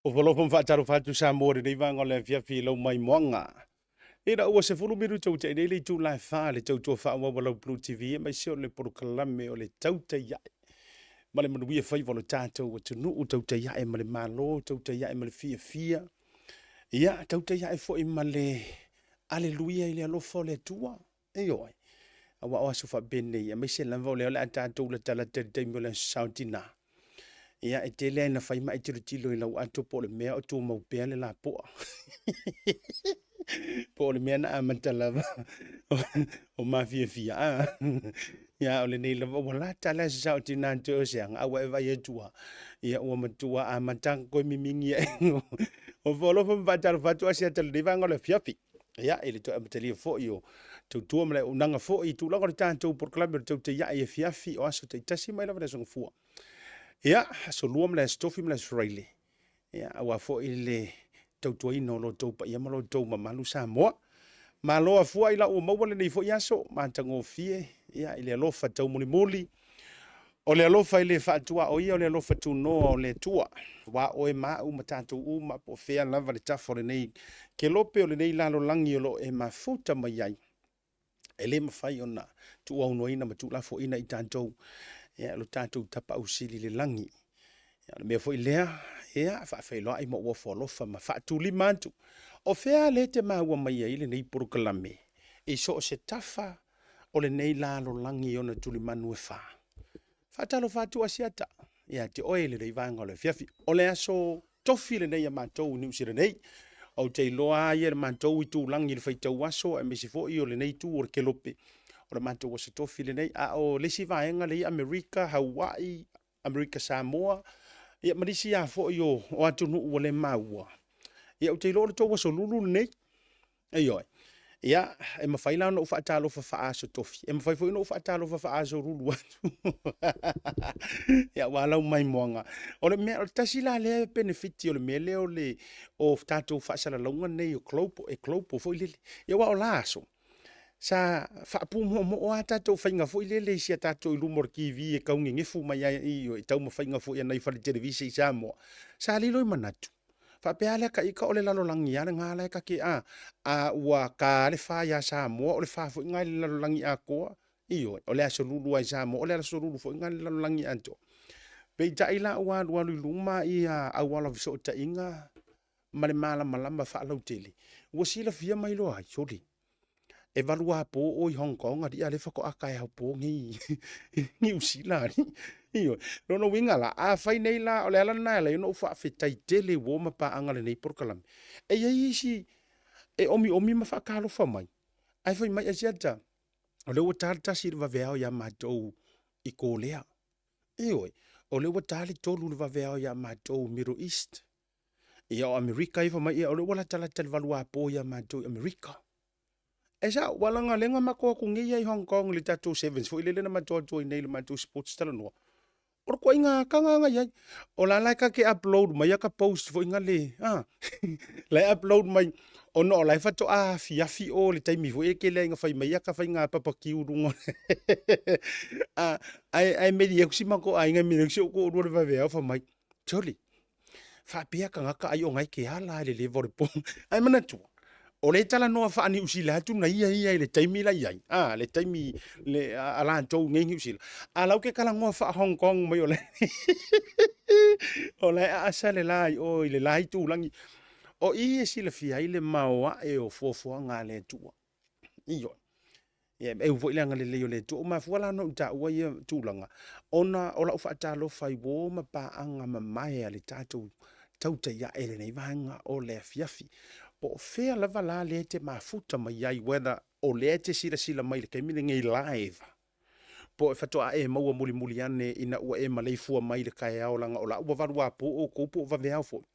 Ofo alofa ma faatalofa atu Samoa i lenei vaega o le afiafi i lau maimoaga. Ina ua 10 minute ua tea nei le itula e 4 le tautua faaauau a lau Blue TV aemaise o le polokalame o le Tautai Ae ma le manuia faiva o le tatou atunuu, tautai ae ma le Malo, tautai ae ma le fiafia, ia tautai ae foi ma le aleluia i le alofa o le Atua. Ioe, aua o aso faapenei, aemaise lava o lea o le a tatou latalata i le taimi o le aso Sa o Tina. Ia, e tele lava ina fai ma e tilotilo i lau ato po o le mea o tumau pea le lapoa. Po o le mea na amata lava o mafiafia. A, ia, o lenei lava ua lata le aso Sa o Tina toe o se aga, a ua e vaai atu lava, ia ua matua amata ona toe mimigi ae. Ofo alofa ma faatalofa atu Asiata i lenei vaega o le afiafi. Ia, i le toe amatalia foi o tautua ma le auaunaga foi i tulaga o le tatou polokalame o le Tautai Ae i afiafi o aso taitasi mai lava le Aso Gafua. Ia, Aso Lua ma le Aso Tofi ma le Aso Faraile. Ia, aua foi le tautuaina o lo outou paia ma lo outou mamalu Samoa. Malo afua i lau ua maua lenei foi aso matagofie, ia, i le alofa taumulimuli, O le alofa e le faatuaoia, o le alofa tunoa o le Atua. Aua oe ma au ma tatou uma, po o fea lava le tafa o lenei kelope o lenei lalolagi o lo o e mafuta mai ai, e le mafai ona tuuaunoaina ma tuulafoaiina i tatou ia lo tatou Tapaau Sili i le lagi. Ia, o le mea foi lea, ia, faafeiloai ma ou ofo alofa ma faatulima atu. O fea lea e te maua mai ai lenei polokalame i so o se tafa o lenei lalolagi i ona tulimanu e fa. Faatalofa atu Asiata ia te oe i lenei vaega o le afiafi. O le aso tofi lenei a matou i Niu Sila nei. Ou te iloa lava ia le matou itulagi i le faitau aso aemaise foi o lenei itu o le kelope o le matou aso tofi lenei. A o le isi vaega lea i Amerika, Hawaii, Amerika Samoa, ia ma nisi lava foi o atunuu ua le maua. Ia ou te iloa o le tou aso lulu lenei. Ioe. Ia, e mafai la ona ou faatalofa faa-Aso Tofi, e mafai foi ona ou faatalofa faa-Aso Lulu atu. Ia, aua lau maimoaga. O le mea, o le tasi la lea penefiti o le mea lea o le o tatou faasalalauga nei o global, e global foi lele. Ia aua o la aso, sa faapumoomoo lava tatou faiga foi lele i si a tatou i luma o le TV e tau nenefu mai ai i taumafaiga foi a nai fale televise i Samoa, sa lilo i manatu, faapea lava lea ta ita o le lalolagi lava lena la e ta te, a, a ua ta lava le fa ia Samoa, o le fa foi lena i le lalolagi atoa. Ioe, o le aso lulu lava i Samoa, o le aso lulu foi lena i le lalolagi atoa. Peitai la ua alualu i luma auala o fesootaiga ma le malamalama faalautele, ua silafia mai loa ai, sole, e valuapo o i Hong Kong alii, a o lea faatoa taeao po nei i Niu Sila alii. Ioe. Lona uiga la, afai nei la, o le ala lena e ala ai ona ou faafetai tele i uo ma paaga i lenei polokalame, e i ai isi e omiomi ma faatalofa mai, ae fai mai, Asiata, o lea ua ta le 1 i le vaveao ia matou i Kolea. Ioe, o lea ua ta le 3 i le vaveao ia matou i Middle East. Ia o Amerika ia fai mai, ia o lea ua latalata i le 8 apo ia matou i Amerika. E sao, ua leaga lea na matou o atu nei lava i Hong Kong i le tatou sevens foi lele na matou o atu ai nei i le matou sports talanoa. O le ituaiga ataga na i ai. O la la e ta te upload mai ata post foi na le, a, la e upload mai ona o la e faatoa afiafi o i le taimi foi e tele ai ina fai mai ata faiga papakiu i luga o le a, ae, ae meli atu si matou aiga, meli atu si ou toalua i le vaveao fai mai, Sole, faapea tagata ai ona e ke ala i le leva o le po. Ae manatua, o lea e talanoa faa-Niu Sila atu na ia ia i le taimi la i ai, a, le taimi le, a, a latou nei Niu Sila. A la ou te talanoa faa-Hong Kong mai o la o la e aasa le la i o i le la itulagi. O i e silafia ai le maoae o fuafuaga a le Atua. Ioe. Ia, e eu foi le agalelei o le Atua. Ua mafua la ona ou taua ia tulaga, ona o lau faatalofa i uo ma paaga mamae a le tatou tautai ae i lenei vaega o le afiafi. Po o fea lava la lea e te mafuta mai ai, whether o lea e te silasila mai i le taimi lenei live, po o faatoa e maua mulimuli ane ina ua e maleifua mai i le taeao leaga o la ua valuapo outou po o vaveao foi.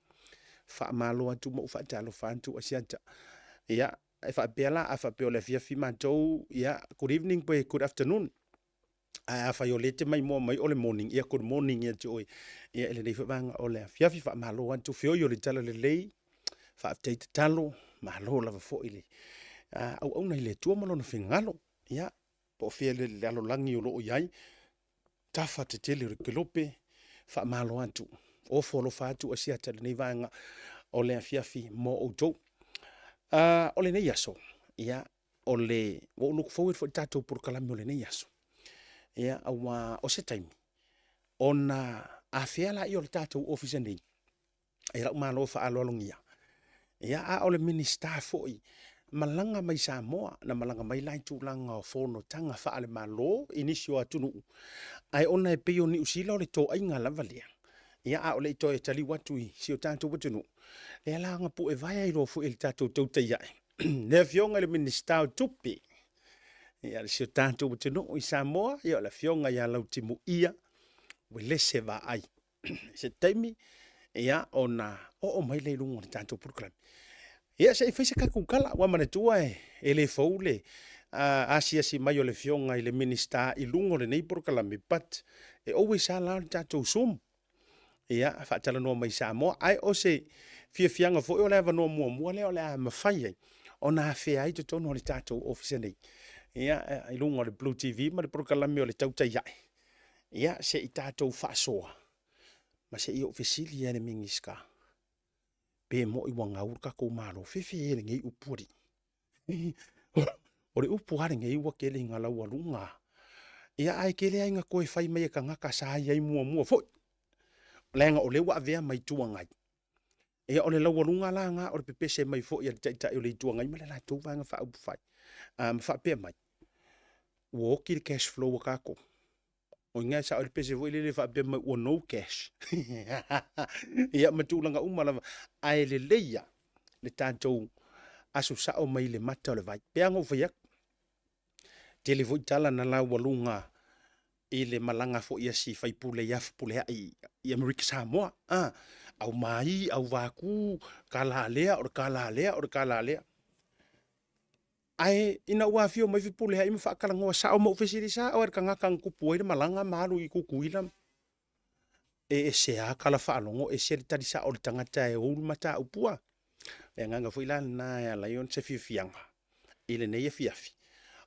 Faamalo atu ma ou faatalofa atu Asiata. Ia, e faapea la, a faapea o le afiafi matou, ia, good evening pe good afternoon. Ae afai o lea e te maimoa mai o le morning, ia good morning ia te oe. Ia, i lenei foi vaega o le afiafi, faamalo atu, feoi o le talalelei, faafetai tatalo, malo lava foi le auauna i le Atua ma Lona finagalo. Ia, po o fea le lalolagi o lo o i ai, tafa tetele o le kelope, faamalo atu. Ofo alofa atu Asiata i lenei vaega o le afiafi mo outou. O lenei aso, ia, o le, ua ou look forward foi i le tatou polokalame o lenei aso, ia, aua o se taimi, ona afea lea o le tatou ofisa nei e lou malo faaaloalogia, ia, a o le Minisita foi malaga mai Samoa, na malaga mai la i tulaga o fonotaga faale-Malo i nisi o atunuu, ae ona e pei o Niu Sila o le toaiga lava lea, ia a o le i toe taliu atu i si o tatou atunuu, lea la na puevae ai loa foi e le tatou tautai ae le Afioga i le Minisita o Tupe a si o tatou atunuu i Samoa, ia o le Afioga ia Lautimuia Uelese Vaai. I se taimi ia ona oo mai lea i luga o le tatou polokalame. Ia se i fai se tatou tala, ua manatua e le fou le asiasi mai o le Afioga i le Minisita i luga o lenei polokalame, but e always lava la o le tatou Zoom, ia, faatalanoa mai Samoa. Ae o se fiafiaga foi o le avanoa muamua lea o le a mafai ai ona afea ai totonu o le tatou ofisa nei, ia, i luga o le Blue TV ma le polokalame o le Tautai Ae, ia, se i tatou faasoa ma se i ou fesili lava i le Minisita, pe moni ua gau le tatou Malo? Fefe e lenei upu alii. O le upu lava lenei ua tele ina laualuga, ia ae tele lava ina toe fai mai e tagata sa i ai muamua foi, leaga o lea ua avea ma Itu Agai. Ia o le laualuga la lena o le pepese mai foi a le Taitai o le Itu Agai ma le latou Vaega Faaupufai ma faapea mai, ua oti le cash flow a tatou. O i ina e sao ai le pese foi lele faapea mai ua no cash. Ia ma tulaga uma lava, ae lelei lava le tatou aso sao mai le mata o le vai. Pei lava ona ou fai atu, tele foi tala na laualuga i le malaga foi a si faipule ia Fepuleai i Amerika Samoa, a, aumai, auvatu, tala lea, o le tala lea, o le tala lea. Ae ina ua afio mai Fepuleai ma faatalanoa sao ma ou fesili sao lava i le tagata na tupu ai le malaga ma alu i Tutuila, e ese lava tala faalogo ese le tali sao o le tagata e ou le mataupu a. O le agaga foi la lena e ala ai ona se fiafiaga i lenei afiafi,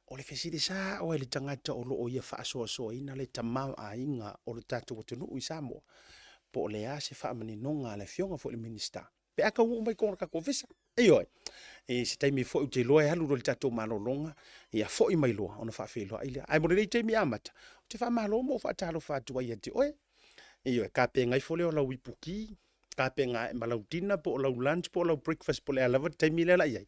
o le fesili sao lava i le tagata o lo o ia faasoasoaina le tamaoaiga o le tatou atunuu i Samoa, po o le a se faamaninoga a le Afioga foi i le Minisita pe a taunuu mai i totonu o le tatou ofisa. Ioe, i se taimi foi ou te iloa e alu loa i le tatou malologa, ia foi mai loa ona faafeiloai lea. Ae mo lenei taimi amata, ou te faamalo ma ou faatalofa atu ai ia te oe. Ioe, tapena ifo lea o lau ipuki, tapena ae ma lau dinner po o lau lunch po o lau breakfast po o le a lava le taimi lea o le a i ai.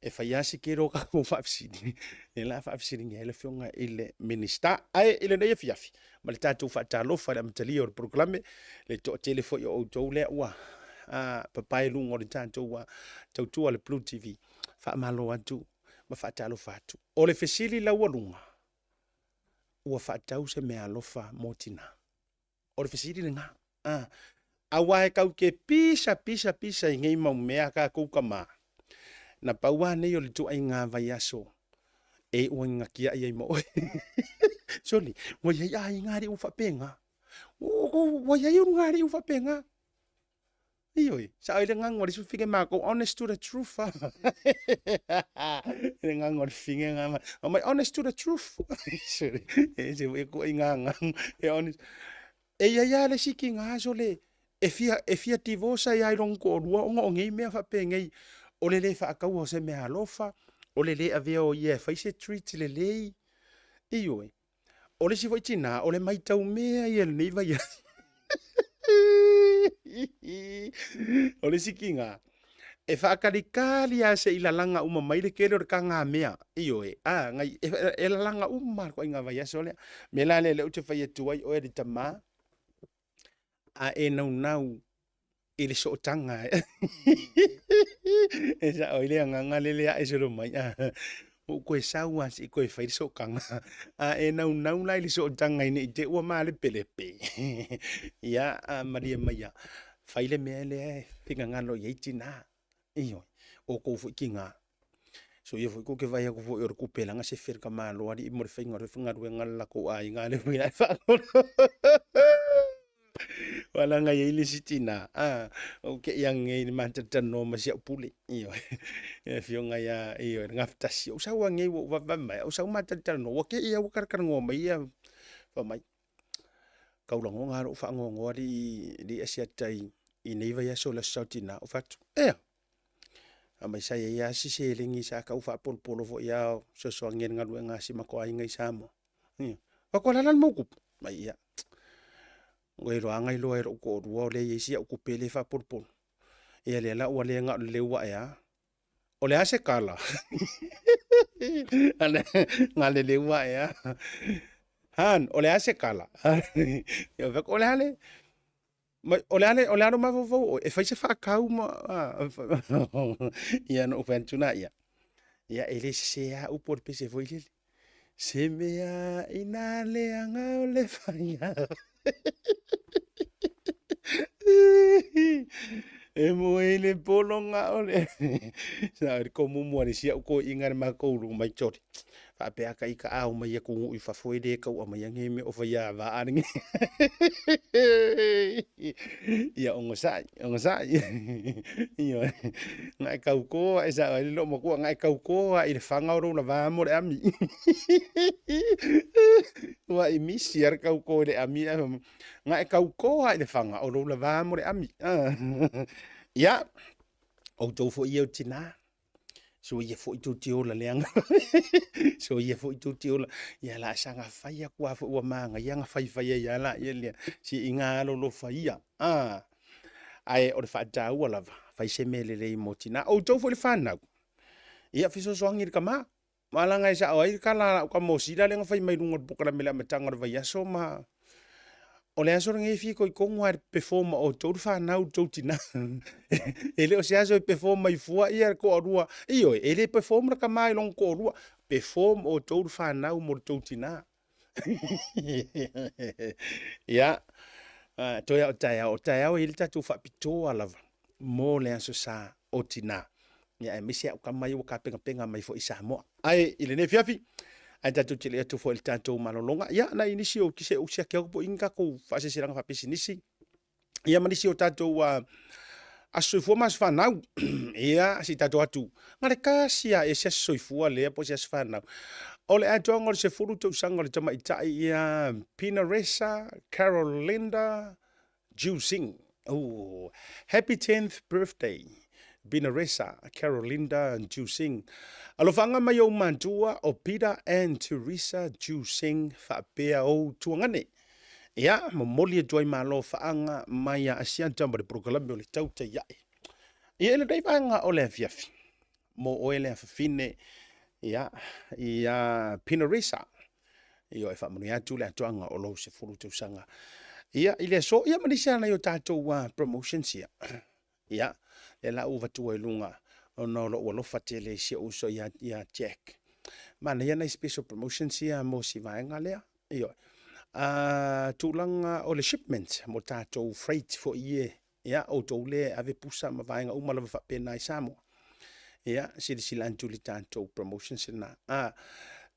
E fai lava si tele o tatou faafesili, lea o le a faafesiligia ai le Afioga i le Minisita. Ae i lenei afiafi, ma le tatou faatalofa i le amatalia o le polokalame, le toatele foi o outou lea ua papae i luga o le tatou tautua le Blue TV, faamalo atu ma faatalofa atu. O le fesili laualuga, ua faatau se meaalofa mo tina? O le fesili lena. Ah, aua e tau te pisa pisa pisa i nei mau mea a tatou tama. Na pau lava nei o le ituaiga vaiaso e ua gatiai ai ma oe. Soli, ua i ai aiga alii ua faapena. Ua i ai uluga alii ua faapena. Ioe, sao ai le gaga o le isi fafine matou, honest to the truth lava. Le gaga o le fafine na, fai mai, honest to the truth. Sole, e ese foi ituaiga gaga, e honest. E i ai lava le isi tina sole, e fia, e fia divorce ai lava i lona toalua ona o nei mea faapenei, o le le faataua o se meaalofa, o le le avea o ia e fai se treat lelei. Ioe. O le isi foi tina, o le matau mea ia i lenei vaiaso. O le isi tina, e faatalikali lava se i lalaga uma mai le tele o le tagamea. Ioe, a, nai, e, e lalaga uma lava le ituaiga vaiaso lea. O le mea la lea lea ou te fai atu ai, oe le tama, a e naunau i le sootaga e sao ai le agaga lele ae solo mai a ua ou toe sau lava se i toe fai le sootaga a e naunau la i le sootaga ina ne i te i ua malepelepe ia a malie maia fai le mea lea e finagalo i ai tina ioe outou foi tina Soia foi kou te vaai atu foi o le tupelaga se fele tamaloa alii mo le faiga o le galuega a le latou aiga lea foi la e faalogo. Aua leaga e i ai le isi tina, a, ou te i ane i le matalatalanoa ma si au pule, ioe, le afioga ia, ioe, le Gafatasi. Ou sau ane ua ou vavave mai, ou sau matalatalanoa, ua te i lava ua talatalanoa mai ia, fai mai. Kaulagoga lava lou faanoanoa alii alii Asiata i i nei vaiaso i le Aso Sa o Tina. Ou fai atu, ea, fai mai sa i ai lava si seleni sa tau faapolopolo foi lava o fesoasoani i le galuega a si o matou aiga i Samoa. Ioe. Ou fai atu, o le a la le mea ua tupu? Fai mai, ia, ua iloa lava na iloa e lou toalua o lea e i ai si au tupe lea e faapolopolo, ia lea la ua le na o le leu ae lava. O le a se tala? Na leleu ae a. Han, o le a se tala? O le a le... O le a le, o le a lou mafaufau o oe, e fai se faatau ma... Ia ona ou fai atu lea, ia e le sese lava upu o le pese foi lele. Se mea ina leaga o le faiga E moe i le pologa o le Sa o le tomumu a le isi au toeaina i le matou mai sole faapea a ita a omai i atunuu i fafo e le tau aumaia nei mea o faia vaa lenei. Ia onosai, onosai. Ioe. Na e tauto lava e sao ai le loomatua, na e tauto lava i le faga o lou lava mo le ami. Ua i misi lava le tauto i le ami ae fai mai, na e tauto lava i le faga o lou lava mo le ami. Ia, outou foi ia o tina, soia foi tou te ola leaga soia foi tou te ola ia la saga fai atu lava foi ua manaia na faifai ai lava laia lea seiga alolofa ia a ae o le faataua lava fai se mea lelei mo tina outou foi le fanau ia fesoasoani i le tama ma leaga e sao ai le tala a lau tama o Sila lea na fai mai luga o le polokalame i le amataga o le vaiaso ma o le aso lenei e fitoitonu lava i le perform a outou le fanau i le tou tina. E le o se aso e perform ai fua ia le toalua. Ioe, e le perform le tama i lona toalua. Perform outou le fanau mo le tou tina. Ia, toe lava o taeao, o taeao e i ai le tatou faapitoa lava mo le Aso Sa o Tina. Ia aemaise au tama ia ua tapenapena mai foi i Samoa. Ae i lenei afiafi, ae tatou te le atu foi i le tatou malologa. Ia, nai nisi o se usi ake au po i ni tatou faasilasilaga faapisinisi. Ia ma nisi o tatou aso soifua ma aso fanau. Ia, se i tatou atu, na le tasi lava ea se aso soifua lea po o se aso fanau. O le atoaga o le 10 tausaga o le tamaitai ia Pinaresa Carolinda Jusing. Oh, happy 10th birthday, Binaresa Carolinda Jusing. Alofaga mai ou matua o Peter and Teresa Jusing faapea ou tuagane. Ia, momoli atu ai malo faaga mai a Asiata ma le polokalame o le tautai ae. Ia, i lenei vaega o le afiafi, mo oe le afafine, ia, ia Pinaresa, Ioe, faamanuia atu le atoaga o lou 10 tausaga. Ia, i le aso, ia ma nisi lava nai o tatou promotions ia. Ia, lea la ua avatua i luga ona o lou alofa tele i si ou uso ia, ia Jack. Manaia nai special promotions ia mo si vaega lea. Ioe. Tulaga o le shipment mo tatou freight foi ie Ia, outou lea e ave pusa ma vaega uma lava faapena i Samoa. Ia, silasila atu i le tatou promotions lena.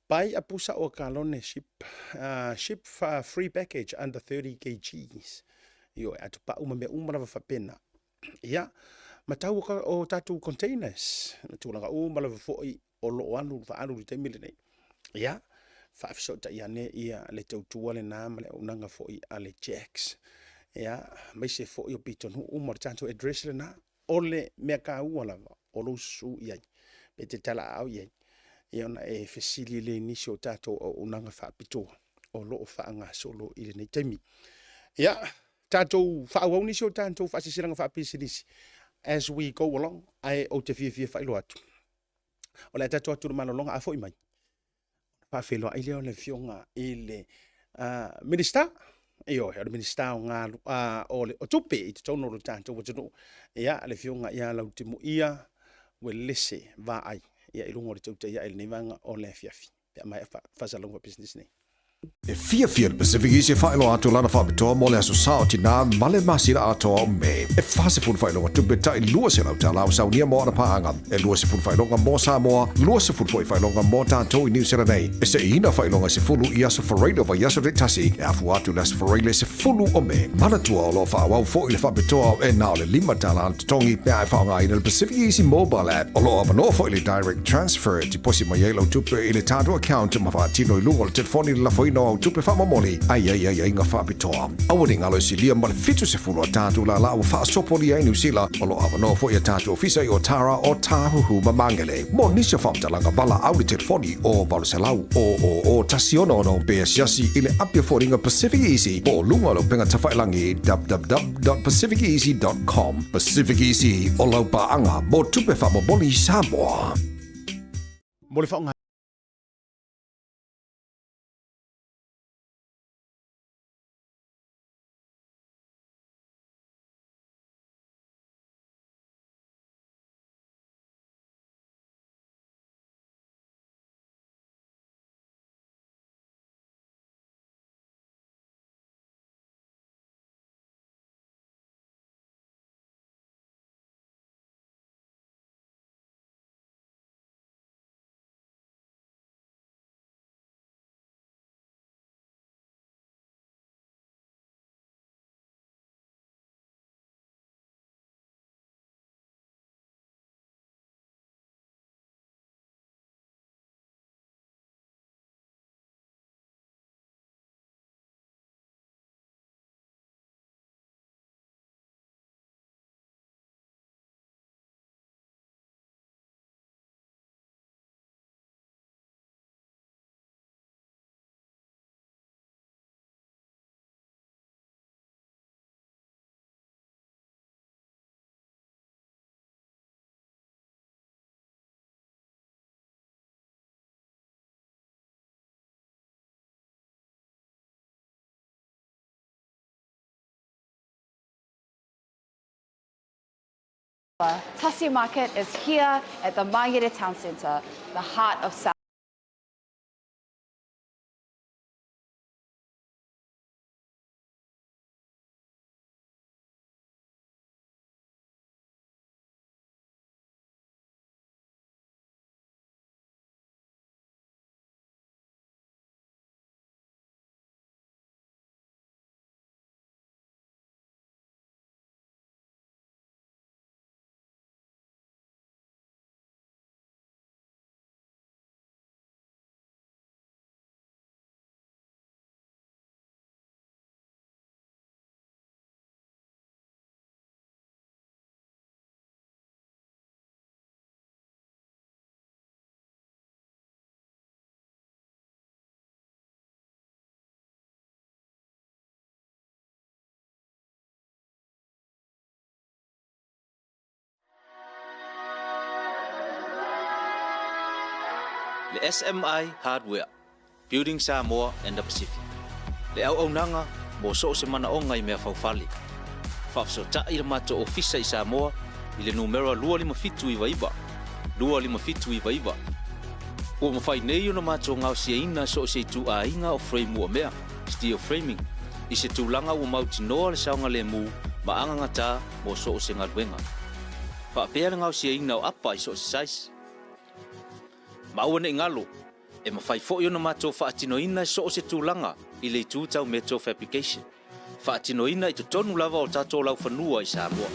Buy a pusa or kalone ship, ship free package under 30 kgs. Ioe, atopau ma mea uma lava faapena. Ia, ma tau o tatou containers, ma tulaga uma lava foi o lo o alu faaalu i le taimi lenei. Ia, faafesootai ane ia le tautua lena ma le auaunaga foi a le Jacks. Ia, aemaise foi o pitonuu uma o le tatou address lena. O le mea taua lava o lou susu i ai, pe te talaaao i ai, ia ona e fesili lea i nisi o tatou auaunaga faapitoa o lo o faagasolo i lenei taimi. Ia, tatou faaauau nisi o tatou faasilasilaga faapisinisi as we go along, ae ou te fiafia faailoa atu. O le a tatou atu i le malologa a foi mai, faafeiloai lea o le afioga i le Minisita, ioe, o le Minisita o Galu, o le o Tupe i totonu o le tatou atunuu, ia, le afioga ia Lautimuia Uelese Vaai, ia, i luga o le tautai ae i lenei vaega o le afiafi, pe a maea faasalalauga faapisinisi nei. E fiafia le Pacific Easy e faailoa atu lana faapitoa mo le Aso Sa o Tinā ma le masina atoa o Me. E 40 faailoga tupe tai $200 ua saunia mo ana paaga, e 20 faailoga mo Samoa, 20 foi faailoga mo tatou i Niu Sila nei. E seiina faailoga e 10 i aso Faraile o vaiaso taitasi e afua atu i le Aso Faraile 10 o Me. Manatua o lo o faaauau foi le faapitoa e na o le $5 le totogi pe a e faaaogaina le Pacific Easy Mobile App. O lo o avanoa foi le Direct Transfer e tiposi mai ai lau tupe i le tatou account ma faatino i luga o le telefoni le lafoina. faasoasoaina o au tupe faamomoli a i ai aiaiga faapitoa. Aua ne i galo e silia ma le 70 a tatou lālā ua faasopolia ai Niu Sila. O lo o avanoa foi a tatou ofisa i Otara, Otāhuhu ma Māngere. Mo nisi o faamatalaga, valaau i le telefoni o 800 000 166 pe asiasi i le api o foliga Pacific Easy po o luga o le upega tafailagi www.pacificeasy.com. Pacific Easy, o lau paaga mo tupe faamomoli i Samoa. Mo le faaaoga. Tasi Market is here at the Mangere Town Centre, the heart of South. Le SMI Hardware, Building Samoa and the Pacific. Le auaunaga mo so o se manaoga i mea faufale. Faafesootai le matou ofisa i Samoa i le numera 25799, 25799. Ua mafai nei ona matou gaosiaina so o se ituaiga o frame uamea, steel framing, i se tulaga ua mautinoa le saogalemu ma agagatā mo so o se galuega. Faapea le gaosiaina o apa i so o se size. Ma aua ne i galo, e mafai foi ona matou faatinoina i so o se tulaga i le itu tau metal fabrication, faatinoina i totonu lava o tatou laufanua i Samoa.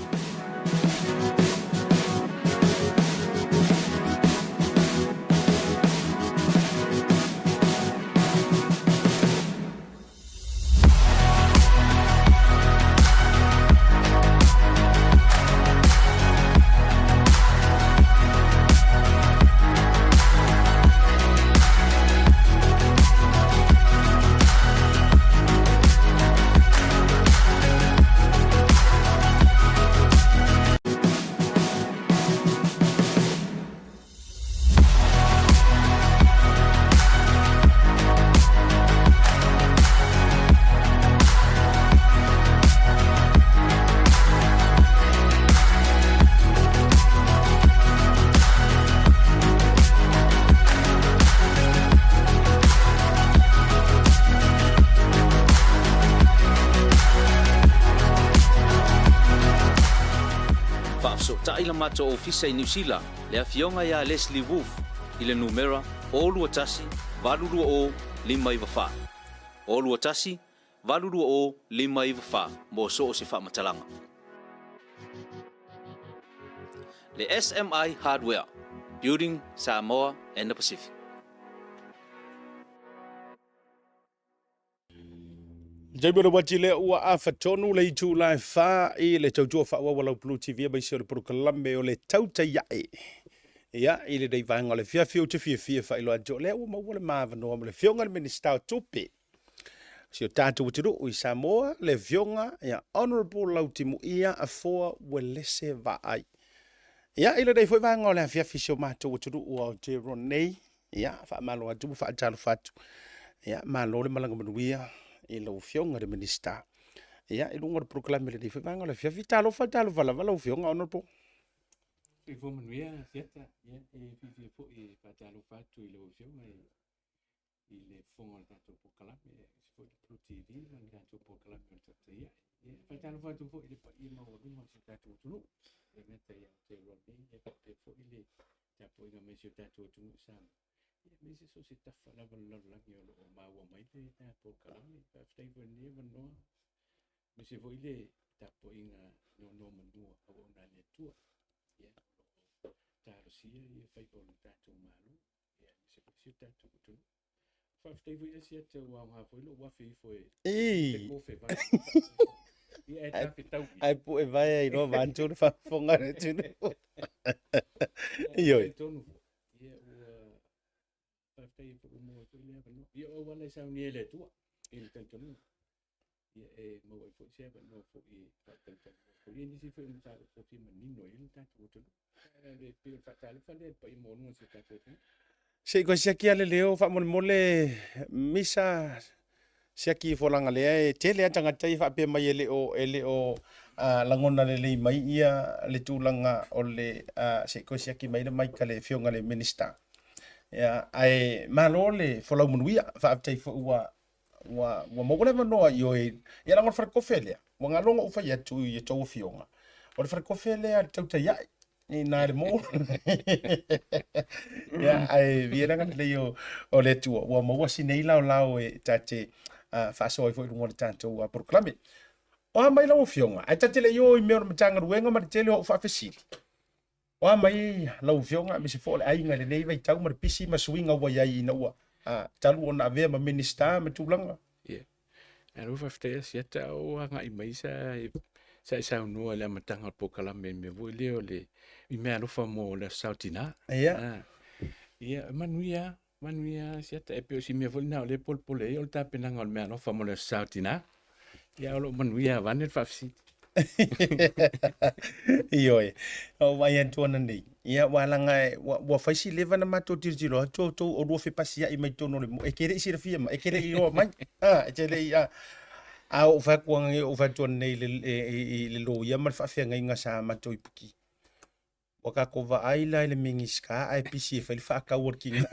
Faafesootai la matou ofisa i Niu Sila le afioga ia Leslie Wolfe i le numera 021 820 594, 021 820 594 mo so o se faamatalaga. Le SMI Hardware, Building Samoa and the Pacific. Taimi o le uati lea ua afa tonu le itula e fa i le tautua faaauau a lau Blue TV aemaise o le polokalame o le Tautai Ae. Ia, i lenei vaega o le afiafi ou te fiafia e faailoa atu o lea ua maua le ma avanoa ma le Afioga i le Minisita o Tupe o si o tatou atunuu i Samoa, le Afioga ia Honourable Lautimuia Afoa Uelese Vaai. Ia, i lenei foi vaega o le afiafi i si o matou atunuu o Aotearoa nei, Ia, faamalo atu ma faatalofa atu. Ia, malo le malaga manuia i lau Afioga i le Minisita. Ia, i luga o le polokalame i lenei foi vaega o le afiafi. Talofa, talofa lava lau Afioga Honourable. Soifua manuia Asiata. Ia, e fiafia foi e faatalofa atu i lau Afioga i le fofoga o le tatou polokalame, aemaise foi le Blue TV ma le tatou polokalame o le Tautai Ae. Ia, e faatalofa atu foi i le paia maualuga o si o tatou atunuu, e le gata i Aotearoa nei, ia faapea foi le tapuaiga mai si o tatou atunuu i Samoa, ia aemaise so o se tafa lava o le lalolagi o lo o maua mai le ta polokalame. Faafetai foi i lenei avanoa, aemaise foi le tapuaiga nonomanu a auauna a le Atua, ia, o lo o talosia ia faiva o le tatou Malo, ia, aemaise foi si o tatou atunuu. Faafetai foi Asiata ua aoga foi lou afe ifo e te kofe vai. Ia e ta fetau. Ai pue vai ai no vantu le faafofoga le atunuu. Ioe. Tonu foi. Ia ua faafetai foi ua maua foi le avanoa. Ia o auala e saunia e le Atua i le talitonuga. Ia e maua ai foi se avanoa foi e faatalatalanoa foi i nisi foi o mataupu e fia manino ai le tatou atunuu. E pei o le faatalofa lea i le paia maualuga o si o tatou atunuu. Se i koe siaki lava le leo faamolemole Misa siaki i folaga lea e tele lava tagata ia faapea mai e le o e le o lagona lelei mai ia le tulaga o le se i koe siaki mai le mic a le afioga i le Minisita. Ia, ae malo le folau manuia, faafetai foi ua ua ua maua le avanoa i oe ia leaga o le falekofe lea ua galo ona ou fai atu i a outou afioga o le falekofe lea le tautai ae i na le mo ia ae via le agalelei o o le Atua ua maua si nei laolao e ta te faasoa ai foi i luga o le tatou polokalame. O a mai lau afioga ae ta te le i o i mea o le Matagaluega ma le tele o au faafesili. O a mai lau Afioga aemaise foi o le aiga i lenei vaitau ma le pisi ma suiga ua i ai ina ua talu ona avea ma Minisita ma tulaga? Ia. Malo faafetai Asiata o agai mai sa sa e saunoa i le amataga o le polokalame i le mea foi lea o le i meaalofa mo le Aso Sa o Tina. Ia. Ia, manuia manuia Asiata. E pei o si mea foi lena o lea e polepole ai o le tapenaga o le meaalofa mo le Aso Sa o Tina. Ia o lo o manuia vaeane le faafesili. Ioe, o vaai atu ana nei. Ia, ua laga e, ua, ua fai si leva na matou tilotilo atu o tou olua fepasia'i mai totonu o le mo, e te le i silafia mai, e te le i iloa mai. Ah, e te le i, ah. A ou fai atu ana nei, ou fai atu ana nei i le, i le loia ma le faafeagaiga sa matou i Puki. Ua tatou vaai la i le Minisita ae pisi e fai le faatau a le tina.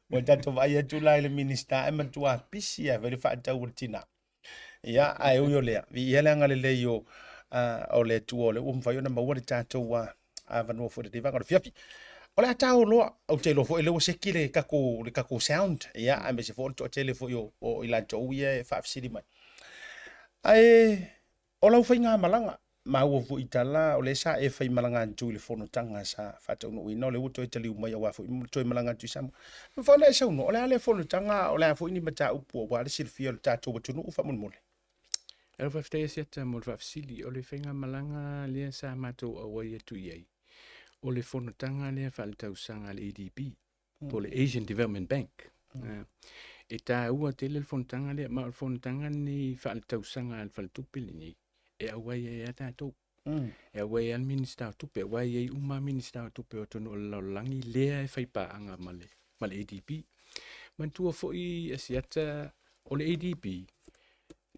Ua tatou vaai atu la i le Minisita ae matua pisi e fai le faatau a le tina. Ia, ae ui o lea, viia le agalelei o, o le Atua o lea ua mafai ona maua le tatou avanoa foi i lenei vaega o le afiafi. O le a tao loa, ou te iloa foi o lea ua seki le tatou, le tatou sound, ia, aemaise foi o le toatele foi o, o i latou ia e faafesili mai. Ae O lau faigamalaga, maua foi i tala o lea sa e faimalaga atu i le fonotaga sa faataunuuina, o lea ua toe taliu mai aua foi ma toe malaga atu i Samoa. E mafai ona e saunoa, o le a lea fonotaga, o le a foi ni mataupu aua le silafia o le tatou atunuu faamolemole? Lau faafetai Asiata mo le faafesili. O le faigamalaga lea sa matou auai atu i ai, o le fonotaga lea faaletausaga a le ADB, po o le Asian Development Bank. E taua tele le fonotaga lea, ma o le fonotaga lenei faaletausaga a le faletupe lenei, e auai ai lava tatou. E auai ai le Minisita o Tupe, e auai ai uma Minisita o Tupe o atunuu o le lalolagi lea e faipaaga ma le, ma le ADB. Manatua foi Asiata, o le ADB,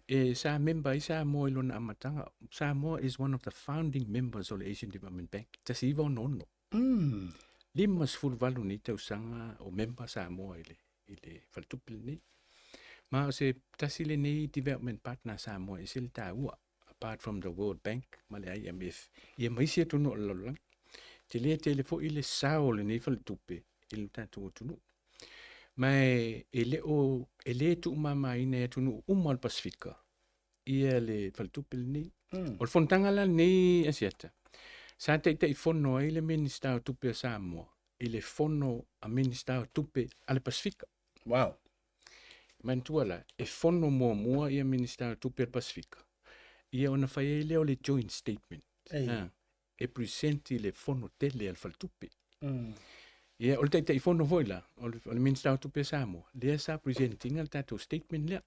e sa member ai Samoa i lona amataga. Samoa is one of the founding members o le Asian Development Bank, 1966. 58 nei tausaga o member Samoa i le, i le faletupe lenei. Ma o se tasi lenei development partner Samoa e ese le taua, apart from the World Bank ma le IMF, ia ma isi atunuu o le lalolagi. Tele tele foi le sao o lenei faletupe i le tatou atunuu. Ma e, e le o, e le tuumamaina e atunuu uma o le Pasefika ia le faletupe lenei. O le fonotaga la lenei Asiata, sa taitaifono ai le Minisita o Tupe a Samoa i le fono a Minisita o Tupe a le Pasefika. Wow. Manatua la, e fono muamua ia Minisita o Tupe a le Pasefika, ia ona fai ai lea o le joint statement. Ei. E present i le fono tele a le faletupe. Ia, o le Taitaifono foi la, o le Minisita o Tupe a Samoa, lea sa present ina le tatou statement lea.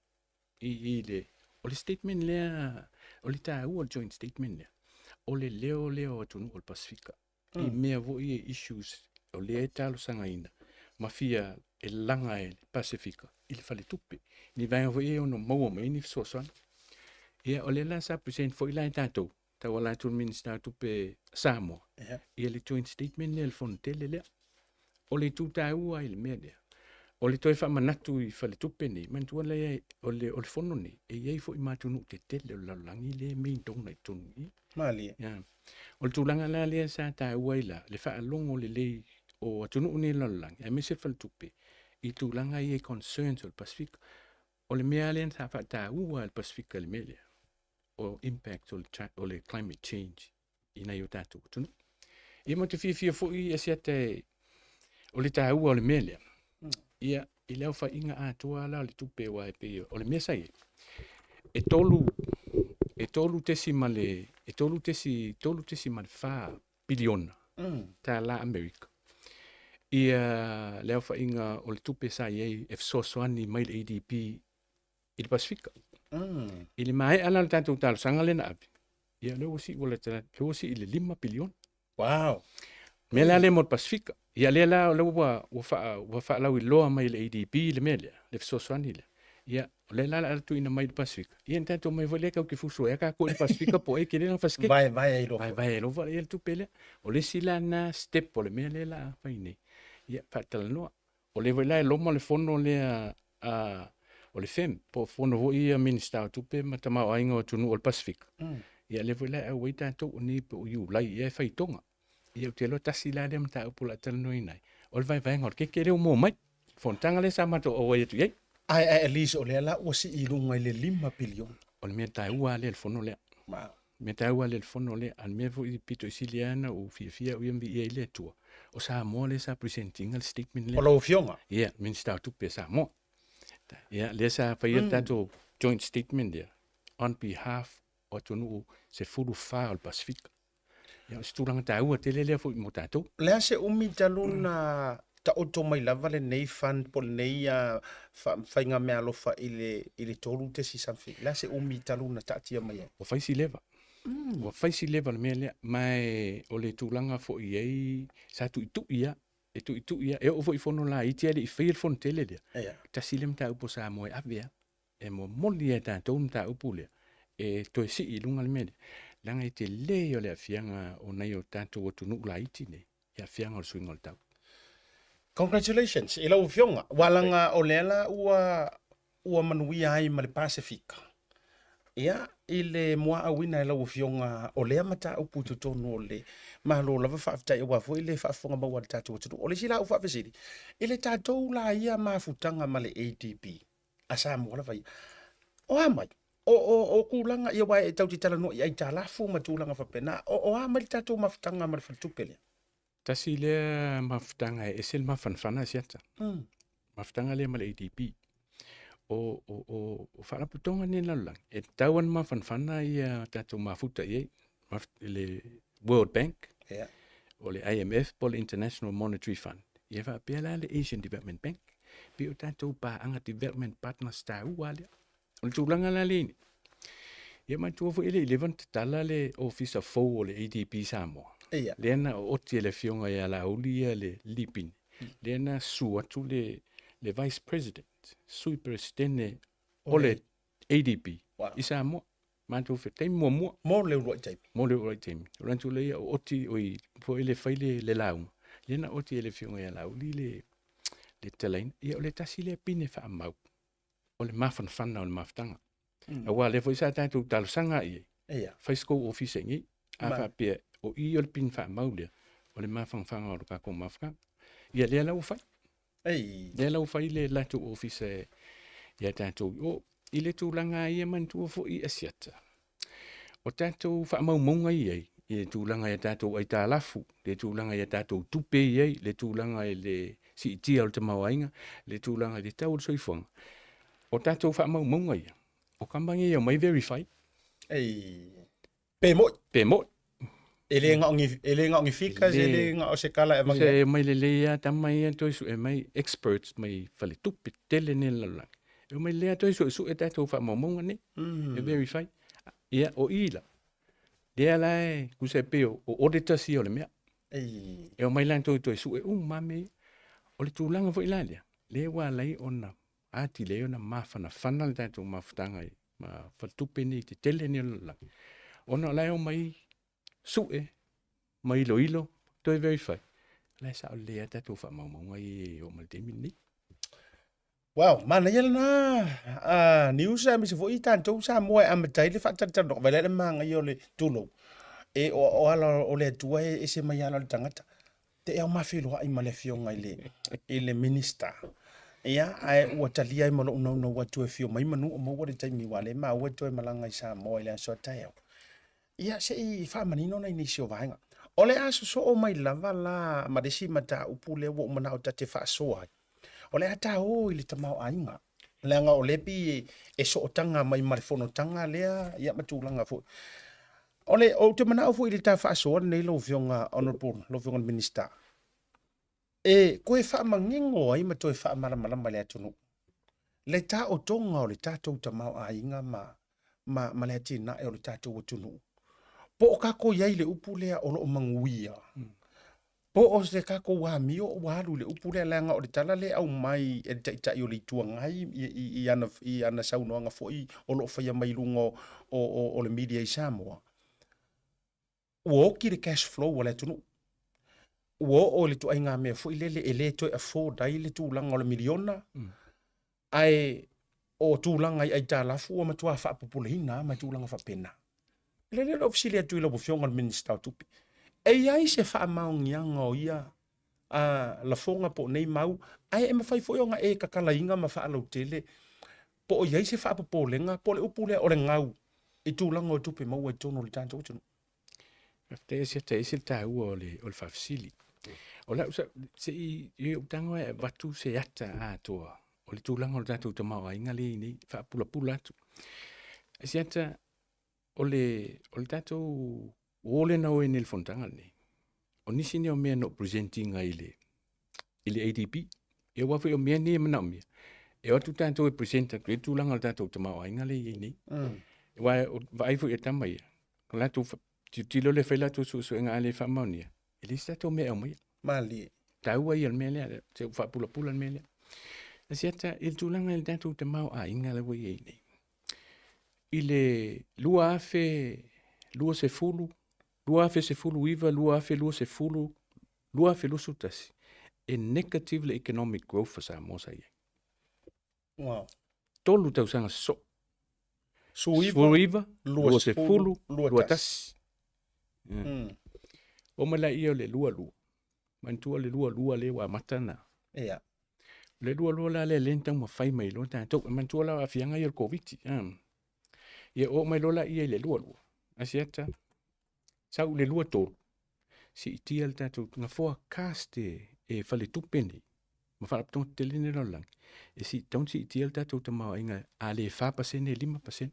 I, i le, o le statement lea, o le taua o le joint statement lea, o le leo lea o atunuu o le Pasefika. I mea foi e issues o lea e talosagaina ma fia e laga e le Pasefika i le faletupe. Ni vaega foi e ono maua mai ai ni fesoasoani. Ia, o lea la sa present foi la e tatou, tauala atu i le Minisita o Tupe Samoa, ia le joint statement lea i le fono tele lea. O le itu taua i le mea lea, o le toe faamanatu i faletupe nei, manatua lea o le fono nei, e i ai foi ma atunuu tetele o le lalolagi lea e main donor i totonu i i. Malie. Ia. O le tulaga la lea sa taua ai la, le faalogo lelei o atunuu nei o le lalolagi, aemaise le faletupe, i tulaga ia i concerns o le Pasefika. O le mea lea sa faataua e le Pasefika i le mea lea, o impact o le climate change i nai o tatou atunuu. Ia ma te fiafia foi Asiata e, o le taua o le mea lea. Ia, i le aofaiga atoa la o le tupe aua e pei o le mea sa i ai, e tolu, e tolu tesi ma le, e tolu tesi, 3.4 piliona tālā Amerika. Ia le aofaiga o le tupe sa i ai e fesoasoani mai le ADB i le Pasefika. I le maea la o le tatou talosaga lea na ave, ia lea ua sii ua lata, lea ua sii i le 5 piliona. Wow. Mea la lea mo le Pasefika. Ia lea la o lea ua faalauiloa mai e le ADB le mea lea, le fesoasoani lea. Ia, o lea la o le a tuuina mai i le Pasefika. Ia na tatou omai foi lea tatou te fusu ai tatou i le Pasefika po o ai e tele lana fasiketi. Vaevae ai loa. Vaevae ai loa le tupe lea. O le isi la lena step o le mea lea o le a fai nei. Ia, faatalanoa. O lea foi la e loma le fono lea a o le FEM, po o fono foi ia Minisita o Tupe ma Tamaoaiga o Atunuu o le Pasefika. Ia lea foi la e auai tatou o nei po o Iulai ea e fai i Toga. Ia ou te iloa tasi la lea mataupu o le a talanoaina ai, o le vaevaega o le keke lea ua maua mai. Fonotaga lea sa matou auai atu i ai. Ae at least o lea la ua sii i luga i le 5 piliona. O le mea taua lava lea i le fono lea. Wow. Mea taua lea i le fono lea, a o le mea foi pito i sili lava ona ou fiafia au ia ma viia ai le Atua, o Samoa lea sa present ina le statement lea. O lau Afioga? Ia, Minisita o Tupe a Samoa. Ia, lea sa faia le tatou joint statement lea on behalf o atunuu 14 o le Pasefika. Ia, o se tulaga taua tele lea foi mo tatou. O le a se umi talu na taoto mai lava lenei fund po o lenei faiga meaalofa i le i le tolu tesi something? O le a se umi talu na taatia mai ai? Ua fai si leva. Ua fai si leva le mea lea. Ma o le tulaga foi i ai, sa tuitui lava. E tuitui lava. E oo foi i fono laiti ae le i faia le fono tele lea. Tasi lea mataupu a Samoa e ave lava. E momoli e tatou le mataupu lea e toe sii i luga le mea lea, leaga e tele o le aafiaga o nai o tatou atunuu laiti nei i aafiaga o le suiga o le tau. Congratulations i lau Afioga, ua laga o lea la ua manuia ai ma le Pasefika. Ia, i le muaauina e lau Afioga o lea mataupu i totonu o le Malo lava, faafetai aua foi le faafofoga maua a le tatou atunuu. O le isi la au faafesili, i le tatou la ia mafutaga ma le ADB, a Samoa lava ia. O a mai? O tulaga ia, aua e tatou te talanoa i aitalafu ma tulaga faapena. O a mai le tatou mafutaga ma le faletupe lea? Tasi lea mafutaga e ese le mafanafana Asiata. Mafutaga lea ma le ADB. O faalapotopotoga nei a le lalolagi, e tatau ona mafanafana ia tatou mafuta i ai. Le World Bank, o le IMF po o le International Monetary Fund, ia faapea la le Asian Development Bank, pei o tatou paaga development partners taua lea. O le tulaga la lea i nei, ia manatua foi e le i leva ona tatala le ofisa fou o le ADB Samoa. Lea na ooti e le afioga ia Laauli ia le Lipine, lea na susu atu le Vice President, Sui Peresetene o le ADB i Samoa. Matou fe taimi muamua. Mo le uluai taimi. Mo le uluai taimi. O le atu lea o oti oi foi le fai le lauga. Lea na oti e le afioga ia Laauli le tatalaina. Ia o le tasi lea pine faamau o le mafanafana o le mafutaga. Aua lea foi sa tatou talosaga i ai. Fai se kou ofisa i nei. A faapea o i o le pine faamau lea o le mafanafana o le tatou mafutaga. Ia lea la ua fai. Lea la ua fai le latou ofisa ia tatou i o. I le tulaga ia manatua foi Asiata, o tatou faamaumauga i ai, i le tulaga i a tatou aitalafu, le tulaga i a tatou tupe i ai, le tulaga i le siitia o le tamaoaiga, le tulaga i le tau o le soifuaga. O tatou faamaumauga ia, o tama nei e omai verify. Ei. Pe mo'i. Pe mo'i. E le gao ni, e le gao ni figures, e le gao se tala e avangi ai. Se omai lelei lava tama ia toe sue mai experts mai faletupe tetele nei o le lalolagi. E omai lelei lava toe suesue tatou faamaumauga nei, e verify. Ia, o i la, lea la e tusa e pei o auditors ia o le mea. E omai latou e toe sue uma lava mea ia. O le tulaga foi la lea, lea ua ala ai ona atili ai ona mafanafana le tatou mafutaga i ma faletupe nei tetele nei o le lalolagi, ona o la e omai sue ma iloilo toe verify, o la e sao lelei lava tatou faamaumauga ia e oo mai i le taimi lenei. Wow, manaia lena news aemaise foi tatou Samoa e amata ai le faatalatalanoa. Vaai la le manaia o le tulou. E o, o ala o le Atua e ese mai ala o le tagata. Te au ma feiloai ma le afioga i le, i le Minister. Ia, ae ua talia ai ma lou naunau atu e afio mai manu o maua le taimi aua lea e maua e toe malaga i Samoa i le aso a taeao. Ia, se i faamanino nai nisi o vaega. O le a sosoo mai lava la ma le isi mataupu lea ua ou manao ta te faasoa ai. O le a ta o i le tamaoaiga, leaga o lea pei e sootaga mai ma le fonotaga lea, ia ma tulaga foi. O le, ou te manao foi i le ta faasoa lenei lau Afioga Honourable, lau Afioga i le Minisita, e toe faamanino ai ma toe faamalamalama i le atunuu le taotoga o le tatou tamaoaiga ma, ma, ma le atinae o le tatou atunuu. Po o tatou i ai i le upu lea o lo o manuia, Po o se tatou amio ua alu i le upu lea, leaga o le tala lea e aumai e le Taitai o le Itu Agai i, i, ana, i ana saunoaga foi o lo o faia mai luga o, o, o, o le media i Samoa, ua oti le cash flow a le atunuu. Ua oo i le ituaiga mea foi lele e le toe afford ai le tulaga o le miliona, Ae o tulaga i aitalafu ua matua faapopoleina lava ma tulaga faapena. O le lea o fesili atu i lau Afioga i le Minisita o Tupe, e i ai se faamaoniaga o ia a, lafoga po o nei mau, ae e mafai foi ona e tatalaina ma faalautele po o i ai se faapopolega po o le upu lea o le gau i tulaga o tupe maua i totonu o le tatou atunuu. Faafetai e siata ese le taua o le, o le faafesili. O lau, se i, i ou tago e avatu se ata atoa o le tulaga o le tatou tamaoaiga lea i nei, faapulapula atu. Asiata, o le, o le tatou ua lena oe nei le fonotaga lenei. O nisi nei o mea na ou present ina i le, i le ADB. Ia aua foi o mea nei e manaomia. E o atu tatou e present atu i le tulaga o le tatou tamaoaiga lea e i ai nei. Aua o vaai foi e tama ia, o latou tilotilo lea fai latou suesuega a le faamaonia, e leai se tatou mea e aumaia. Malie. Taua ia o le mea lea, se ua faapulapula le mea lea. Asiata, i le tulaga i le tatou tamaoaiga lea ua i ai nei, i le 2020, 2019, 2020, 2021, e negative le economic growth a Samoa sa i ai. Wow. Tolu tausaga sosoo. Suiva, 20, 21. O mai laia o le 22. Manatua le 22 lea ua amata na. Ia. O le 22 la lea lea na taumafai mai loa tatou. E manatua la o aafiaga ia o le Koviti. Ia oo mai loa laia i le 22. Asiata, sau i le 23, siitia le tatou na forecast e faletupe nei ma faalapotopotoga tetele nei o le lalolagi, e tatau ona siitia le tatou tamaoaiga a le 4% e 5%.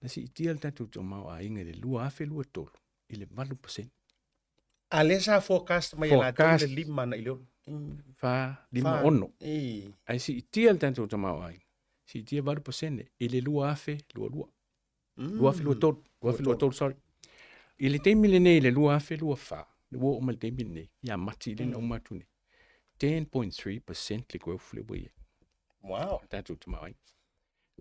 Na siitia le tatou tamaoaiga i le 2023 i le 8%. A lea sa forecast mai e latou le 5 agai i le 6. 4, 5, 6. Ae siitia le tatou tamaoaiga, siitia 8% i le 2022. 2023, 2023, sorry. I le taimi lenei, i le 2024, le ua oo mai le taimi lenei, ia Mati lea na uma atu nei, 10.3% le growth le ua i ai. Wow. O tatou tamaoaiga.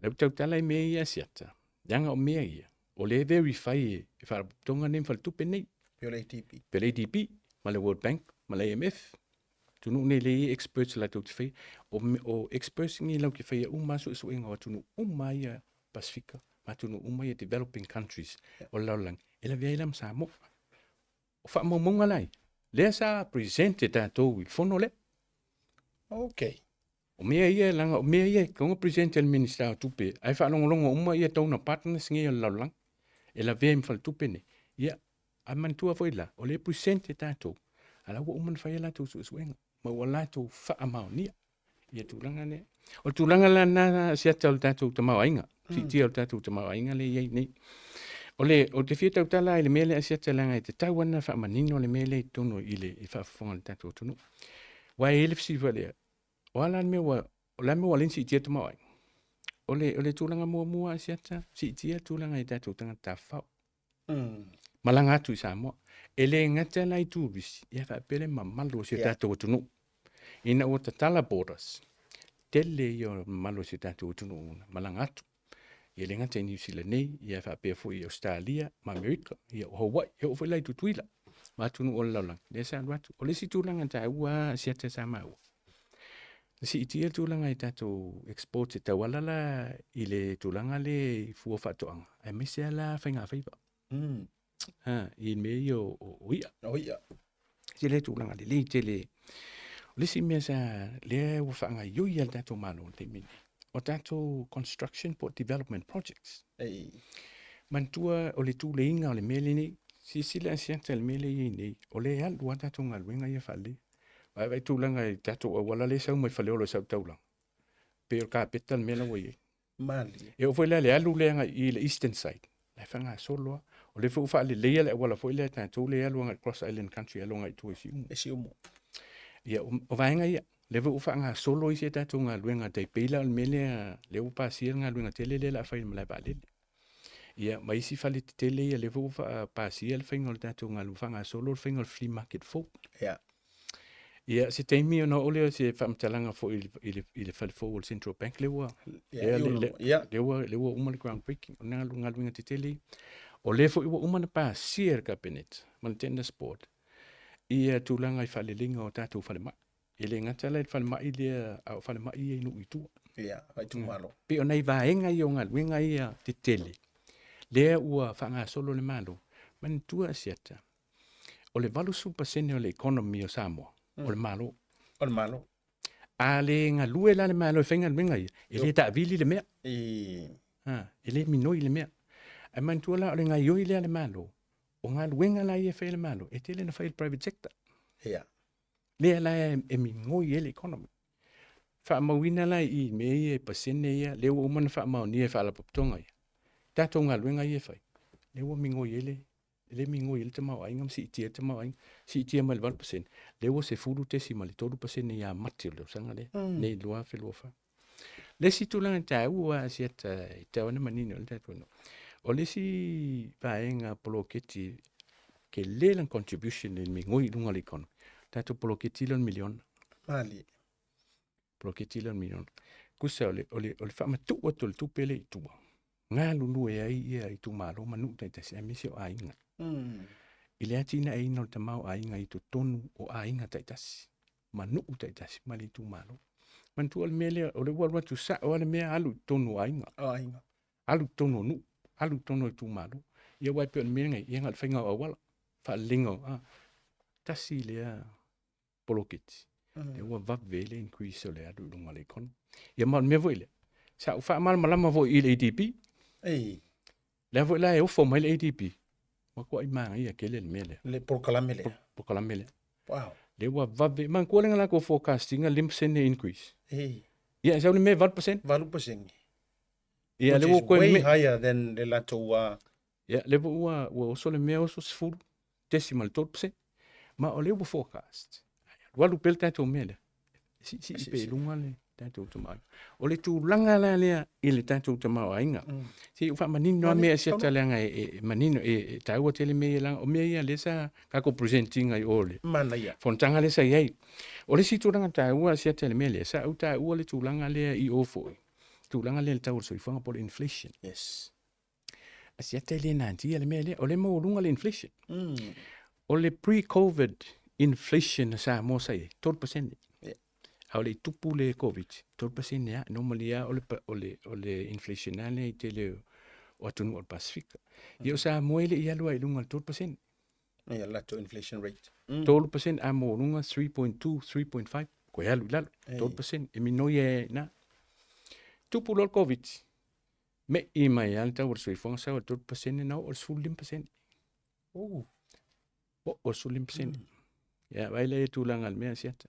Lau tautala i mea ia Asiata, leaga o mea ia, o lea e verify e faalapotopotoga nei ma faletupe nei. Pei o le ADB. Pei o le ADB, ma le World Bank, ma le IMF. Atunuu nei lea e i ai experts latou te faia. O, o experts nei latou te faia uma lava suesuega o atunuu uma ia Pasifika ma atunuu uma ia developing countries o le lalolagi, e lavea ai la ma Samoa. O faamaumauga la ia, lea sa present e tatou i le fono lea. Okay. O mea ia, leaga o mea ia e tatau ona present e le Minisita o Tupe, ae faalogologo uma ia donor partners nei o le lalolagi, e lavea ai ma faletupe nei. Ia, ae manatua foi la, o lea e present e tatou, a la ua uma ona fai a latou suesuega, ma ua latou faamaonia. Ia tulaga lea. O le tulaga la lena siata o le tatou tamaoaiga, siitia o le tatou tamaoaiga lea e i ai nei. O le, ou te fia tautala i le mea lea siata leaga e tatau lava ona faamanino le mea lea i totonu i le i faafofoga a le tatou atunuu. Aua e i ai le fesili foi lea, o a la le mea ua, o le a le mea ua ala ai ona siitia le tamaoaiga? O le tulaga muamua lava siata, siitia le tulaga i tatou tagata tafafao. Malaga atu i Samoa. E le gata la i turisi, ia faapea le mamalu o si o tatou atunuu. Ina ua tatala borders, tele ia o mamalu o si o tatou atunuu na malaga atu. E le gata i Niu Sila nei, ia faapea foi i Ausetalia ma Amerika, ia o Hawaii, e oo foi la i Tutuila ma atunuu o le lalolagi, lea sa alu atu. O le isi tulaga taua lava siata sa maua, na siitia le tulaga i tatou exports e tauala la i le tulaga lea i fua o faatoaga, aemaise lava la faigafaiva. Ha, i mea ia o i'a. O i'a. Se lea tulaga lelei tele. O le isi mea sa lea ua faagaoioi lava le tatou Malo i le taimi lenei, o tatou construction po o development projects. Ei. Manatua o le tuleiga o le mea lenei, silasila siata i le mea lea e i ai nei, o lea e alu lava tatou galuega ia faaleleia. Vaai tulaga i tatou auala lea e sau mai Faleolo e sau i le taulaga, pei o le kapeta le mea la ua i ai. Malie. E oo foi la i le alu lea agai i le eastern side, la e faagasolo lava. O lea foi ua faaleleia le auala foi lea a tatou lea e alu agai i le cross island country e alu agai i tua i Siumu. I Siumu. Ia, o vaega ia, lea foi ua faagasolo isi a tatou galuega tai pei la o le mea lea, lea ua pasia le galuega tele lea o le a fai i le malae vaalele. Ia, ma isi fale tetele ia, lea foi ua pasia le faiga o le tatou galuega, faagasolo le faiga o le flea market fou. Ia. Ia, se taimi ona oo lea o se faamatalaga foi i le fale fou o le Central Bank lea ua lea ua uma le ground breaking, o lena galuega tetele ia. O lea foi ua uma ona pasia e le Kapeneta ma le Tenders Board ia tulaga i faaleleiga o tatou falemai. E le gata la i le falemai lea, a o falemai ia i nuu i tua. Ia, itumalo. Pei o nai vaega ia o galuega ia tetele, lea ua faagasolo le Malo. Manatua Asiata, o le 80% o le economy o Samoa, o le Malo. O le Malo. A le galue la le Malo e fai galuega ia, e le taavili le mea. E le minoi le mea. Ae manatua la o le gaioi lea a le Malo, o galuega la ia e fai e le Malo, e tele na fai e le private sector. Ia. Lea la e migoi ai le economy. Faamauina la i mea ia i pasene ia, lea ua uma ona faamaonia e faalapotopotoga ia, tatou galuega ia e fai, lea ua migoi ai le, lea e migoi ai le tamaoaiga ma siitia ai le tamaoaiga, siitia mai le 8%, lea ua 10.3% ia Mati o le tausaga lea, nei 2024. Le isi tulaga taua Asiata e tatau ona manino ai le tatou nuu, o le isi vaega poloketi tele lana contribution i le migoi i luga o le economy, tatou poloketi lea o le miliona. Malie. Poloketi lea o le miliona. Tusa o le faamatuu atu o le tupe lea i tua, galulue ai ia itumalo ma nuu taitasi aemaise o aiga. I le atinaeina o le tamaoaiga i totonu o aiga taitasi ma nuu taitasi ma le itumalo. Manatua le mea lea, o lea ua alu atu sao lava le mea alu i totonu o aiga. O aiga. Alu i totonu o nuu, alu i totonu o itumalo. Ia aua e pei o le mea lenei, ia na o le faiga o auala, faaleleiga o, tasi lea poloketi, lea ua vave ai le increase o le alu i luga o le economy. Ia ma o le mea foi lea, sa ou faamalamalama foi i le ADB. Ei. Lea foi la e ofo mai le ADB, matuai manaia tele le mea lea. Le polokalame lea. Polokalame lea. Wow. Lea ua vave, manatua le na latou forecast ina 5% increase. Ei. Ia, e sau le mea e 8%. 8%. Ia, Which lea ua is toe way me- higher than le latou Ia, lea foi ua oso le mea oso 10.3%. Ma o lea ua forecast. Alu alu pea le tatou mea lea. Siisii pea i luga le tatou tamaoaiga. O le tulaga la lea i le tatou tamaoaiga. Se i ou faamanino lava mea siata leaga e manino, e taua tele mea ia leaga o mea ia lea sa tatou present ina i o i le Manaia. fonotaga lea sa i ai. O le isi tulaga taua siata i le mea lea, sa ou taua le tulaga lea i o foi, tulaga lea i le tau o le soifuaga po o le inflation. Yes. Asiata e le natia le mea lea, o lea e maualuga le inflation. O le pre-COVID inflation a Samoa sa i ai, 3%. Yeah. A o le i tupu le Covid, 3% lava. Normally lava o le inflation lava lea i tele o atunuu o le Pasefika. Ia o Samoa e le i alu lava i luga o le 3%. Ia, latou inflation rate. 3% a maualuga 3.2, 3.5, koe alu i lalo, 3%, e minoi ai i ina. Tupu loa le Covid, me'i mai lava le tau o le soifuaga sau i le 3% na oo i le 15%. Oo i le 15%. Ia, vaai la i le tulaga o le mea siata.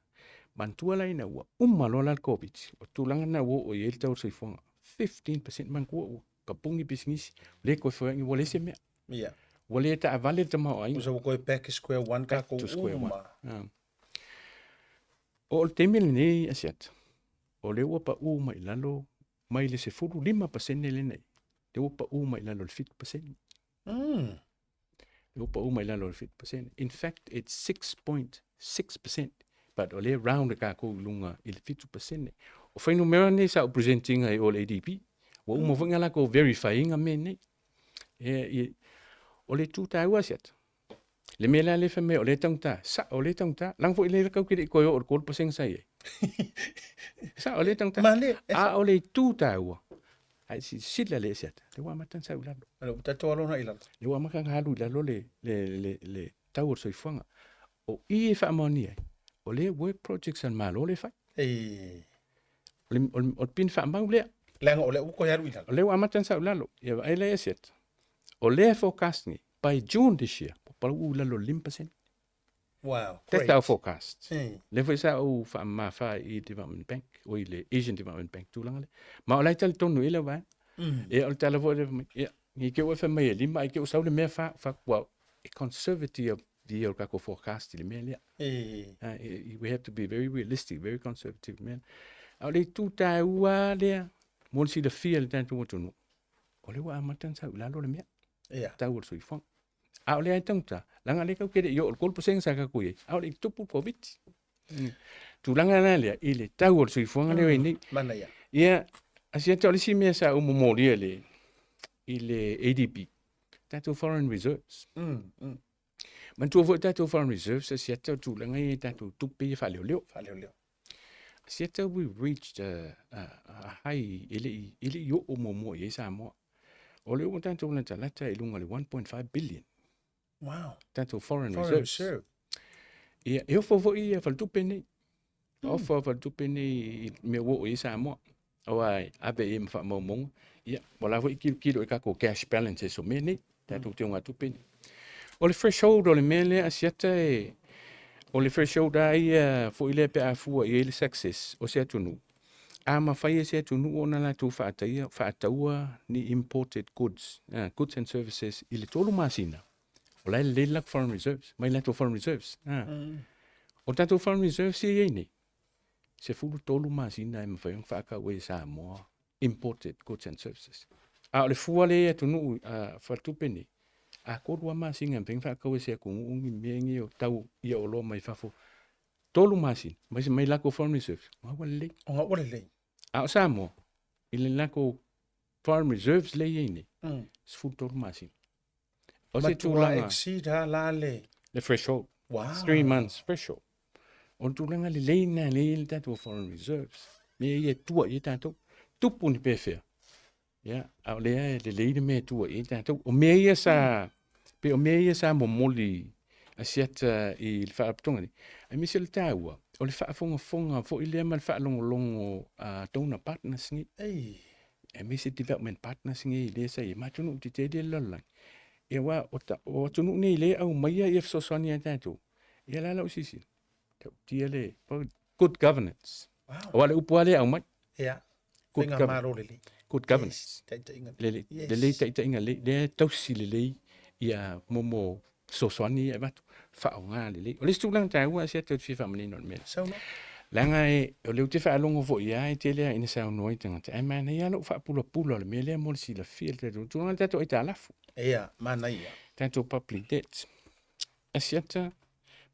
Manatua la ina ua uma loa la le Koviti, o tulaga lena ua oo i ai le tau o le soifuaga, 15%. Manatua ua kapugi pisinisi, le toe feoai, ua leai se mea. Ua le taavale le tamaoaiga. Ua toe back to square one Back tatou to square one. uma. Ah. O le taimi lenei Asiata, o lea ua pau mai i lalo mai le 15% lenei, lea ua pau mai i lalo i le 7%. Lea ua pau mai i lalo i le 7%. In fact, it's 6.6%, but o lea round le tatou i luga i le 7%. O fuainumera nei sa ou present ina i o le ADB, ua uma foi ona latou verify ina mea nei. O le itu taua Asiata, le mea la lea fai mai o lea e taugata, sao o lea e taugata, leaga foi lea tatou te le i toe oo i le 3% sa i ai. Sao o lea e taugata. Malie. A o le itu taua, a e silasila lelei Asiata, lea ua amata ona sau i lalo. O lea ua tatou alo i lalo. Lea ua amata ona alu i lalo le tau o le soifuaga. O i e faamaonia ai, o lea work projects a le Malo lea e fai. O le pine faamau lea. Leaga o lea ua toe alu i lalo. O lea ua amata ona sau i lalo. Ia vaai la i Asiata. O lea forecast nei, by June this year, ua pau i lalo i le 5%. Wow, That's great. our forecast. Lea foi sa ou faamamafa i Development Bank, o i le Asian Development Bank, tulaga lea. Ma o la e talitonu i le vaega. Ia, o le tala foi lea fai mai, ia, i te i ua fai mai e lima, ae te i ua sau le mea fa, fa, well, e conservative ia o le tatou forecast i le mea lea. We have to be very realistic, very conservative mea. A o le itu taua lea, mo le silafia e le tatou atunuu, o lea ua amata ona sau i lalo le mea, tau o le soifuaga. A o lea e taugata, leaga o lea tatou te le i oo i le 3% sa tatou i ai, a o le i tupu le Koviti. Tulaga la lea i le tau o le soifuaga lea ua i ai nei. Manaia. Ia, Asiata, o le isi mea sa ou momolia i le ADB, tatou foreign reserves. Manatua foi tatou foreign reserves, Asiata, o tulaga ia i tatou tupe ia faaleoleo. Faaleoleo. Asiata, we reached a high e le i oo muamua i ai Samoa. O lea ua tatou latalata i luga o le 1.5 billion. Wow. Tatou foreign Foreign reserves. reserve. Ia, e ofo foi ia faletupe nei. Ofo faletupe nei i mea ua oo i ai Samoa. Aua e ave i ai ma faamaumauga. Ia, ua la foi kilokilo i tatou cash balances o mea nei, tatou teugatupe nei. O le threshold o le mea lea Asiata e, o le threshold lava ia foi lea pe a fua i ai le success o se atunuu. A mafai e se atunuu ona latou faataia, faataua ni imported goods, goods and services i le 3 masina, o la e lelei le latou foreign reserves, mai latou foreign reserves. O tatou foreign reserves ia e i ai nei, 13 masina e mafai ona faatau ai e Samoa imported goods and services. A o le fua lea i atunuu faletupe nei, a 3 lava masina e mafai ona faatau e se atunuu ni mea nei o tau ia oloa mai fafo, 3 masina, mai mai latou foreign reserves, ona ua lelei. Ona ua lelei. A o Samoa, i le latou foreign reserves lea e i ai nei, 13 masina. O se Matua tulaga, exceed lava la le... le threshold. Wow. 3 months threshold. O le tulaga lelei lena lea e i ai le tatou foreign reserves. Mea ia e tua i ai tatou. Tupu ni pefea. Ia, a o lea e lelei le mea e tua i ai tatou. O mea ia sa, pe o mea ia sa momoli Asiata i le faalapotopotoga nei, aemaise le taua, o le faafogafoga foi lea ma le faalogologo a donor partners nei. Aemaise development partners nei lea sa i ai, ma atunuu tetele le lalolagi. Ia aua o atunuu nei lea e aumaia ia fesoasoani ia tatou, ia la lau silasila, tautia le good governance. Aua o le upu lava lea e aumai. Good Faiga governance. malo lelei. Good governance. Yes, taitaiga lelei. Lelei, Yes. lelei taitaiga lelei, lea e tausi lelei ia momo fesoasoani ia e avatu, faaaoga lelei. O le isi tulaga taua Asiata ou te fia faamanino i le mea lea. Saunoa. Leaga e, o lea ou te faalogo foi lava e tele lava ina saunoa ai tagata, ae manaia lava lou faapulapula o le mea lea mo le silafia i le tatou tulaga o le tatou aitalafu. Ia, manaia. Tatou public debt. Asiata,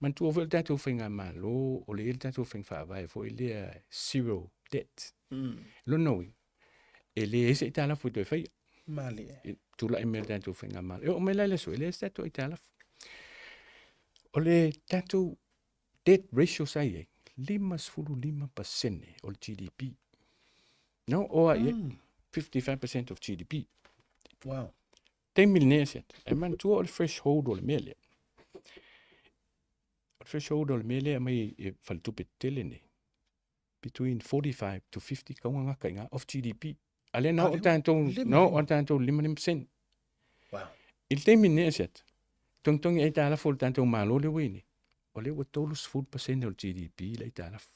manatua foi le tatou faigamalo, o lea e i ai le tatou faiga faavae foi lea zero debt. Lona uiga, e leai se aitalafu e toe faia. Malie. E tulai mai le tatou faigamalo. E oo mai la i le aso, e leai se tatou aitalafu. O le tatou debt ratio sa i ai, 55% o le GDP. No, o a i ai, 55% of GDP. Wow. Taimi lenei Asiata, e manatua o le threshold o le mea lea. O le threshold o le mea lea e aumai e faletupe tetele nei, between 45 to 50 kauga gata i ina of GDP. A lea na oo tatou, na oo tatou 55%. Wow. I le taimi lenei Asiata, togitogi aitalafu o le tatou Malo lea ua i ai nei, o lea ua 30% o le GDP le aitalafu.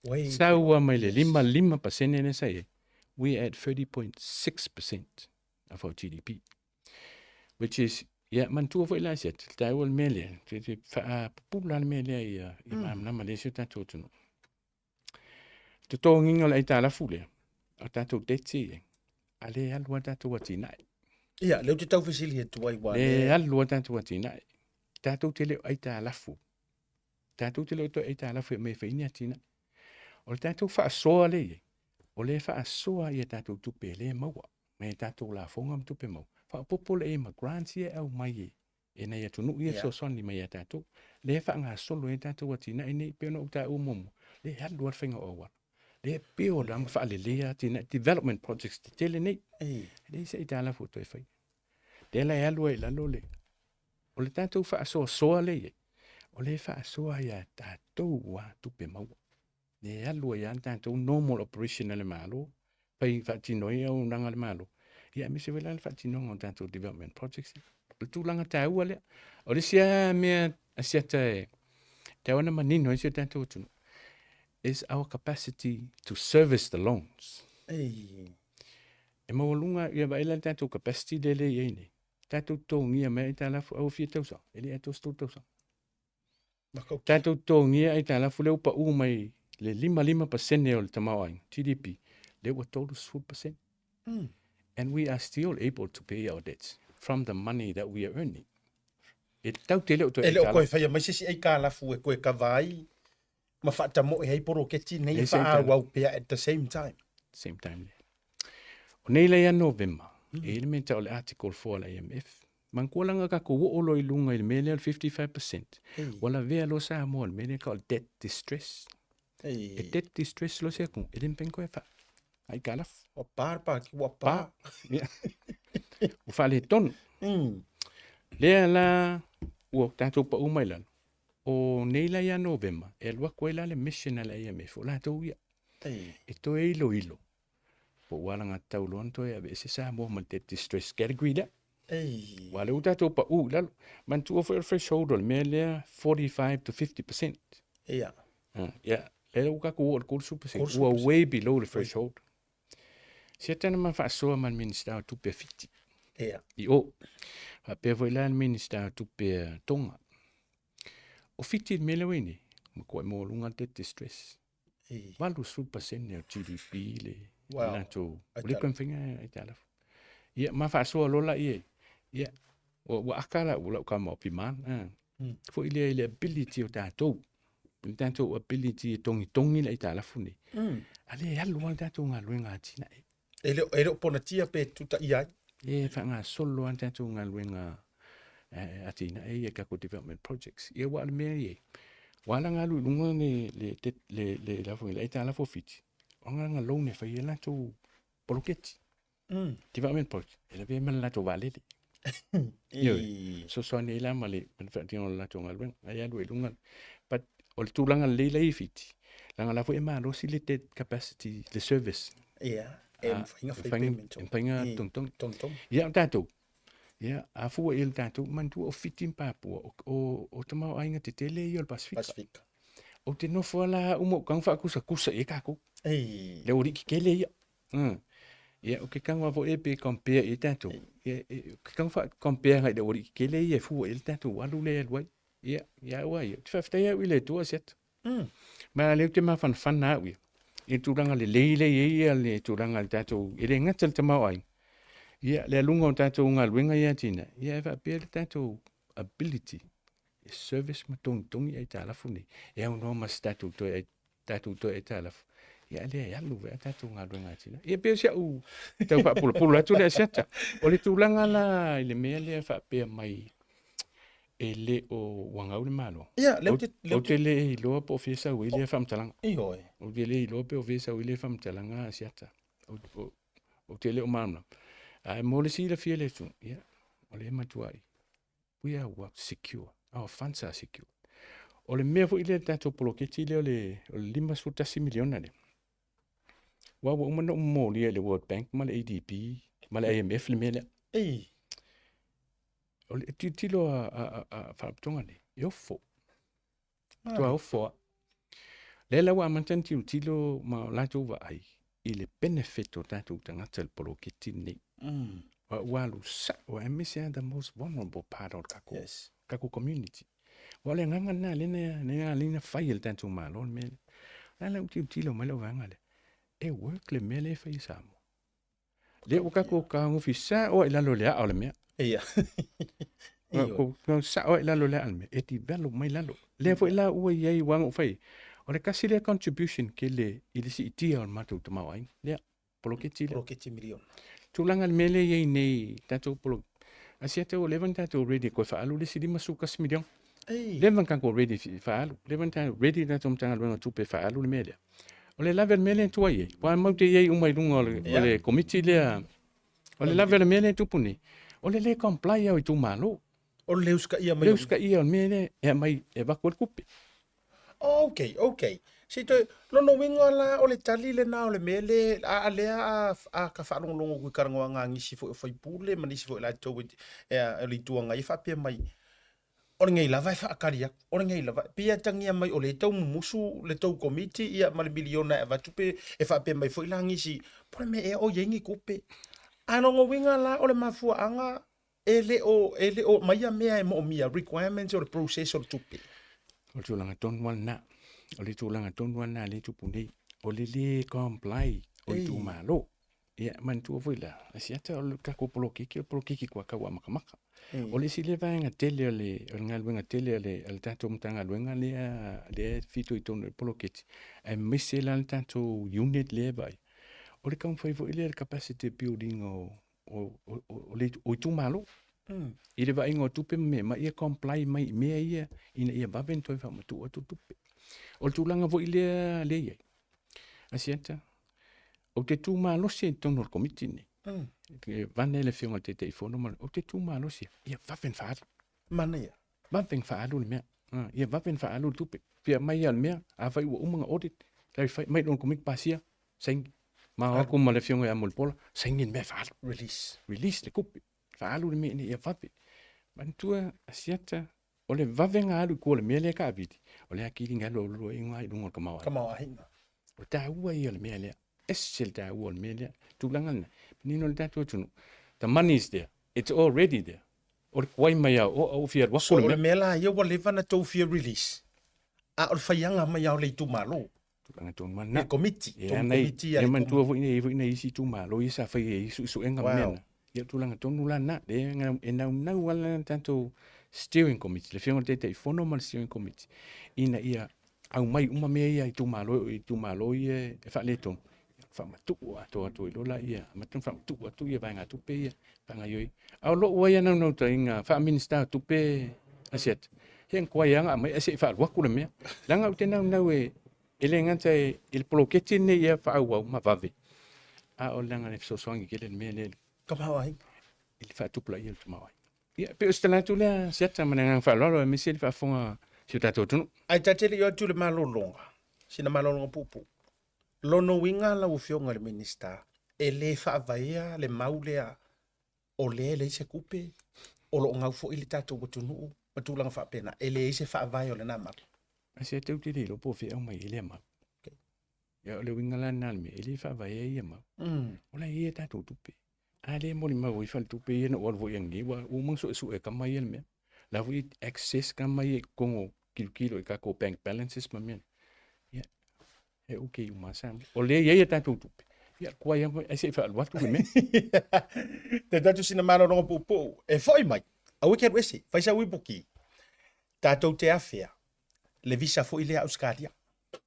Sau lava mai le 55% lea sa i ai, we are at 30.6% of our GDP. Which is, ia, manatua foi la Asiata, le taua o le mea lea, te, te faapupula le mea lea ia, ia malamalama lelei si o tatou atunuu. Totogiga o le aitalafu lea, o tatou debts ia i ai, a le alu lava tatou atinae. Ia, lea ou te tau fesili atu ai, ua Le le alu lava tatou atinae. Tatou te le o aitalafu. Tatou te le o toe aitalafu e aumai e fai ai ni atinae. O le tatou faasoa lea i ai, o lea e faasoa i a tatou tupe e le maua mai a tatou lafoga ma tupe maua. Faaopoopo lea i ai ma grants ia e aumai e e nai atunuu ia e fesoasoani mai ia tatou. Lea e faagasolo ai tatou atinae nei, pei ona ou taua muamua, lea e alu lava le faiga o auala. Lea e peo la ma faaleleia atinae, development projects tetele nei. E leai se aitalafu o toe faia. Lea la e alu ai i lalo le, o le tatou faasoasoa lea e i ai, o lea e faasoa ia tatou lava tupe maua. E alu ai lava le tatou normal operation a le Malo, fai faatino ai auaunaga a le Malo, ia aemaise foi la le faatinoga o tatou development projects. O le tulaga taua lea. O le isi lava mea a siata e tatau ona manino ai si o tatou atunuu, is our capacity to service the loans. Ei. E maualuga, ia vaai la le tatou capacity lea e i ai nei. Tatou totogia mai aitalafu au fia tausaga, e le atoa se 3 tausaga. Tatou totogia aitalafu lea ua pau mai le 55% o le tamaoaiga, GDP, lea ua 30%. And we are still able to pay our debts from the money that we are earning. E tau te le o toe E le o toe faia mai se isi aitalafu e toe kava ai ma faatamoe ai poloketi nei e faaauau pea at the same time. Same time. O nei la ia Novema, e i le mea tau o le Article 4 a le IMF, Manatua la tatou oo loa i luga i le mea lea o le 55%, ua lavea loa Samoa i le mea lea e tau o le debt distress. E debt distress loa se atunuu, e le mafai ona toe aitalafu. Ua pa le paki, ua pa. Pa. Ua faaletonu. Lea la ua tatou pau mai lalo, o nei la ia Novema, e alu atu ai la le mission a le IMF, o latou ia, e toe iloilo po ua alagatatau loa ona toe aveese Samoa ma le debt distress category lea. Ei. Aua o lea ua tatou pau i lalo. Manatua foi o le threshold o le mea lea 45 to 50%. Ia. Ia, lea ua tatou oo i le 30%. Ua way below le threshold. Siata na ma faasoa ma le Minisita o Tupe a Fiti. Ia. I o. Faapea foi la le Minisita o Tupe a Tonga. O Fiti le mea lea ua i nei, matuai maualuga le debt distress. 80% o GDP le Wow. latou o le mafai aitalafu. Ia ma faasoa loa laia ia ua aka la ua lau kama o piman. Foi lea i le ability o tatou. Le tatou ability e togitogi le aitalafu nei. A lea e alu lava le tatou galuega atinae. E le o ponatia pe tutaia ai. E faagasolo lava le tatou galuega atinae ia tatou development projects. Ia aua o le mea e i ai, ua ala ona alu i luga le aitalafu a Fiti, o lana loan e fai ai latou poloketi, development project, e lavea ai ma le latou vaalele. Ioe, fesoasoani ai la ma le faatinoga o le latou galuega, ai alu ai i luga. But o le tulaga lelei la e i Fiti, leaga o la foi e malosi le debt capacity, le service. Ia, e mafai ona fai payment. E mafai ona togitogi. Togitogi. Ia, o tatou, ia, a fua i ai le tatou, manatua o Fiti ma Papua, o tamaoaiga tetele ia o le Pasefika. Pasefika. Ou te nofo lava la au ma ou tago faakusakusa i ai tatou. Ei. Le aualii tetele ia. Ia, ou te tago lava foi pe compare i ai tatou. Ia, ou te tago faa-compare agai i le aualii tetele ia e fua i ai le tatou alu lea e alu ai. Ia, ia au lava ia, ou te faafetai au i le Atua Asiata. Ma o lea ou te mafanafana au ia i le tulaga lelei lea e i ai le tulaga o le tatou, e le gata i le tamaoaiga, ia le aluga o tatou galuega ia atinae, ia e faapea le tatou ability e service ma togitogi aitalafu nei, e aunoa ma se tatou toe tatou toe aitalafu, ia lea e alu ai tatou galuega atinae. Ia pei o si au tau faapulapula atu lea Asiata. O le tulaga la i le mea lea faapea mai e le o ua gau le Malo. Ia, lea ou te- lea Ou te le iloa po o fia sau ai lea faamatalaga. Ioe. Ou te le iloa pe o fia sau ai lea faamatalaga Asiata. Ou te le o malamalama. Ae mo le silafia e le atunuu, ia, o lea e matuai. We are what secure. Our funds are secure. O le mea foi lea le tatou poloketi lea o le $51 miliona lea. Aua ua uma ona ou momolia i le World Bank ma le ADB ma le IMF le mea lea. Ei. O le tilotilo a faalapotopotoga nei, e ofo. Matua ofo lava. Lea la ua amata ona tilotilo ma o latou vaai i le benefit o tatou tagata i le poloketi lenei. Aua ua alu sao aemaise lava the most vulnerable part o le tatou, yes. tatou community. Aua o le agaga lena lea na lea na fai e le tatou Malo le mea lea. O le a la ua tilotilo mai lau vaega lea, e work le mea lea e fai e Samoa. Lea ua tatou tagofi sao ai i lalo o le aa o le mea. Ia. Ua sao ai i lalo o le aa o le mea, e develop mai lalo. Lea foi la ua i ai, ua na ou fai, o le tasi lea contribution tele i le siitia o le matou tamaoaiga. Lea, poloketi lea. Poloketi miliona. Tulaga le mea lea e i ai nei, tatou poloketi. Asiata ua leva ona tatou ready e toe faaalu le isi $51 miliona. Leva ona tatou ready e faaalu. Leva ona tatou ready le tatou Matagaluega o Tupe e faaalu le mea lea. O le lave o le mea lea e tuai ai, aua matou te i ai uma i luga o le komiti lea. O le lave o le mea lea e tupu nei, o le le comply o itumalo. O le le usitaia mai. Le usitaia o le mea lea e aumai e avatu ai le tupe. Ok, ok. Se i toe, lona uiga la o le tali lena o le mea lea, a lea a ka faalogologo atu i talanoaga a nisi foi o faipule ma nisi foi o latou e o le Itu Agai e faapea mai, o lenei lava e faatali atu, o lenei lava, e pei e atagia mai o lea e tau mumusu le tou komiti ia ma le miliona e avatu pe e faapea mai foi la nisi, po o le mea ea o i ai ni tupe. A lona uiga la o le mafuaaga e le o, e le o aumaia mea e moomia, requirements o le process o le tupe. O le tulaga tonu lava lena. O le tulaga tonu lava lena lea e tupu nei. O le le comply o itumalo. Ia, manatua foi la, Asiata o le tatou poloketi, o le poloketi kuakau amatamata. O le isi lea vaega tele o le, o le galuega tele a le, a le tatou Matagaluega lea, lea e fitoitonu i le poloketi, aemaise la le tatou unit lea e vaai, o le taumafai foi lea i le capacity building o, o, o, o, le, o itumalo. I le vaaiga o tupe ma mea, ma ia comply mai i mea ia ina ia vave ona toe faamatuu atu tupe. O le tulaga foi lea lea i ai, Asiata, ou te tu malosi i totonu o le komiti lenei. E vane le afioga i le Taitaifono ma ou te tu malosi ia vave ona faaalu. Manaia. Vave ona faaalu le mea. Ia vave ona faaalu le tupe. Fia aumai lava le mea, afai ua uma ona audit, clarify, mai lona komiti pasia, saini. Ma o atu ma le afioga ia Mulipola, saini le mea e faaalu. Release. Release le tupe. Faaalu le mea ina ia vave. Manatua, Asiata, o le vavega alu i tua o le mea lea e taavili, o le atili na alu alu ai i luga o le tamaoaiga. Tamaoaiga. O le taua ia o le mea lea. Ese le taua o le mea lea. Tulaga lena, manino le tatou atunuu, the money is there, it's already there. O le tuai mai lava o au fia alu atu So o le mea la ia ua leva ona tou fia release, a o le faiaga mai lava o le itumalo. Tulaga tonu lava lena. Le komiti, Ia, tou nai, komiti a ia le manatua foi nei foi nai isi itumalo ia sa fai ai suesuega ma mea na. Ia o tulaga tonu la lena, lea e naunau lava le tatou steering committee, le afioga i le Taitaifono ma le steering committee, ina ia aumai uma mea ia i itumalo, itumalo ia e faaletonu, faamatuu atoa atu ai loa laia, amata ona faamatuu atu ia vaegatupe ia faagaoioi. A o lou ai naunautaiga faa-Minisita o Tupe Asiata, he tuai lava ona aumai ae se i faalu atu le mea. Leaga ou te naunau e e le gata i le poloketi lenei ia faaauau ma vave, a o leaga e fesoasoani tele le mea lea Tamaoaiga. i le faatupulaia o le tamaoaiga. Ia, pei o se tala atu lea Asiata ma le agaga faaaloalo aemaise le faafofoga a si o tatou atunuu. Ae ta te le i o atu i le malologa, sina malologa puupuu. Lona uiga lau Afioga i le Minisita, e le faavaea le mau lea o lea e leai se tupe, o lo o gau foi le tatou atunuu ma tulaga faapena. E leai se faavae o lena mau. Ae se tou te le iloa po o fea e aumai ai lea mau. Ia, o le uiga la lena o le mea, e le faavaea ia mau. O la e i ai a tatou tupe. A lea e molimau ai faletupe ia na ou alu foi ananei, ua uma ona suesue e tama ia le mea. O la foi e access tama ia i totonu o tilotilo i tatou bank balances ma mea na. Ia, e okay uma lava Samoa. O lea e i ai a tatou tupe, ia tuai lava ae se i faaalu atu le mea. Te atu sina malologa puupuu, e foi mai, aua e te alu ese, fai sau ipuki. Tatou te afea le visa foi lea Ausetalia.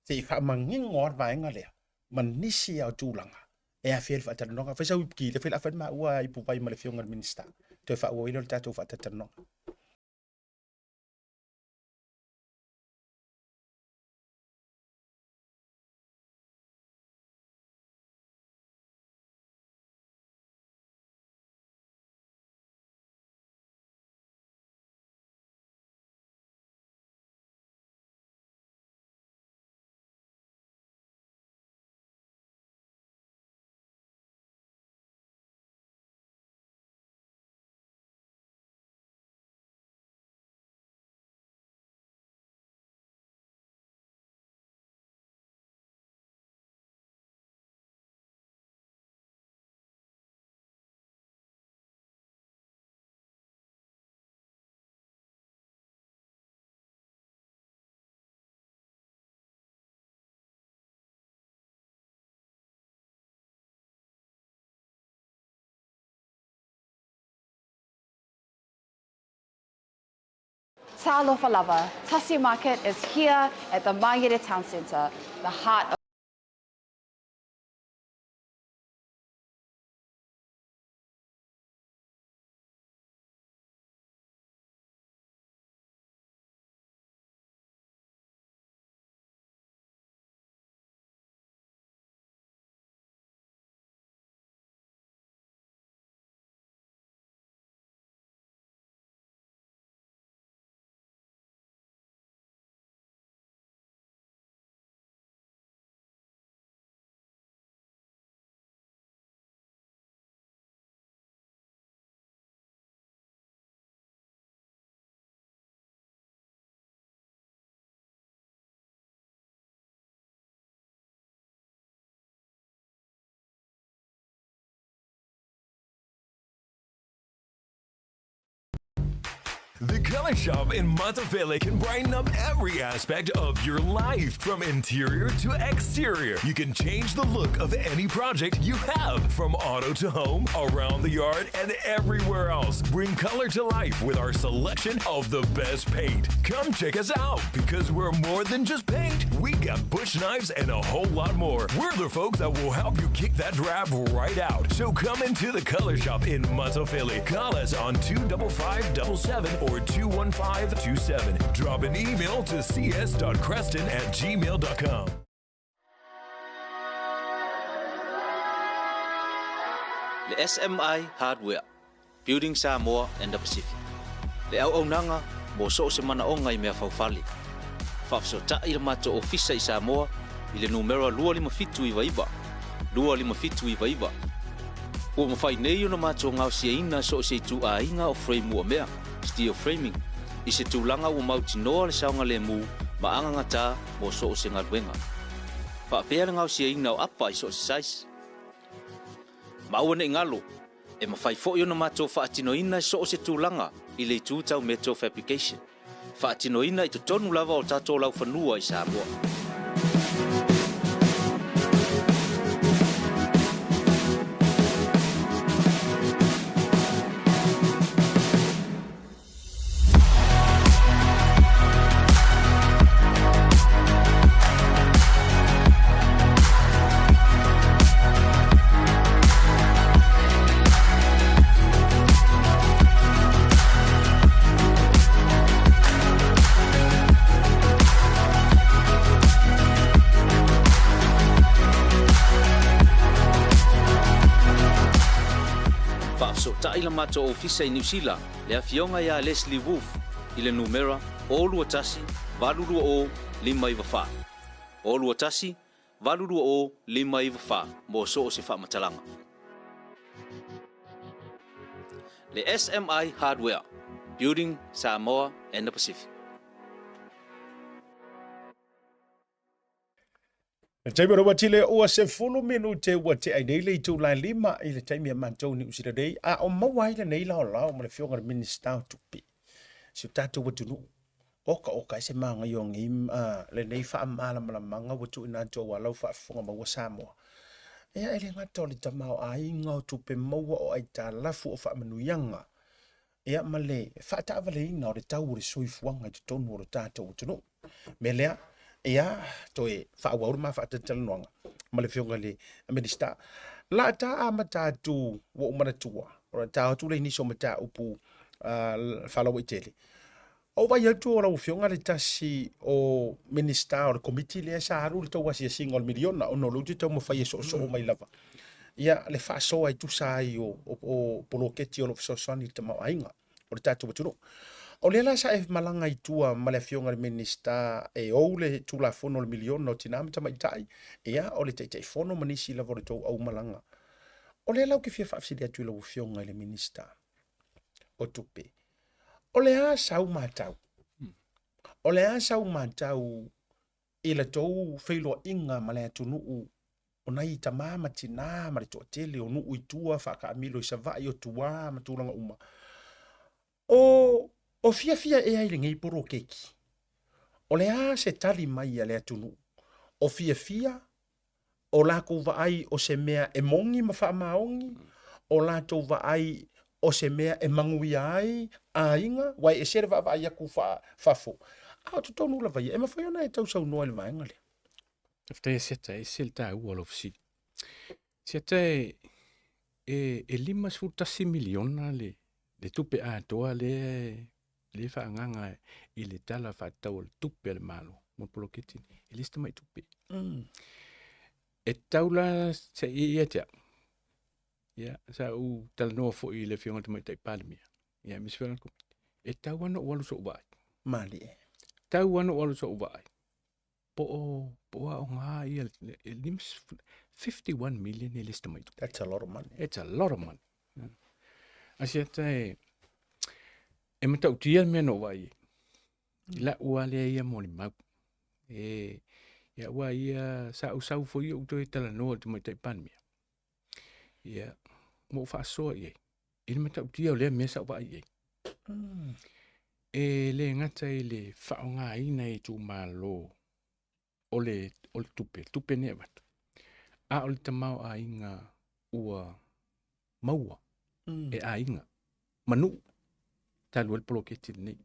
Se i faamanino lava le vaega lea ma nisi lava o tulaga e afea i le faatalanoaga. Fai sau ipuki, lea foi o le a fai le maua ipuvai ma le Afioga i le Minisita, toe faaauau ai lea o le tatou faatalatalanoaga. Talofa lava, Tasi Market is here at the Mangere Town Centre, the heart of The Color Shop in Matafele can brighten up every aspect of your life, from interior to exterior. You can change the look of any project you have, from auto to home, around the yard, and everywhere else. Bring color to life with our selection of the best paint. Come check us out because we're more than just paint. We got bush knives and a whole lot more. We're the folks that will help you kick that drab right out. So come into the Color Shop in Matafele. Call us on 25577 or 21527. Drop an email to cs.creston at gmail.com. Le SMI Hardware, Building Samoa and the Pacific. Le auaunaga mo so o se manaoga i mea faufale. Faafesootai le matou ofisa i Samoa i le numera 2579 2599. Ua mafai nei ona matou gaosiaina so o se ituaiga o frame uamea, steel framing, i se tulaga ua mautinoa le saogalemu ma agagatā mo so o se galuega. Faapea le gaosiaina o apa i so o se size. Ma aua ne i galo, e mafai foi ona matou faatinoina i so o se tulaga i le itu tau metal fabrication, faatinoina i totonu lava o tatou laufanua i Samoa. Faafesootai la matou ofisa i Niu Sila le afioga ia Leslie Wolfe i le numera 021 820 594. 021 820 594 mo so o se faamatalaga. Le SMI Hardware, Building Samoa and the Pacific. Le taimi o le uatile ua 10 minute ua tea ai nei le itula e lima i le taimi a matou Niu Sila nei, a o maua ai lenei laolao ma le afioga i le Minisita o Tupe. Si o tatou atunuu, oka oka e se magaia o nei, lenei faamalamalamaga ua tuuina atu aua lau faafofoga maua Samoa. Ia e le gata o le tamaoaiga o tupe maua o aitalafu o faamanuiaga, ia ma le faataavaleina o le tau o le soifuaga i totonu o le tatou atunuu. Mea lea, ia, toe faaauau le ma faatalatalanoaga ma le afioga i le Minisita. La ta amata atu ua ou manatua, o le ta atu le nisi o mataupu uh, faalauaitele. O vai atu o lau afioga le tasi o Minisita o le komiti lea sa alu le tou asiasiga o le miliona ona o lea ou te taumafai e soosoo mai lava. Ia, le faasoa e tusa ai o, o, o poloketi o lo o fesoasoani i le tamaoaiga o le tatou atunuu. O lea la sa e malaga i tua ma le afioga i le Minisita e ou le Tulafono o le miliona o tina ma tamaitai, ia, o le Taitaifono ma nisi lava o le tou aumalaga. O lea la ou te fia faafesili atu i lau afioga i le Minisita o Tupe, o le a sau matau? O le a sau matau i la tou feiloaiga ma le atunuu o nai tama ma tinā ma le toatele o nuu i tua faataamilo i Savaii o tua ma tulaga uma. O, o fiafia ea i lenei poloketi? O le a se tali mai a le atunuu? O fiafia o latou vaai o se mea e moni ma faamaoni, o latou vaai O se mea e manuia ai aiga, aua e ese le vaavaai atu fafo, a o totonu lava ia, e mafai ona e tausaunoa i le vaega lea. Faafetai Asiata, e ese le taua o lau fesili. Asiata e, e, e 51 miliona le, le tupe atoa lea lea e faaagaaga i le Tala Faatatau o le Tupe a le Malo mo le poloketi lenei, e le se tamai tupe. E tatau la se i ia te au, ia, sa ou talanoa foi i le Afioga i le Tamaitai Palemia, ia, aemaise foi lana Komiti, e tatau lava ona ou alu sou vaai. Malie. E tatau lava ona ou alu sou vaai, po o, po o aoga ia, e 51 million e le se tamai tupe. That's a lot of money. It's a lot of money. Asiata e, e matautia le mea na ou vaai ai. I lau lava lea ia molimau. E, ia aua ia sa ou sau foi ou toe talanoa i le Tamaitai Palemia. Ia, ma ou faasoa i ai i le matautia o lea mea sa ou vaai i ai. E le gata i le faaaogaina e itumalo o le, o le tupe, tupe nei e avatu, a o le tamaoaiga ua maua e aiga ma nuu talu ai le poloketi lenei.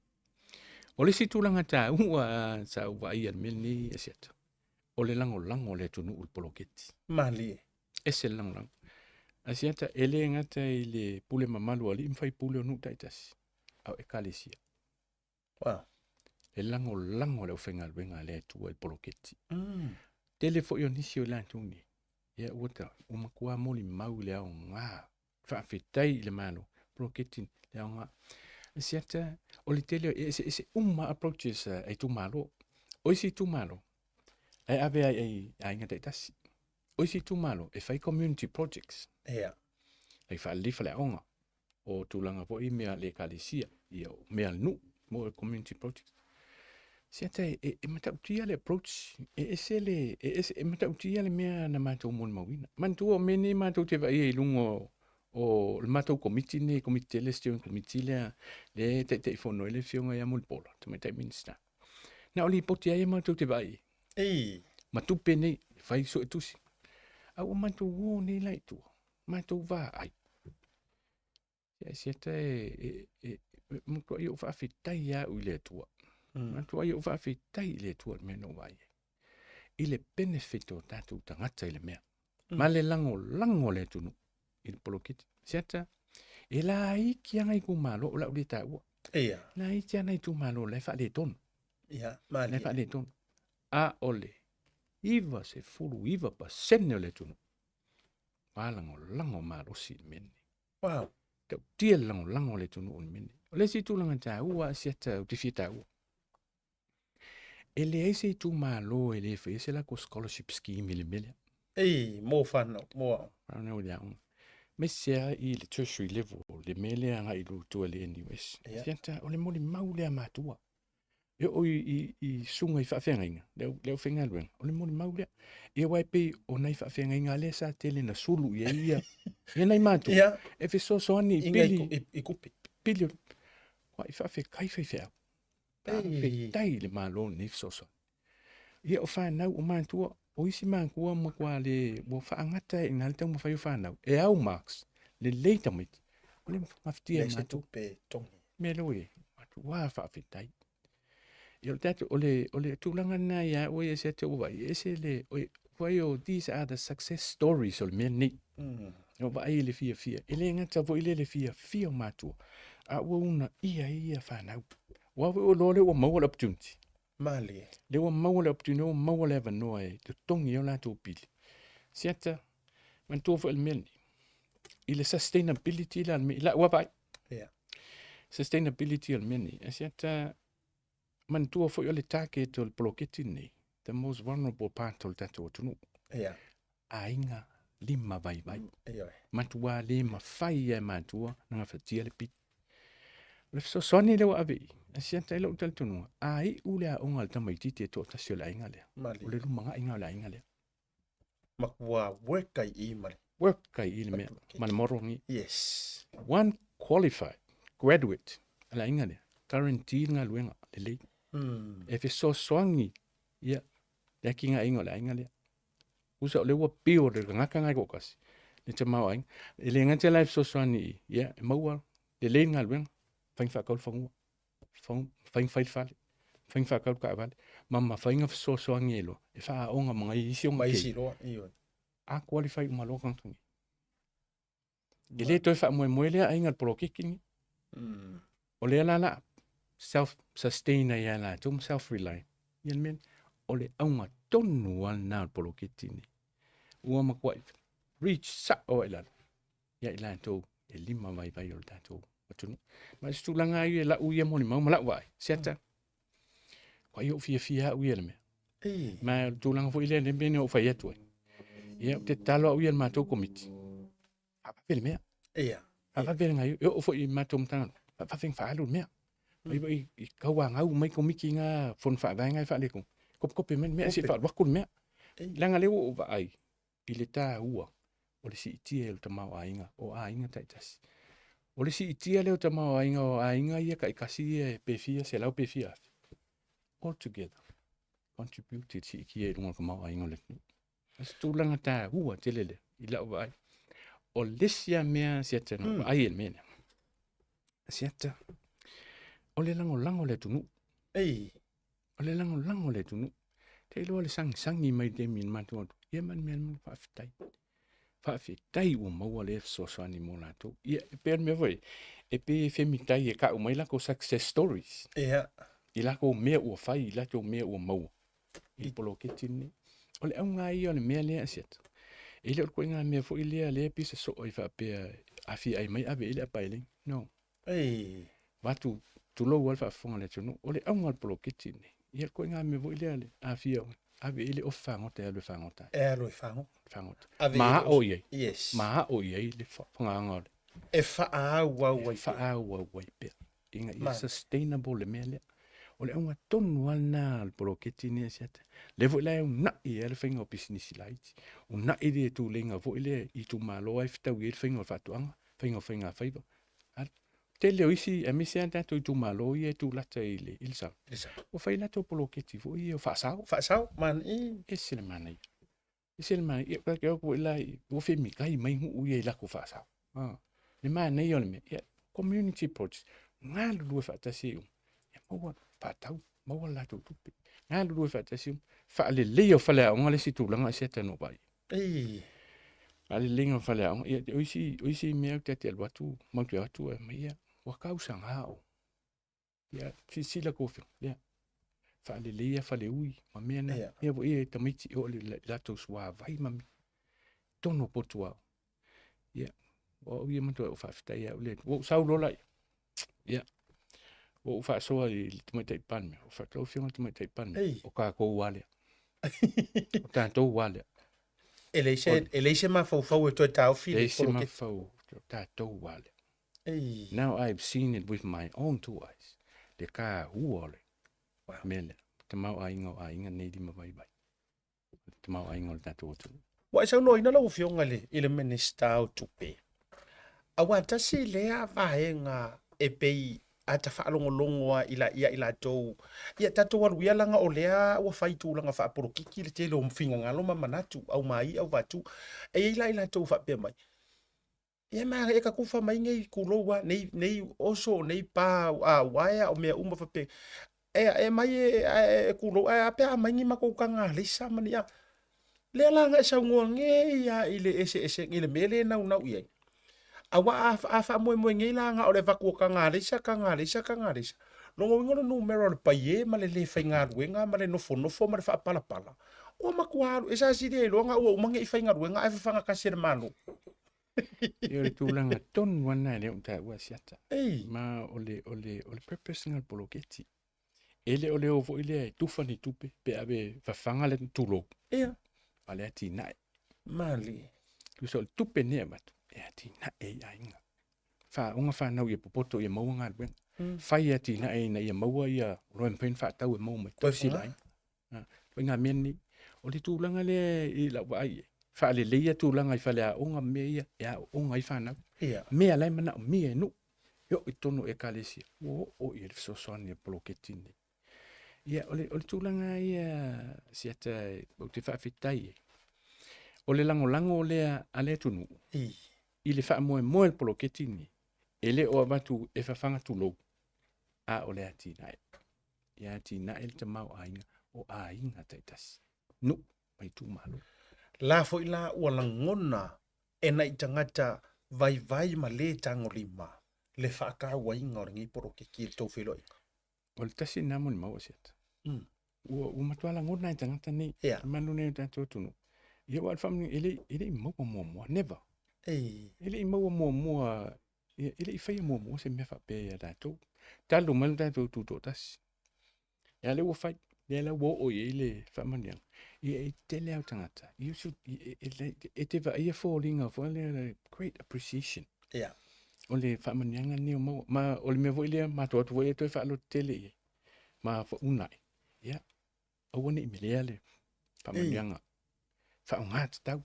O le isi tulaga taua sa ou vaaia i le mea lenei Asiata, o le lagolago a le atunuu i le poloketi. Malie. Ese le lagolago. Asiata, e le gata i le pule mamalu a alii ma faipule o nuu taitasi, a o ekalesia. Wow. Le lagolago a le aufaigaluega a le Atua i le poloketi. Tele foi o nisi o i latou nei, ia ua ta, ua matua molimau i le aoga faafetai i le Malo, poloketi le aoga. Asiata, o le tele, e eseese uma approaches a itumalo. O isi itumalo, e ave ai i aiga taitasi. O isi itumalo, e fai community projects. Ia. E faalelei faleaoga, o tulaga foi mea a le ekalesia, ia o mea a le nuu, mo community projects. Siata e, e, e matautia le approach, e ese le, e ese, e matautia le mea na matou molimauina. Manatua o mea nei matou te vaaia i luga o, o le matou komiti nei, komiti tele, steering committee lea, lea e taitaifono ai le afioga ia Mulipola, tamaitai Minista. Na o lipoti ai matou te vaai ai. Ei. Ma tupe nei, fai suetusi. A ua matou o nei la i tua, matou vaai. Ia siata e, e, e, e matuai ou faafetai lava au i le Atua. Matuai ou faafetai i le Atua i le mea na ou vaai ai. I le benefit o tatou tagata i le mea. Ma le lagolago a le atunuu i le poloketi. Siata, e laiti lava nai itumalo o le a ou le taua. Ia. Laiti lava nai itumalo la e faaletonu. Ia, La e malie. faaletonu. A o le 99% o le atunuu, ua lagolago malosi i le mea lenei. Wow. Tautia le lagolago a le atunuu i le mea lenei. O le isi tulaga taua Asiata ou te fia taua, e leai se itumalo e le faia se latou scholarship scheme i le mea lea. Ei, mo whanau, mo aoga. Whanau i le aoga. Aemaise lava i le tertiary level, le mea lea agai i tua i le NUS. Ia. Asiata, o le molimau lea a matua. E oo i, i, i susuga i faafeagaiga, le, au, le aufaigaluega, o le molimau lea. Ia aua e pei o nai faafeagaiga lea sa tele na sulu i ai ia, ia nai matua. Ia. E fesoasoani i I ngai pili, i, i kupi. pili, ua i faafetai faifeau. Faafetai i le Malo lenei fesoasoani. Ia o fanau, o matua, o isi matua matua le, ua faagata i ina le taumafai o fanau. E au marks, lelei tamaiti. O le gafatia e Leai se matua. tupe togi. Mea lea ua i ai, matua faafetai. Ia o le tatou, o le, o le tulaga lena ia oe ia se ua vaai, e ese le, oi, vaai o these are the success stories o le mea lenei. O vaai i le fiafia. E le gata foi lea i le fiafia o matua, a ua uunaia ai ia fanau. Aua foi ua iloa lea ua maua le opportunity. Malie. Lea ua maua le opportunity, ua maua le avanoa e totogi ai o latou pili. Siata, manatua foi le mea lenei, i le sustainability la o le mea, i lau lava vaai. Ia. Sustainability o le mea lenei, Asiata, manatua foi o le target o le poloketi lenei, the most vulnerable part o le tatou atunuu. Ia. Aiga lima vaivai. Ioe. Matua le mafai e matua na gafatia le pili. O le fesoasoani lea ua ave i i, Asiata, i lou talitonuga, a iu le aoga a le tamaitiiti e toatasi o le aiga lea, Malie. o le lumaga'iga o le aiga lea. Matua work ai i ma le. Work ai i le mea, ma le model ni. Yes. One qualified graduate a le aiga lea, guarantee le galuega lelei. E fesoasoani ia le atinaeina o le aiga lea. Usa o lea ua build e le tagata nai toatasi le tamaoaiga. E le gata la e fesoasoani i, ia, e maua Lelei le galuega, mafai ona faatau le fanua, mafai ona fai le fale, mafai ona faatau le taavale, ma mafai ona fesoasoani ai loa e faaaoga ma nai isi ona Ma isi loa, ioe. A qualify uma loa tagata nei. E le toe faamoemoe lea aiga i le poloketi lenei. O lea la la self sustain ai lava latou ma self reliant. Ia le mea lea. O le auga tonu lava lena o le poloketi lenei. Ua matuai reach sao lava i lalo ia i latou e lima vaivai o le tatou atunuu. Ma o se tulaga lava ia i lau ia molimau ma lau vaai, Siata, ua ai ou fiafia au ia i le mea. Ma o le tulaga foi lea, le mea na ou fai atu ai. Ia, ou te tatalo au ia i le matou komiti, faavave le mea. Faavave le gaoioi. E oo foi i le matou Matagaluega, faavave ona faaalu le mea. Mai foi i tauanau mai komiti na fono faavae na e faaletonu, kopekope mai le mea ae se i faaalu atu le mea. Leaga o lea ua ou vaai i le taua o le siitia o le tamaoaiga o aiga taitasi. O le siitia lea o tamaoaiga o aiga ia taitasi ia pe fia selau pe fia afe, all together contribute i le siitia i luga o le tamaoaiga o le atunuu. O se tulaga taua tele lea i lau vaai. O le isi lava mea Siata na ou vaai i le mea lea, Siata, o le lagolago o le atunuu. Ei. O le lagolago o le atunuu. Te iloa le sagisagi mai i le taimi na matou atu, ia ma le mea lea, faafetai. Faafetai ua maua lea fesoasoani mo latou. Ia, e pei o le mea foi, e pei e femitai e tau mai latou success stories. I latou mea ua fai, i latou mea ua maua i le poloketi lenei. O le auga lava ia o le mea lea, Asiata, e le o le ituaiga mea foi lea lea e pisa soo ai faapea a fia ai mai ave i ai le apaelegi. No. Vaeatu, tulou lava le faafofoga a le atunuu, o le auga o le poloketi lenei, ia le ituaiga mea foi lea a fia ave i ai le ofi fagota e alu e fagota ai. E alu e fagota. Fagota. Ave Ma i ai le ao ofi. i ai. Yes. Ma ao i ai le fagaga o le. E faaauau ai E faaauau ai pea. Ina ia Ma. sustainable le mea lea. O le auga tonu lava lena o le poloketi lenei a Siata. Lea foi la e uunai ai le faiga o pisinisi laiti. Uunai le tuleiga foi lea i itumalo lava e fetaui ai le faiga o faatoaga, faiga o faigafaiva. Tele o isi, aemaise lava tatou itumalo ia e tulata i le, i le sami, ua fai latou poloketi foi ia o faasao. Faasao, man, i. Ese le manaia. Ese le manaia. Ia, ta te o atu foi la, ua femikai mai nuu ia i latou faasao. Ah, le manaia o le mea, ia, community projects, galulue faatasi ai uma, ia maua faatau, maua le latou tupe. Galulue faatasi uma, faaleleia o faleaoga le isi tulaga e siata na ou vaai. Ei. Faaleleiga o faleaoga, ia, o isi, o isi mea ou te ati alu atu, matou te o atu ae mai, ia, ua tausaga o. Ia, silasila tou afioga, ia, faaleleia faleui ma mea na. Ia. Ia foi e tamaiti o le latou suavai ma mea. Totonu o potu aoga. Ia, o au ia matua ou faafetai au le, ua ou sau loa la, ia, ua ou faasoa i le Tamaitai Palemia, ua faapea, lau Afioga i le Tamaitai Palemia, Ei. o tatou lava lea. O tatou lava lea. E leai se, e leai se mafaufau e toe taofi le Leai se poloketi. mafaufau, o tatou lava lea. Ei. Now I've seen it with my own two eyes. Le taua o le mea lea. Tamaoaiga o aiga nei lima vaivai. Le tamaoaiga o le tatou atunuu. Ua e saunoaina lau Afioga i le, i le Minisita o Tupe, aua tasi lea vaega e pei a ta faalogologo a i la, ia i latou, ia tatou alu ia laga o lea ua fai tulaga faapolokiki le tele o finagalo ma manatu, au mai au vatu. E i ai la i latou faapea mai, ia ma e tatufa mai nei kulou a, nei, nei oso, nei pa a uaea o mea uma faapea. E, e mai e, e, e kulou, ae a pe a aumai ni matou taga alesa ma ni a. Lea la na e saunoa nei a i le eseese, i le mea lea e naunau i ai. Aua a, a faamoemoe nei la na o le avatu o taga alesa, taga alesa, taga alesa. Lona uiga o le numera o le paiē ma le le faigaluega ma le nofonofo ma le faapalapala, ua matua alu, e sasili ai loa na ua uma nei faigaluega ae fafaga tasi e le Malo. Ia o le tulaga tonu lava lena lea ua taua e Siata. Ei. Ma o le, o le, o le purpose lena o le poloketi. E le o le o foi lea e tufa ni tupe pe ave fafaga le tulou. Ia. A o le atinae. Malie. Tusa o le tupe lenei e avatu, e atinae ai aiga. Faaoga fanau ia popoto ia maua galuega. Fai atinae ina ia maua ia oloa e mafai ona faatau e maua mai tausi le aiga. Ituaiga mea nei. O le tulaga lea i lau vaai i ai, faaleleia tulaga i faleaoga ma mea ia e aooga ai fanau. Ia. Mea la e manaomia e nuu, e oo i totonu o ekalesia, ua oo i ai le fesoasoani a le poloketi lenei. Ia, o le, o le tulaga ia, Siata, ou te faafetai ai, o le lagolago lea a le atunuu Ei. i le faamoemoe o le poloketi lenei. E le o avatu e fafaga tulou, a o le atinae. Ia atinae le tamaoaiga o aiga taitasi, nuu ma itumalo. La foi la ua lagona e nai tagata vaivai ma le tagolima le faatauaina o lenei poloketi i le tou feiloaiga. O le tasi lena molimau a Siata. Ua, ua matua lagona e tagata nei, Ia. manu nei o tatou atunuu. Ia ua faamanuia, e le, e le i maua muamua, never. Ei. E le i maua muamua, ia, e le i faia muamua se mea faapea ia tatou. Talu mai lo tatou tutoatasi. Ia lea ua fai, lea la ua oo i ai le faamanuiaga. Ia e tele lava o tagata, you should, e, e, e te vaaia foliga foi lea, le great appreciation. Ia. O le faamanuiaga lenei o maua. Ma o le mea foi lea, matou atu foi e toe faalototele i ai. Ma uunai, ia, aua ne i melea le faamanuiaga. Faaaoga tatau.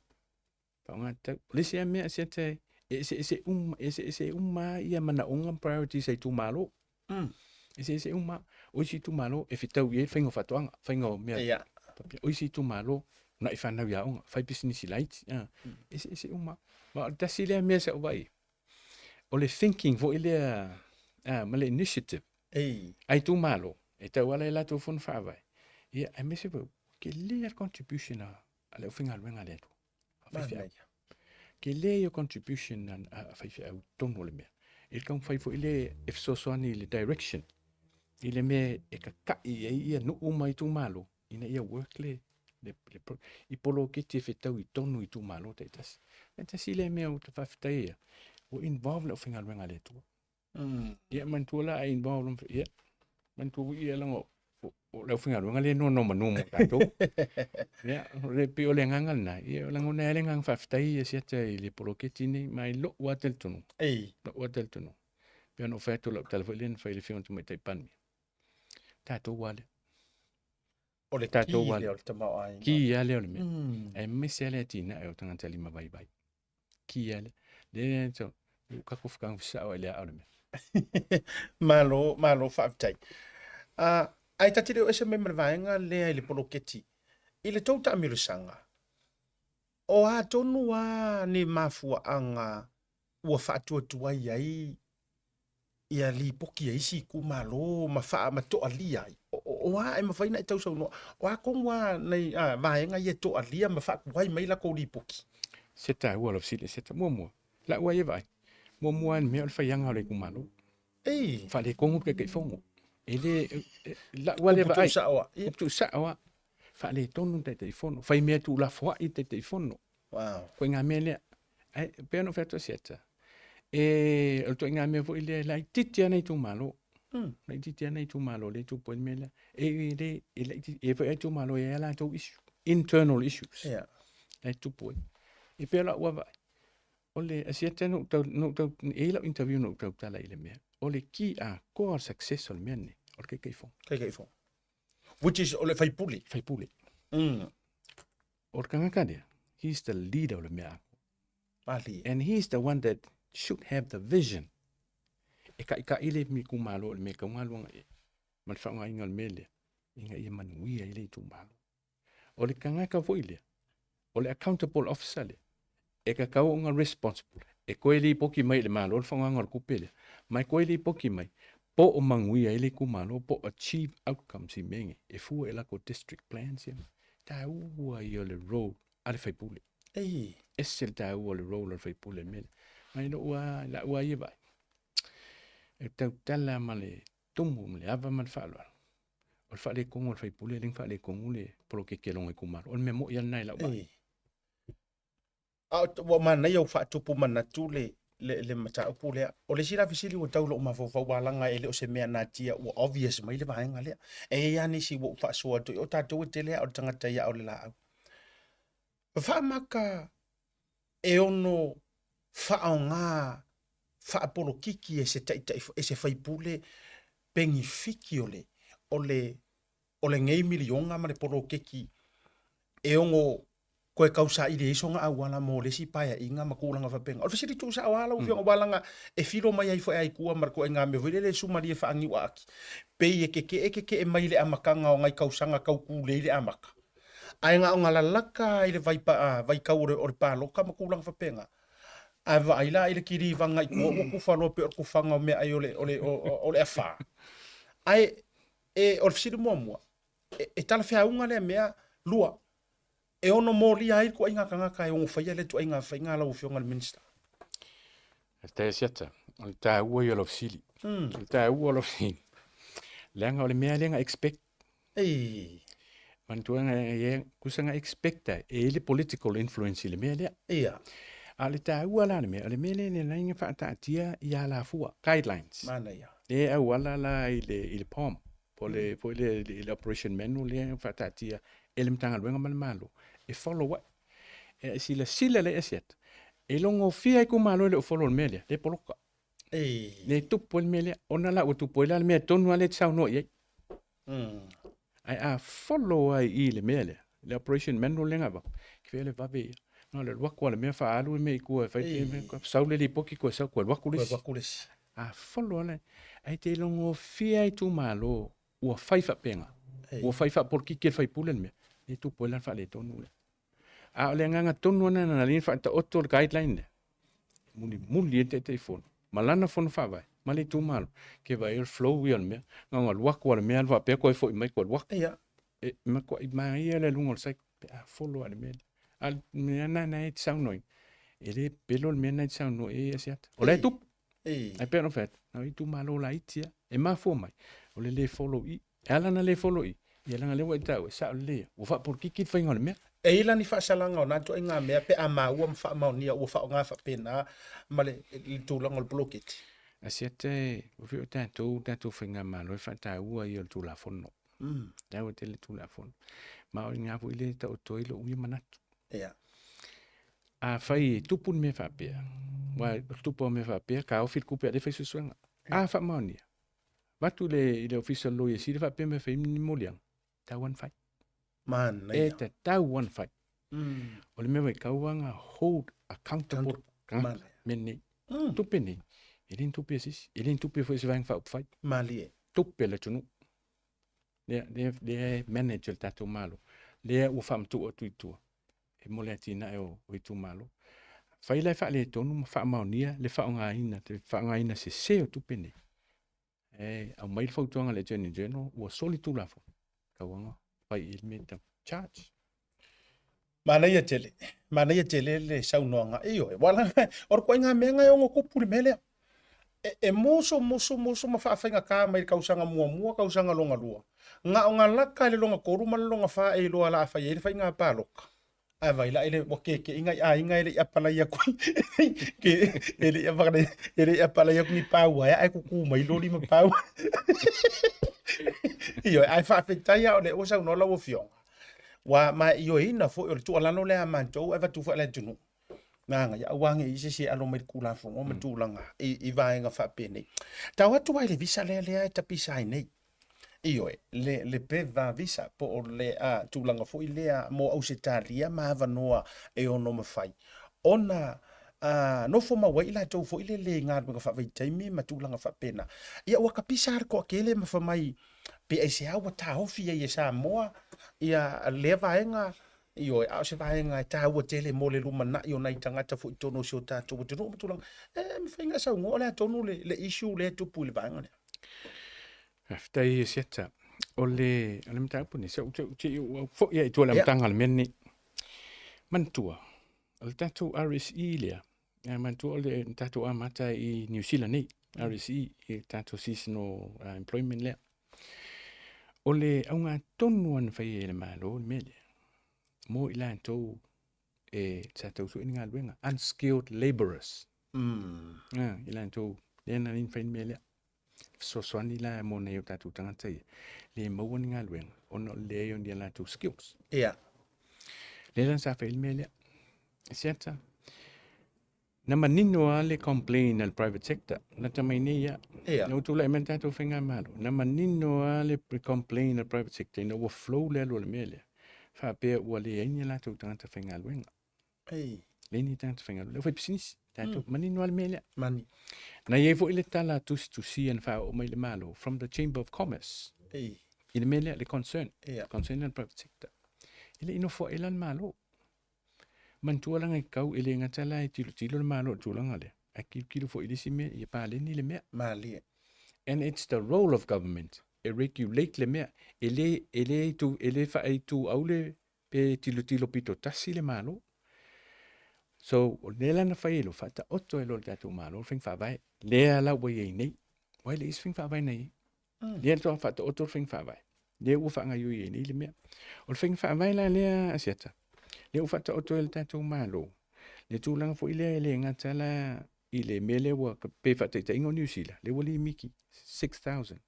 Faaaoga tatau. O le isi lava mea asiata e eseese uma, eseese uma lava ia manaoga ma priorities a itumalo. Eseese uma. O isi itumalo e fetau i ai le faiga o faatoaga, faiga o mea. Ia. O isi itumalo, uunai fanau i aoga, fai pisinisi laiti. Eseese uma. Ma o le tasi lea mea sa ou vaai, o le thinking foi lea ma le initiative Ei. a itumalo e tauala i latou fono faavae. Ia, aemaise foi, tele le contribution a le aufaigaluega a le Atua. A faifeau. Tele ia contribution a faifeau i totonu o le mea. E taumafai foi lea e fesoasoani i le direction, i le mea e tata'i ai ia nuu ma itumalo, ina ia work le, le, le i poloketi e fetau i totonu i itumalo taitasi. E tasi lea mea ou te faafetai ai, ua involve le aufaigaluega a le Atua. Ia manatua la a involve, ia, manatua foi ia leaga o le aufaigaluega lea e nonomanu mo tatou. Ia, o le pei o le agaga lena, ia lagona ai le agaga faafetai ia Siata i le poloketi lenei, ma i lou lava talitonuga. Ei. Lou lava talitonuga. Pei ona ou fai atu i lau tala foi lea na fai i le Afioga i le Tamaitai Palemia, tatou lava lea. O le Tatou ki lava lea o le tamaoaiga. Ki lava lea o le mea. Aemaise lava le atinae o tagata limavaivai. Ki lava lea. Lea e ua tatou fetagofisao i le aa o le mea. Malo, malo faafetai. Ae ta te le o ese mai ma le vaega lea i le poloketi. I le tou taamilosaga, o a tonu lava ni mafuaaga ua faatuatuai ai ia lipoti a isi itumalo ma faa ma toalia ai? O a e mafai ona e tausaunoa? O a tonu lava nai vaega ia e toalia ma faatuai mai latou lipoti? Se taua o lau fesili, se muamua, lau lava ia vaai, muamua lava le mea o le faiaga o le itumalo. Ei. Faaletonu le Taitaifono. E le, lau lava lea Upu vaai. tuusao lava. Upu tuusao lava. Faaletonu le Taitaifono. Fai mea tuulafoai le Taitaifono. Wow. Ituaiga mea lea. Ae pei ona ou fai atu Asiata, e, o le ituaiga mea foi lea e laitiiti lava nai itumalo. Laitiiti lava nai itumalo lea e tupu ai le mea lea. E, e le, e laitiiti, e i ai foi lava itumalo e i ai lava latou issue, internal issues. Yeah. La e tupu ai. E pei o lau vaavaai, o le Asiata na ou tau, na ou tau, e i ai lau interview na ou tautala i le mea, o le ki atoa o le success o le mea lenei, o le Taitaifono. Taitaifono. Which is o le faipule. Faipule. O le tagata lea, he's the leader o le mea atoa. Malie. And he's the one that should have the vision. E kaʻikaʻi le itumalo o le mea e taugaluega i ai, ma le faaaogaina o le mea lea, ina ia manuia ai le itumalo. O le tagata foi lea, o le accountable officer lea, e tatau ona responsible, e toe lipoti mai i le Malo le faaaogaina o le tupe lea, ma e toe lipoti mai po o manuia ai le itumalo, po o achieve outcomes i mea nei, e fua i latou district plans ia. Taua ia o le role a le faipule. Ei. Ese le taua o le role a le faipule i le mea lea. Ma i lou lava, i lau lava ia vaai, e tautala ma le tumu ma le ava ma le faaaloalo, o le faaletonu o le faipule lea na faaletonu le poloketi a lona itumalo. O le mea moi lava lena i lau vaai. Ei. A ua manaia ua faatupu manatu le, le, le mataupu lea. O le isi la fesili ua tau i lou mafaufau aua leaga e le o se mea natia ua obvious mai le vaega lea. E i ai lava nisi ua ou faasoa atu, o tatou e tele lava o le tagata ia o le laau. Faamaka e ono faaaoga faapolokiki e se taitai, e se faipule penifiki o le, o le, o lenei miliona ma le poloketi e ono toe tausaili ai sona auala mo le isi paeaiga ma tulaga faapena. O le fesili tuusao lava lau Afioga, aua leaga e filo mai ai foi lava i tua ma le ituaiga mea foi lele e sumalie faaniuaati, pei e tetee tetee mai i le amataga o nai tausaga tau tulei le amata, ae na ona lalata lava i le vaitau o le palota ma tulaga faapena. Ae vaai la i le kilivaga i tua ua kufa loa pei o le kufaga o meaai o le, o le, o, o le afa. Ae e, o le fesili muamua, e, e talafeauga lea mea, lua, e ono molia ai le tuaiga tagata e ono faia lea tuaiga faiga a lau Afioga i le Minisita. Faafetai Asiata, o le taua ia o lau fesili. O le taua o lau fesili, leaga o le mea lea na expect. Ei. Manatua na ia kusa na expect ai, e i ai le political influence i le mea lea. Ia. A o le taua la o le mea, o le mea lea lena na faataatia i alafua, guidelines. Manaia. Lea e auala la i le, i le POM, po o le, foi le, le operation manual lea e faataatia e le Matagaluega ma le Malo e follow ai. E silasila lelei Asiata, e logofia itumalo e le o follow i le mea lea, lea e poloka. Ei. Le tupu ai le mea lea, ona la ua tupu ai la le mea tonu lava lea e te saunoa i ai. Ae a follow ai i le mea lea, le operation manual lea na avatu, e fia le vave ia. Na o le alu atu lava o le mea faaalu le mea i tua e fai, sau le lipoti toe sau toe alu atu le isi. Toe alu atu le isi. A follow lava, ae te logofia itumalo ua fai faapena, ua fai faapolokiki e le faipule le mea, lea e tupu ai la le faaletonu lea. A o le agaga tonu lava lena na ala ai ona faataoto le guideline lea, e mulimuli ai le Taitaifono ma lana fono faavae ma le itumalo, ke vaai o le flow ia o le mea, na ona alu atu lava o le mea alu faapea toe foi mai toe alu atu. E matuai manaia le aluga o le cycle pe a follow lava i le mea lea. A o le mea lena na e te saunoa ai, e le pepelo le mea lena e te saunoa i ai Asiata. O la e tupu. Ae pei ona ou fai atu, na o itumalo laiti lava. E mafua mai, o le le follow i. E ala ona le follow i, ia leaga o lea ua e taua, e sao lelei lava, ua faapolokiki le faiga o le mea. E i ai la ni faasalaga o na ituaiga mea pe a maua ma faamaonia ua faaaoga faapena ma le tulaga o le poloketi? Asiata e, ua fiu tatou, tatou faigamalo e faataua ia o le Tulafono. Taua tele le Tulafono. Ma o i ina foi lea e taoto ai lou ia manatu. Afai e tupu le mea faapea, aua o le tupu o mea faapea, taofi le tupe a o lea e fai suesuega. A faamaonia, avatu i le Ofisa o le Loia Sili faapea mai e fai ni moliaga, e tatau lava ona fai. Manaia. E tatau lava ona fai. O le mea foi, e tatau lava ona hold accountable tagata mea nei. Tupe nei, e le ni tupe a se isi, e le ni tupe foi a se Vaega Faaupufai. Malie. Tupe a le atunuu. Lea, lea, lea e manage e le tatou Malo, lea ua faamatuu atu i tua e mo le atinae o, o itumalo. Fai la e faaletonu ma faamaonia le faaaogaina, le faaaogaina sese o tupe nei. E aumai le fautuaga a le Attorney General, ua soli Tulafono, tauaga fai i le mea charge. Manaia tele, manaia tele le saunoaga. Ioe, ua laga, o le ituaiga mea lena e ono tupu le mea lea. E, e musu, musu, musu ma faafaigata mai le tausaga muamua, tausaga lona lua. Na o na laka i le lona tolu ma le lona fa e iloa o le a fai ai le faiga palota. Ae vaai la i le, ua keke'i nai aiga e le i apalai atu i, ke, e le i apalai, e le i apalai atu ni pau aea ae tutu mai loli ma pau. Ioe, ae faafetai lava o lea ua saunoa lau Afioga. Ua ma e ioeina foi o le tuualalo lea a matou ae avatu foi i le atunuu. Manaia, aua ne i se isi e alo mai le Tulafono ma tulaga i, i vaega faapenei. Tau atu ai le visa lea lea e tapisa ai nei. Ioe, le, le PEVA visa po o le a, tulaga foi lea mo Ausetalia ma avanoa e ono mafai ona a, nofo mau ai i latou foi lele i galuega faavaitaimi ma tulaga faapena. Ia ua tapisa lava le toatele ma fai mai pe aisea ua taofi ai e Samoa ia lea vaega, ioe, a o se vaega e taua tele mo le lumanai o nai tagata foi i totonu o si o tatou atunuu ma tulaga. E mafai ona e saunoa o le a tonu le, le issue lea e tupu i le vaega lea? Faafetai Asiata. O le, o le mataupu lenei, se ou te i ou foi lava i tua i le amataga o le mea lenei. Manatua, o le tatou RSE lea, a manatua o le tatou amata i Niu Sila nei, RSE, i le tatou seasonal employment lea. O le auga tonu lava na fai e le Malo le mea lea, mo i latou e sa tau sue ni galuega, unskilled labourers. I latou lea na fai le mea lea. Fesoasoani la mo nai o tatou tagata ia, le maua ni galuega ona o le leai o ni a latou skills. Lea la sa fai le mea lea. Siata, na manino lava le complain a le private sector, lata mai nei ia. Na ua tulai mai le tatou faigamalo, na manino lava le complain a le private sector ina ua flow le alu o le mea lea, faapea ua leai ni a latou tagata faigaluega. Leai ni tagata faigaluega, le aufaipisinisi. Tatou manino lava le mea lea. Mani. Na i ai foi le tala tusitusia na faaoo mai i le Malo from the Chamber of Commerce i le mea lea, le concern. Concern a le private sector. E le i nofoai la le Malo. Manatua la e tatau e le gata la e tilotilo le Malo i le tulaga lea, ae tilotilo foi i le isi mea ia paleni le mea. Malie. And it's the role of government e regulate le mea. E le, e le, itu, e le faaituau le pe tilotilo pito tasi le Malo. So, o lea la na fai ai loa, faataoto ai loa le tatou Malo le faiga faavae. Lea la ua i ai nei. Aua e leai se faiga faavae na i ai. Lea faatoa faataoto le faiga faavae. Lea ua faagaoioi ai nei le mea. O le faiga faavae la lea Asiata, lea ua faataoto ai le tatou Malo, le tulaga foi lea e le gata la i le mea lea ua, pe faataitaiga o Niu Sila, lea ua limiti 6,000.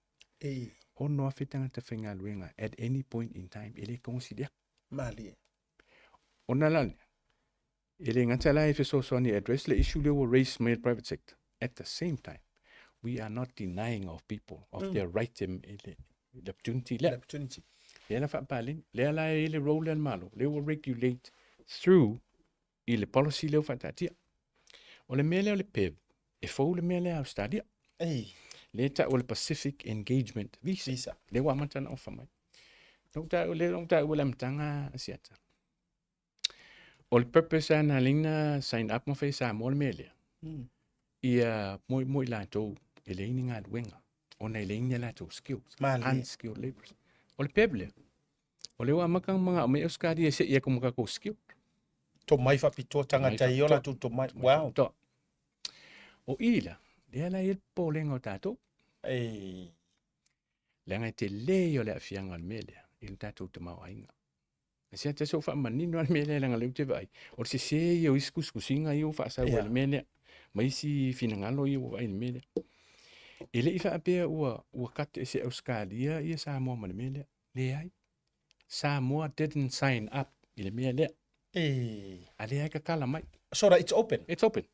Ei. 6,000 tagata faigaluega at any point in time, e le togosilia. Malie. Ona la lea, e le gata la e fesoasoani e address le issue lea ua raise mai e le private sector. At the same time, we are not denying of people of their right e le le opportunity lea. Le opportunity. Lea la faapaleni, lea la e i le role lea a le Malo, lea ua regulate through i le policy lea ua faataatia. O le mea lea o le PEV, e fou le mea lea a Australia. Ei. Lea e tau o le Pacific Engagement Visa. Visa. Lea ua amata ona ofa mai. Na ou taua, lea na ou taua i le amataga Asiata. O le purpose lava na ala ai na sign up ma fai e Samoa le mea lea, ia mo i latou e leai ni galuega ona e leai ni a latou skills, Malie. unskilled labourers. O le PEB lea, o lea ua amata ona manao mai Ausetalia e sei atu ma tatou skilled. Tomai faapitoa tagata ia o latou tomai. Wow. Faapitoa. O i la, lea la e i ai le popolega o tatou. Ei. Leaga e tele ia o le aafiaga o le mea lea i le tatou tamaoaiga. Se ata se o faamanino lava le mea lea leaga o lea ou te vaai, o le sese ia o isi tusitusiga ia ua faasau ai i le mea lea, ma isi finagalo ia ua vaai i le mea lea. E le i faapea ua ua cut ese e Ausetalia ia Samoa ma le mea lea. Leai. Samoa didn't sign up i le mea lea. A lea e tatala mai. So that it's open? It's open.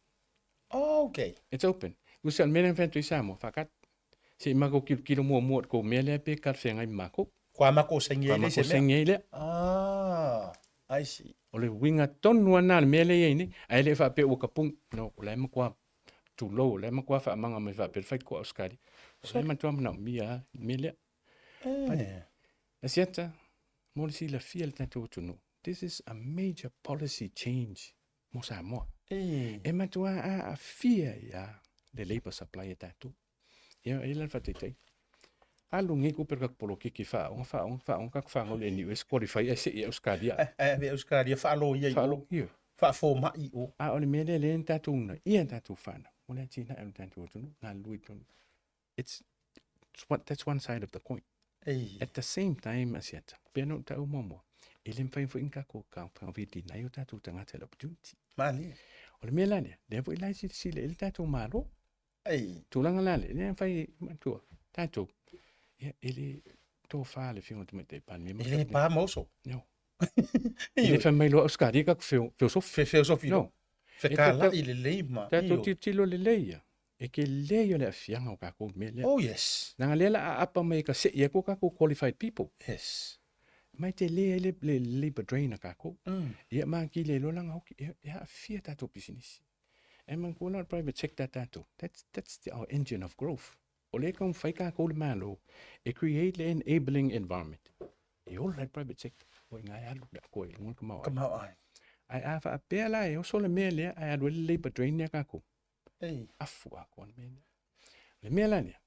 Oh, okay. It's open. Usa o le mea lea na fai atu ai Samoa, faakat. Se i matou kilokilo muamua i le tou mea lea pe talafeagai ma matou. Kua makou saini ai Kua le se makou mea. saini ai lea. Ah, I see. O le uiga tonu lava lena o le mea lea e i ai nei, ae le faapea ua tapuni. No, o la e matua tulou, o la e matua faamaga mai faapea le faitotoa Ausetalia. O la e matua manaomia lava le mea lea. Eh. Asiata, mo le silafia e le tatou atunuu, this is a major policy change mo Samoa. E matua aafia ai lava le labour supply a tatou. Ia, e i ai la le faataitaiga. Alu nei tupe o le tatou polokiki faaaoga, faaaoga, faaaoga tatou fanau i le NUS qualify ae sei i Ausetalia. Ae ave i Ausetalia faaloia i o. Faaloia. Faafomai i o. A o le mea lea lea na tatou uunaia a tatou fanau mo le atinae o le tatou atunuu, galulue i totonu. It's, it's what, that's one side of the coin. Ei. At the same time, Asiata, pei ona ou taua muamua, e le mafai foi ona tatou taofilina ai o tatou tagata i le opportunity. Malie. O le mea la lea, lea foi la e silasila i ai le tatou Malo. Ei. Tulaga la lea, le mafai, manatua, tatou, ia, e le tofa le Afioga i le Tamaitai Palemia ma E le pa ma oso. No. E le fai mai loa Ausetalia tatou feosofi. Feosofi. No. Fekalai lelei ma. Tatou tilotilo lelei ia. E tele ia o le aafiaga o tatou i le mea lea. Oh yes. Leaga lea o le a aapa mai e kasei atu tatou qualified people. Yes. Ma e tele ai le, le labour drain a tatou. Ia ma atili ai loa la ona oti, e, e aafia tatou pisinisi. E manatua la o le private sector a tatou, that's, that's the, our engine of growth. O lea e taumafai tatou le Malo e create le enabling environment e ola ai le private sector. O i ina e alu le atoa i luga le tamaoaiga. Tamaoaiga. Ae a faapea la e oso le mea lea ae alu ai le labour drain ia tatou, Ei. afu atoa le mea lea. O le mea la lea,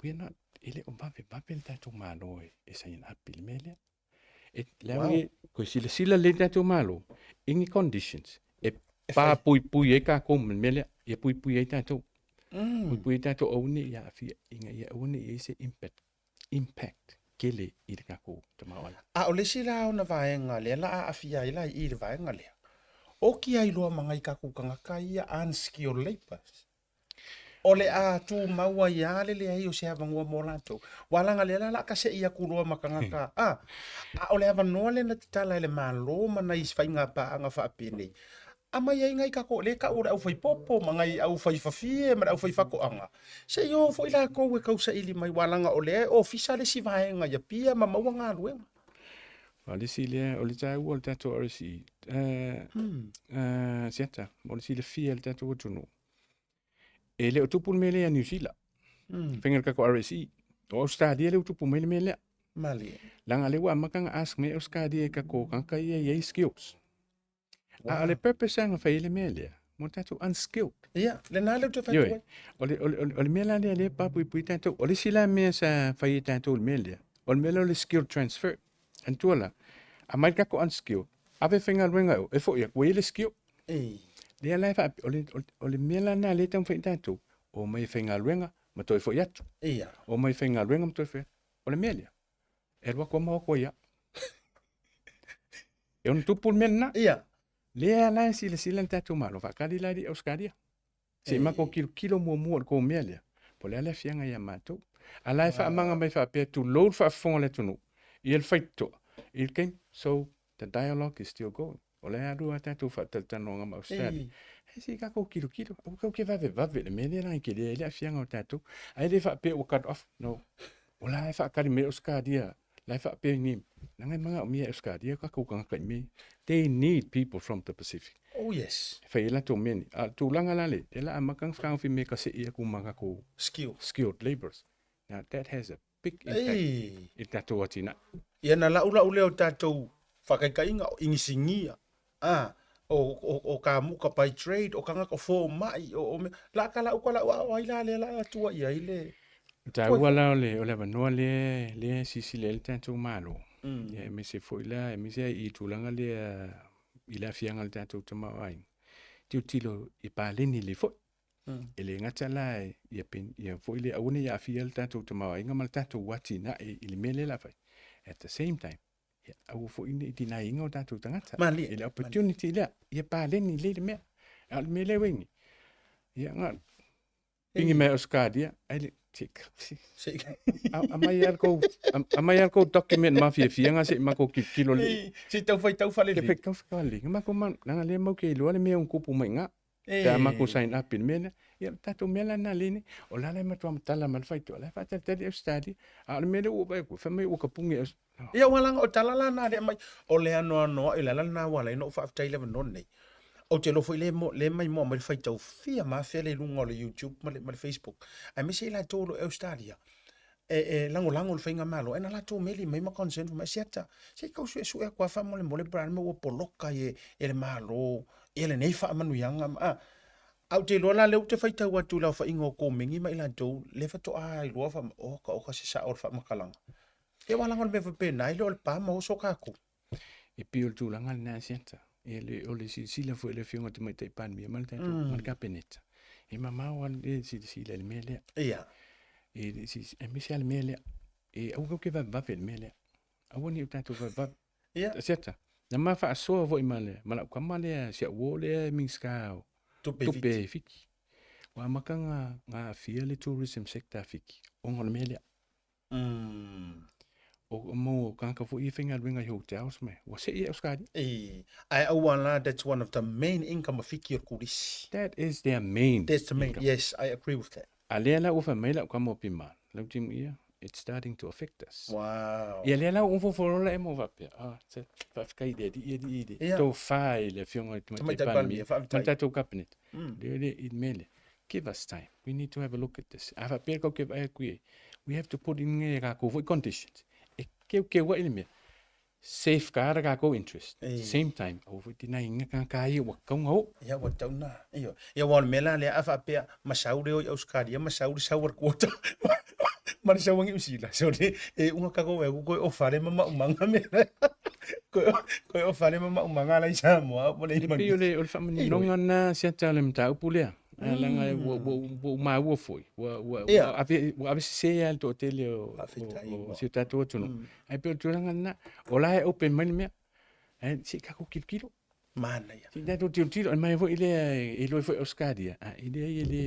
we are not, e le o vavevave le tatou Malo e sign up i le mea lea. E, le Wow. wow. Koe silasila lelei le tatou Malo i ni conditions e papuipui ai tatou ma le mea lea, ia puipui ai tatou. Puipui ai tatou aua ne i aafia ina ia aua ne i i ai se impact, impact tele i le tatou tamaoaiga. A o le isi la ona vaega lea la aafia ai la i i le vaega lea, oki ai loa ma ngai kakou tagata ia unskilled labours. O le a tumau ai lava le leai o se avanoa mo latou. Ua laga lea la o le a kasei atu loa ma tagata a, a o le avanoa lea na tatala e le Malo ma nai faiga paaga faapenei, aumai ai nai tatou, lea e tau o le aufaipopo ma nai aufaifafie ma le aufaifatoaga, se i o foi latou e tausaili mai, aua leaga o lea e ofisa le isi vaega i Apia ma maua galuega. O le isi lea, o le taua o le tatou RSE, Siata, mo le silafia e le tatou atunuu, e le o tupu le mea lea ia Niu Sila, faiga o le tatou RSE. O Ausetalia lea ua tupu mai le mea lea. Malie. Leaga o lea ua amata ona ask mai Ausetalia i tatou tagata ia e i ai skills. A o le purpose lava na fai ai le mea lea, mo tatou unskilled. Ia, lena lea ou te fai atu ai. O le, o le, o le mea la lea lea e papuipui tatou. O le isi la mea sa fai e tatou i le mea lea, o le mea lea o le skill transfer. Manatua la, aumai le tatou unskilled, ave e faigaluega e o, e foi atu, ua i ai le skill. Ei. Lea la e faapea, o le, o le mea la lena lea e taumafai e tatou, omai e faigaluega ma toe foi atu. Ia. Omai e faigaluega ma toe foi atu. O le mea lea, e alu atu lava ma o atu ai lava. E ono tupu le mea lena. Ia. Lea la e silasila le tatou Malo, faatali la i Ausetalia. Se i matou tilotilo muamua i le tou mea lea, po o le a le aafiaga ia matou. A la e faamaga mai faapea, tulou le faafofoga a le atunuu, ia le faitotoa i le taimi. So, the dialogue is still going. O la e alu a tatou faatalatalanoaga ma Ausetalia. Ae se i tatou tilotilo, aua tatou te vavevave i le mea lea leaga e tele ai le aafiaga o tatou. Ae le faapea ua cut off, no. O la e faatali mai Ausetalia La e faapea nei, leaga e manaomia e Ausetalia tatou tagata i mea ia. They need people from the Pacific. Oh yes. E fai ai latou mea nei. A o le tulaga la lea, lea la amata ona fetagofi mea ka sei atu ma tatou Skill. skilled labourers. Now that has a big impact Ei. i le tatou atinae. Ia na la'ula'u lea o tatou faakaikaiga o inisinia, a, o, o, o kamuka by trade, o kagaka o fomai, o, o mea, la ka la'u ka la'u a o ai la lea la atua i ai le. O taua la o le, o le avanoa lea, lea e silasila ai le tatou Malo, ia aemaise foi la, aemaise lava i tulaga lea i le aafiaga o le tatou tamaoaiga, tilotilo i paleni lelei foi. E le gata la ia, ia foi lea aua ne i aafia le tatou tamaoaiga ma le tatou atinae i le mea lea o le a fai. At the same time, ia aua foi ne i deny-ina o tatou tagata. Malie. I le opportunity lea, ia paleni lelei le mea. A o le mea lea ua i ai nei, ia na pigi mai Australia, ai le, aumai lava le kou, aumai lava le kou document mafiafiaga se i matou tilotilo lelei. Se i tau faitau faalelei. Te faitau faalelei. Na matou leaga lea matou te iloa le mea e tupu mai i ina. Pe a matou sign up i le mea lea. Ia o le tatou mea la lena lea nei. O la la e matua matala mai le faitotoa, o la e faatalitali Australia. A o le mea lea ua ou vaai atu, fai mai ua tapuni Australia. Ia aua leaga o tala la na lea aumai, o le anoanoai, o le ala lena ua ala ai ona ou faafetai i le avanoa lenei. Ou te iloa foi le, le maimoa mai le faitau fia ma afea le i luga o le YouTube ma le, ma le Facebook, aemaise i latou o lo o i Australia, e, e lagolago i le faigamalo, ae na latou meli mai ma concern fai mai, Siata, se i tau suesue atu lava faamolemole pe a le mea ua poloka ai e, e le Malo ia lenei faamanuiaga ma, a. Ae ou te iloa la lea ou te faitau atu i le aofaiga o komeni ma i latou lea faatoa iloa faa, oka oka se sao o le faamatalaga. Ia aua leaga o le mea faapena e le o le pa ma oso tatou. E pei o le tulaga lena Siata, e le, o le silasila foi a le Afioga i le Tamaitai Palemia ma le tatou, ma le Kapeneta, e mamao lava le silasila i le mea lea. Ia. E le silasila, aemaise lava le mea lea. E aua tatou te vavevave i le mea lea. Aua ne i o tatou vavevave. Ia. Siata, na ma faasoa foi ma le, ma lau tama lea, si au uo lea e Minisita o Tupe i Tupe Fiti. i Fiti. Ua amata ona aafia le tourism sector a Fiti ona o le mea lea. O mau tagata foi ia e faigaluega i hotels ma ua sei e Australia. E, ae aua la, that's one of the main income a Fiti o le turisi. That is their main. That's the main, income. yes, I agree with that. A lea la ua fai mai lau tama o Pima, lau timu ia, it's starting to affect us. Wow. Ia lea la ua fofolola e mo faapea, ah, se faafetai i le alii, alii i le Ia. tofa i le afioga i le Tamaitai Tamaitai Palemia, Palemia, ma faafetai. le tatou cabinet. Lea le i le mea lea. Give us time. We need to have a look at this. A faapea kou ke vaai atu i ai, we have to put in ngai takou foi conditions. E keukeu ai le mea. Safeguard a takou interest. At the same time, aua foi te nai inga tagata ia ua tatau ona oo. Ia ua tatau ona, ioe. Ia aua o le mea la lea a faapea ma sau le o i Ausetalia ma sau le sau a le quota ma le sau a Niu Sila. So le e uga takou e aku koe o fale ma maumaga mea la. Koe o fale ma maumaga la i Samoa ua le E pei o le, o le faamaninoga lena siata o le mataupu lea. Leaga ua, ua, ua ou maua foi, ua, ua, ua ave, ua ave sese lava le toatele o, o, o si o tatou atunuu. Ae pei o le tulaga lena, o la e open mai le mea, ae se i tatou tilotilo. Manaia. Se i tatou tilotilo, e mai foi lea e iloa foi Australia, a e leai e le...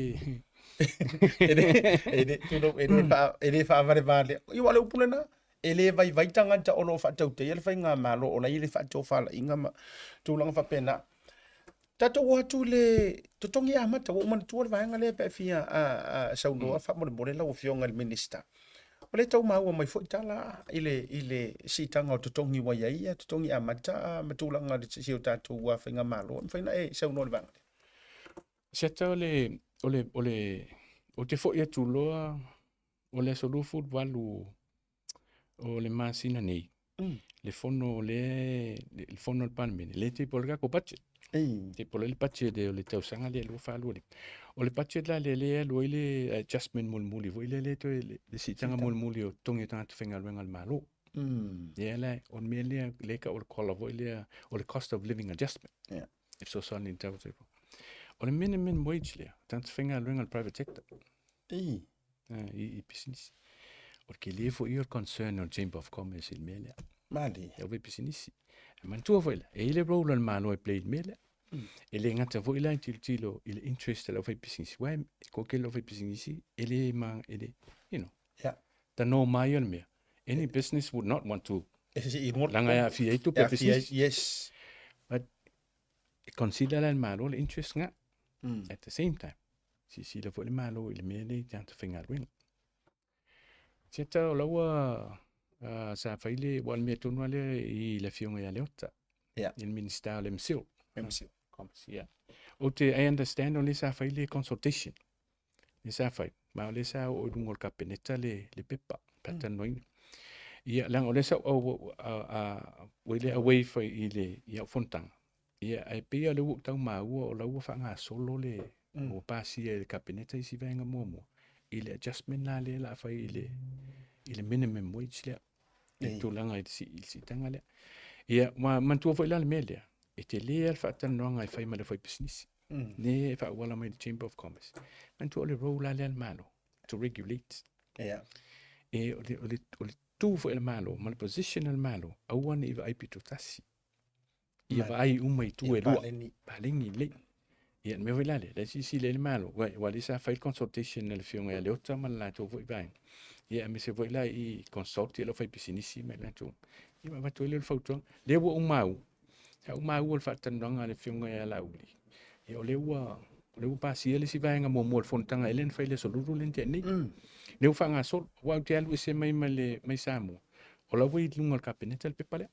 E le, e le, tulou, e le, faa, e le faavalevale. Ia aua o le upu lena, e le vaivai tagata o lo o faatautaia le faigamalo o la e i le faatofalaiga ma tulaga faapena. Tatou o atu i le totogi amata, ua ou manatua le vaega lea pe a fia saunoa faamolemole lau Afioga i le Minisita. O lea e tau maua mai foi tala i le, i le siitaga o totogi ua i ai ia totogi amata ma tulaga o si o tatou faigamalo. E mafai ona e saunoa i le vaega lea? Siata o le, o le, o le, ou te foi atu loa o le aso 28 o le masina nei, le fono lea, le fono a le Palemene, lea e table ai le tatou budget. Te po le budget o le tausaga lea 2025. O le budget la lea lea e alu ai le adjustment mulimuli foi lea lea toe le siitaga mulimuli o totogi o tagata faigaluega a le Malo. Lea la, o le mea lea lea e tau o le collar foi lea, o le cost of living adjustment. E fesoasoani i le tau o le soifua. O le minimum wage lea, tagata faigaluega a le private sector. I pisinisi. O le tele foi ia o le concern o le Chamber of Commerce i le mea lea. Malie. E ave pisinisi. E manatua foi la, e i ai le role a le Malo e play i le mea lea. E le gata foi la e tilotilo i le interest a le aufaipisinisi. Aua e toatele le aufaipisinisi e le ma, e le, you know, the norma ia o le mea. Any business would not want to leaga e aafia ai tupe a pisinisi. Yes. But e consider la e le Malo le interest nga. At the same time, silasila foi le Malo i le mea lea i tagata faigaluega. Siata o la ua uh, sa fai le, ua le mea tonu lava lea i le afioga ia Leota. I le Minista o le MCIL. MCIL. Commerce, yeah. Ou te, I understand o lea sa fai le consultation. Lea sa fai. Ma o lea sa oo i luga o le Kapeneta le, le pepa, faatanoina. Ia, leaga o lea sa ou, ua i le away foi i le, i au fonotaga. Ia, ae pei lava o lea ua ou tau maua o la ua faagasolo le, ua pasia e le Kapeneta isi vaega muamua i le adjustment la lea o le a fai i le, i le minimum wage lea, i le tulaga i le siitaga lea. Ia, ua manatua foi la le mea lea, e tele lava le faatalanoaga e fai ma le aufaipisinisi, lea e faaauala mai i le Chamber of Commerce. Manatua o le role lava lea a le Malo, to regulate. E, o le, o le, o le tu foi a le Malo ma le position a le Malo, aua ne i vaai pitotasi. Ia vaai uma i itu e lua. Paleni lelei. Ia, le mea foi la lea, la e silasila i ai le Malo, aua lea sa fai le consultation a le Afioga ia Leota ma le latou foi vaega. Ia, aemaise foi la i consult le aufaipisinisi ma i latou. Ia, ma avatu ai lea o le fautuaga. Lea ua ou maua, sa ou maua le faatalanoaga a le Afioga ia Laauli. Ia, o lea ua, o lea ua pasia le isi vaega muamua o le fonotaga e le na fai i le Aso Lulu lea na tea nei. Lea ua faagasolo, aua ou te alu ese mai ma le, mai Samoa, o la ua i luga o le Kapeneta le pepa lea.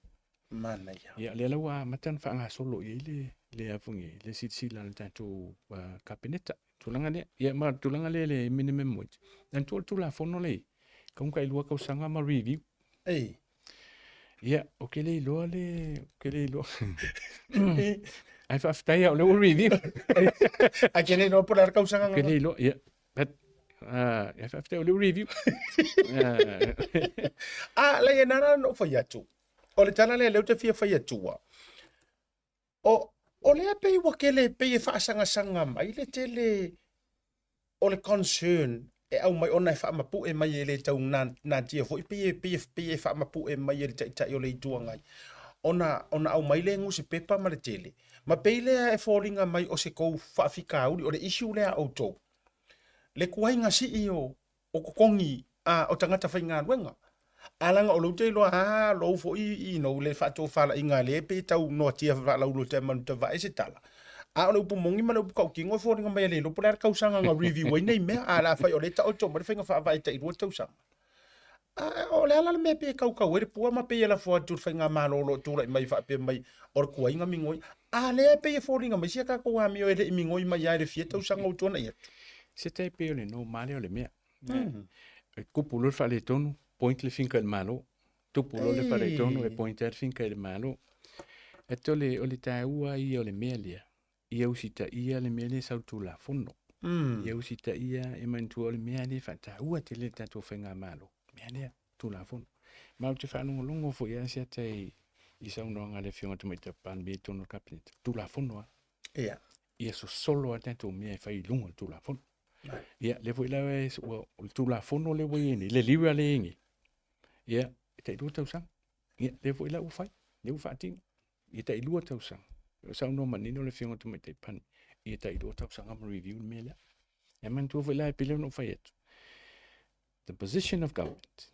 Manaia. Ia, lea la ua amata ona faagasolo i ai le, le afungi, le silasila a le tatou Kapeneta. Tulaga lea. Ia, ma tulaga lea le minimum wage. Manatua le Tulafono lea i, kaunga i 2 tausaga ma review. Ei. Ia, ou te le iloa le, ou te le iloa. Ae faafetai lava o lea ua review. Ae te le iloa po o le a le tausaga. Ou te le iloa, ia. But, uh, faafetai o lea ua review. Ah, leai, e nana ona ou fai atu. O le tala lea lea ou te fia fai atua. O, o lea pei ua tele, pei e faasagasaga mai le tele o le concern e aumai ona e faamapue mai e le tau natia foi, pei e, pei e, pei e faamapue mai e le Taitai o le Itu Agai ona, ona aumai le nusipepa ma le tele. Ma pei lea e foliga mai o se tou faafitauli, o le issue lea a outou, le tuaiga sii o, o totogi a o tagata faigaluega. A leaga o lou te iloa a lou foi you know, le faatofalaiga lea pei e tau noatia faalauiloa manu tavae se tala. A o le upu moni ma le upu tautino e foliga mai e le iloa po o le a le tausaga na review ai nei mea, a o le a fai o lea e taoto mai le faiga faavae tai 2 tausaga. A o le a la le mea pei e kaukau ai le pua ma pei e lafo atu i le faigamalo o lo o tulai mai faapea mai o le tuaiga migoi. A lea e pei e foliga mai sia tatou amio e le i migoi mai lava i le fia tausaga ua tuanai atu. Se tai pei o le noma lea o le mea. E tupu loa le faaletonu, point le finka i le Malo. Tupu loa le faaletonu e point ai le finka i le Malo. E o le, o le taua ia o le mea lea, ia usitaia le mea lea e sau i le Tulafono. Ia usitaia e manatua o le mea lea e faataua tele i le tatou faigamalo, mea lea, Tulafono. Ma ou te faalogologo foi lava siata i, i saunoaga a le Afioga i le Tamaitai Palemia i totonu o le Kapeneta, Tulafono lava. Ia. Ia sosolo lava tatou mea e fai i luga o le Tulafono. Ia, lea foi la ua, o le Tulafono lea ua i ai nei, le LIRA lea e i ai nei, ia, e tai 2 tausaga. Ia, lea foi la ua fai, lea ua faatino. Ia tai 2 tausaga. O saunoa manino le Afioga i le Tamaitai Palemia, ia tai 2 tausaga ma review le mea lea. E manatua foi la e pei ona ou fai atu, the position of government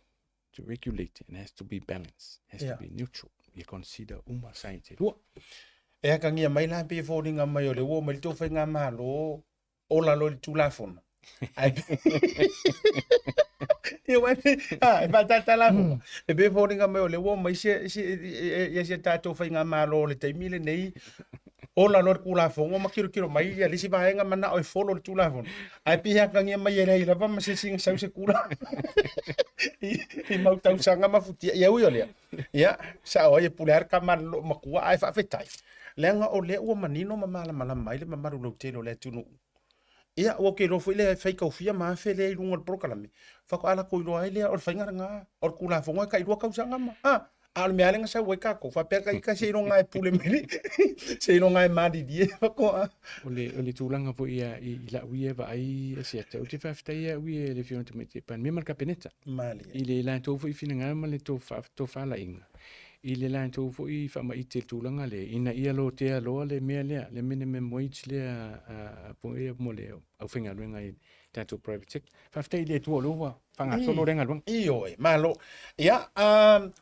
to regulate and has to be balanced, has to be neutral. Ia consider uma sides e lua. E akagia mai la pei e foliga mai o lea ua omai le tou faigamalo o lalo i le Tulafono. Ae Ia uae pei, a, e faatatala atu. E pei e foliga mai o lea ua omai si si ia si a tatou faigamalo o le taimi lenei o lalo i le Tulafono ma tilotilo mai ia le isi vaega manao e follow le Tulafono. Ae pei e atagia mai e leai lava ma se isi na sau se kula i mau tausaga ma futia. Ia ui o lea, ia, sao ai e pule lava le tama a le loomatua ae faafetai. Leaga o lea ua manino ma malamalama ai le mamalu lautele o le atunuu. Ia, ua ou te iloa foi le faitaufia ma afe lea i luga o le polokalame, faatoa latou iloa ai lea o le faiga lena, o le Tulafono e tailua tausaga ma, a, a o le mea lava lea na sau ai tatou, faapea ita seiloga e pule mai le, seiloga e malilie faatoa. O le, o le tulaga foi ia i, i lau ia vaai Asiata, ou te faafetai au ia i le Afioga i le Tamaitai Palemia ma le Kapeneta. Malie. I le latou foi finagalo ma le tofalaiga i le latou foi faamaite i le tulaga lea, ina ia lotea loa le mea lea, le minimum wage lea foi ia mo le aufaigaluega i tatou private sector. Faafetai i le Atua o lea ua faagasolo lea galuega. Ioe, malo. Ia,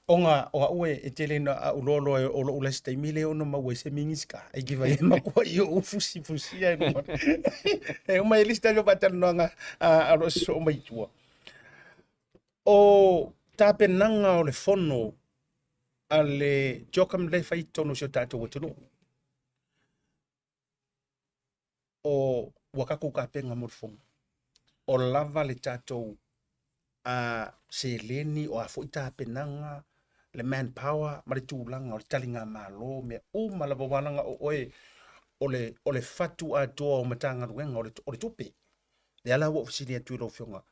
ona o au e tele ina au loa loa o lou lasi taimi lea ono maua ai se Minisita. E kiva e matua i ou fusifusia e luma. E uma e lista leo faatalanoaga a lo sosoo mai tua. O tapenaga o le fono a le CHOGM lea e fai i totonu o si o tatou atunuu, o ua tatou tapena mo le fono. O lava le tatou seleni, o a foi tapenaga, le manpower ma le tulaga o le taligamalo, mea uma lava aua leaga o oe o le, o le fatu atoa o Matagaluega o le, o le tupe. Lea la ua ou fesili atu i lau Afioga,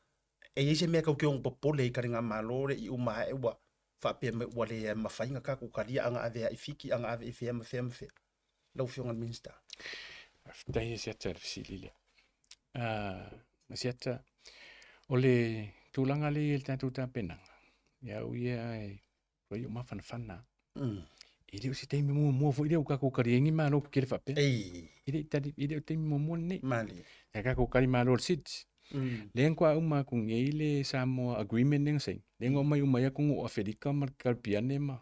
E i ai se mea tatou te ono popole i taligamalo lea i uma ae ua faapea mai ua le mafai ona tatou talia ana ave i Fiti, ana ave i fea ma fea ma fea. Lau Afioga i le Minisita. Faafetai Asiata i le fesili lea. Asiata, o le tulaga lea i le tatou tapenaga, ia au ia e Ua iu mafanafana. E le o se taimi muamua foi lea ua tatou tali ai ni malo tetele faapea. Ei. E le i tali, e le o taimi muamua lenei. Malie. Sa tatou tali malo i le SIDS. Lea na toa uma atu nei le Samoa Agreement lea na saini. Lea na omai uma ai atunuu o Aferika ma le Karipiane ma,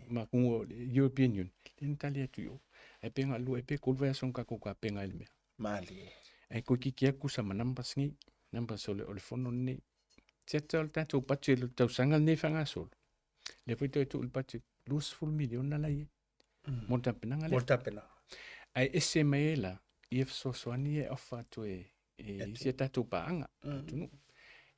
ma atunuu o le European Union. Lea na tali atu i o. Ae pe na lua pe tolu vaiaso na tatou tapena ai i le mea. Malie. Ae toeitiiti atu sama numbers nei, numbers o le, o le fono lenei. Siata o le tatou budget o le tausaga lenei e faagasolo, lea foi toe tuu i le budget, $20 miliona la e i ai mo le tapenaga lea. Mo le tapenaga. Ae ese mai ai la ia fesoasoani ia e offer atu e isi a tatou paaga atunuu.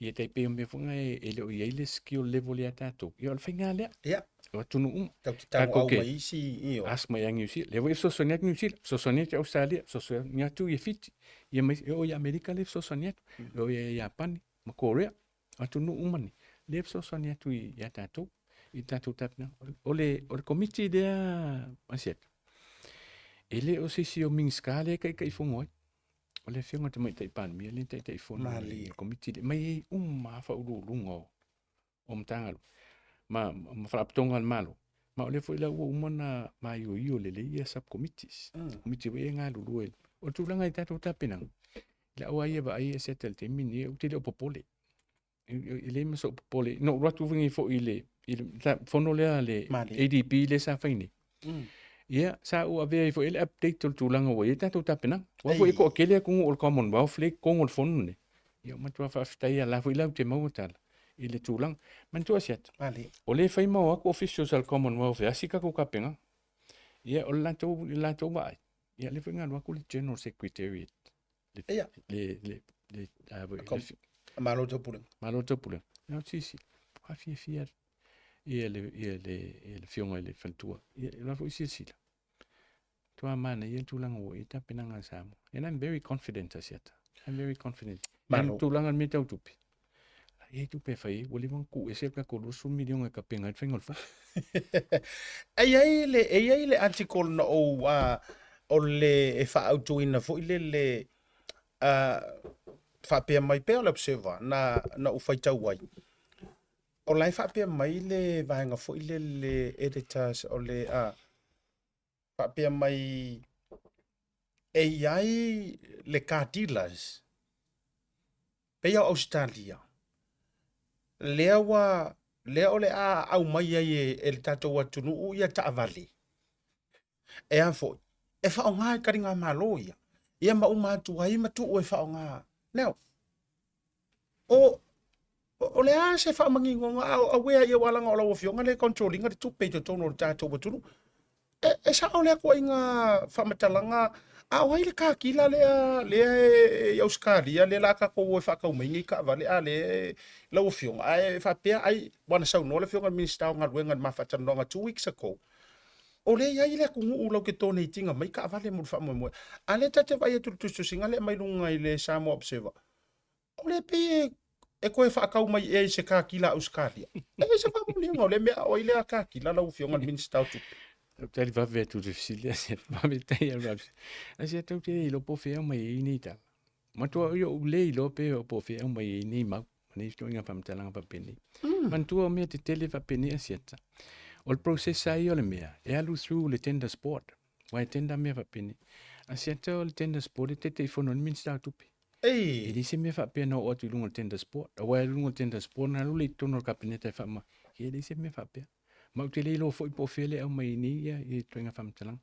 Ia tai pei o mea foi na e le o i ai le skill level ia tatou. Ia o le faiga lea. Ia. O atunuu uma. Tatou te tago au mai isi, io. Ask mai ia Niu Sila. Lea foi e fesoasoani atu Niu Sila, fesoasoani atu Australia, fesoasoani atu ia Fiti. Ia mai, e oo i Amerika lea e fesoasoani atu. E oo ia Iapani ma Korea, atunuu uma nei, lea e fesoasoani atu ia tatou, i tatou tapenaga. O le, o le komiti lea, Asiata, e le o se isi o Minisita lea e taitaifono ai. O le Afioga i le Tamaitai Palemia lea e taitaifono i le komiti lea. Mai ai uma lava faauluuluga o, o Matagaluega ma, ma Faalapotopotoga a le Malo. Ma o lea foi la ua uma ona maioio lelei ia sub-committees. Komiti foi ia e galulue. O le tulaga i tatou tapenaga, i lau lava ia vaai e set i le taimi lenei, ou te le o popole. E leai ma sou popole. Na ou alu atu nei foi i le, i le fono lea a le ADB lea sa fai nei. Ia, sa ou avea ai foi le update o le tulaga ua i ai tatou tapenaga. Aua foi e toatele atunuu o le Commonwealth lea e i totonu o le fono lenei. Ia, ua matua faafetai lava, o la foi latou te maua tala i le tulaga. Manatua Asiata, o lea e fai ma o atu officials a le Commonwealth e asi tatou tapenaga. Ia, o le latou, le latou vaai, ia lea foi na alu atu le General Secretariat. Le, Ia. le, le, le, a, le, le, Malo Taupulega. Malo Taupulega. Ia, silasila, matua fiafia ia le, ia le, ia le afioga i le faletua. Ia, o la foi silasila. Matua manaia le tulaga ua i ai tapenaga a Samoa. And I'm very confident, Asiata. I'm very confident. Malo. Le tulaga i le mea tau tupe. La i ai tupe e fai ai, ua leva ona tuu ese le tatou 20 miliona e tapena ai le faiga o le fono. E i ai le, e i ai le article na ou, o le e faaautuina foi le, le faapea mai pea o le Observer na, na ou faitau ai. O la e faapea mai le vaega foi le, le editors o le, faapea mai e i ai le car dealers pei o Ausetalia lea ua lea o le a aumai ai e, e le tatou atunuu ia taavale e a foi e faaaoga e taligamalo ia ia ma uma atu ai ma tuu e faaaoga. Now, O, o le a se faamaninoga a auea ia aua leaga o lau Afioga lea e control ina le tupe i totonu o le tatou atunuu. E, e sao lea ituaiga faamatalaga, a o ai le katila lea lea e i Ausetalia lea o le a tatou o e faatau mai nei taavale a lea e lau Afioga ae faapea ai, aua na saunoa le Afioga i le Minisita o Galuega i le ma faatalanoaga 2 weeks ago. O lea e i ai le atunuu latou te donate ina mai taavale mo le faamoemoe. A lea ta te vaai atu i le tusitusiga lea e aumai luga i le Samoa Observer, o lea e pei e e toe faatau mai ea i se kakila a Ausetalia. E leai se faamaoniga o lea mea, a o ai lea kakila lau Afioga i le Minisita o Tupe? Ou tali vave atu i le fesili a se vave tai a vave. A se tau te iloa po o fea e aumai ai nei tala. Matua o ou le iloa pe po o fea e aumai ai nei mau ma nei ituaiga faamatalaga faapenei. Manatua o mea tetele faapenei a siata. O le process lava ia o le mea, e alu through le tenders board. Aua e tender mea faapenei. A siata o le tenders board e Taitaifono ai le Minisita o Tupe. E leai se mea faapea na oo atu i luga o le tenders board. Aua e alu i luga o le tenders board ona alu lea i totonu o le Kapeneta e faamau. E leai se mea faapea. Ma ou te le iloa foi po o fea le aumai ai nei ia ituaiga faamatalaga.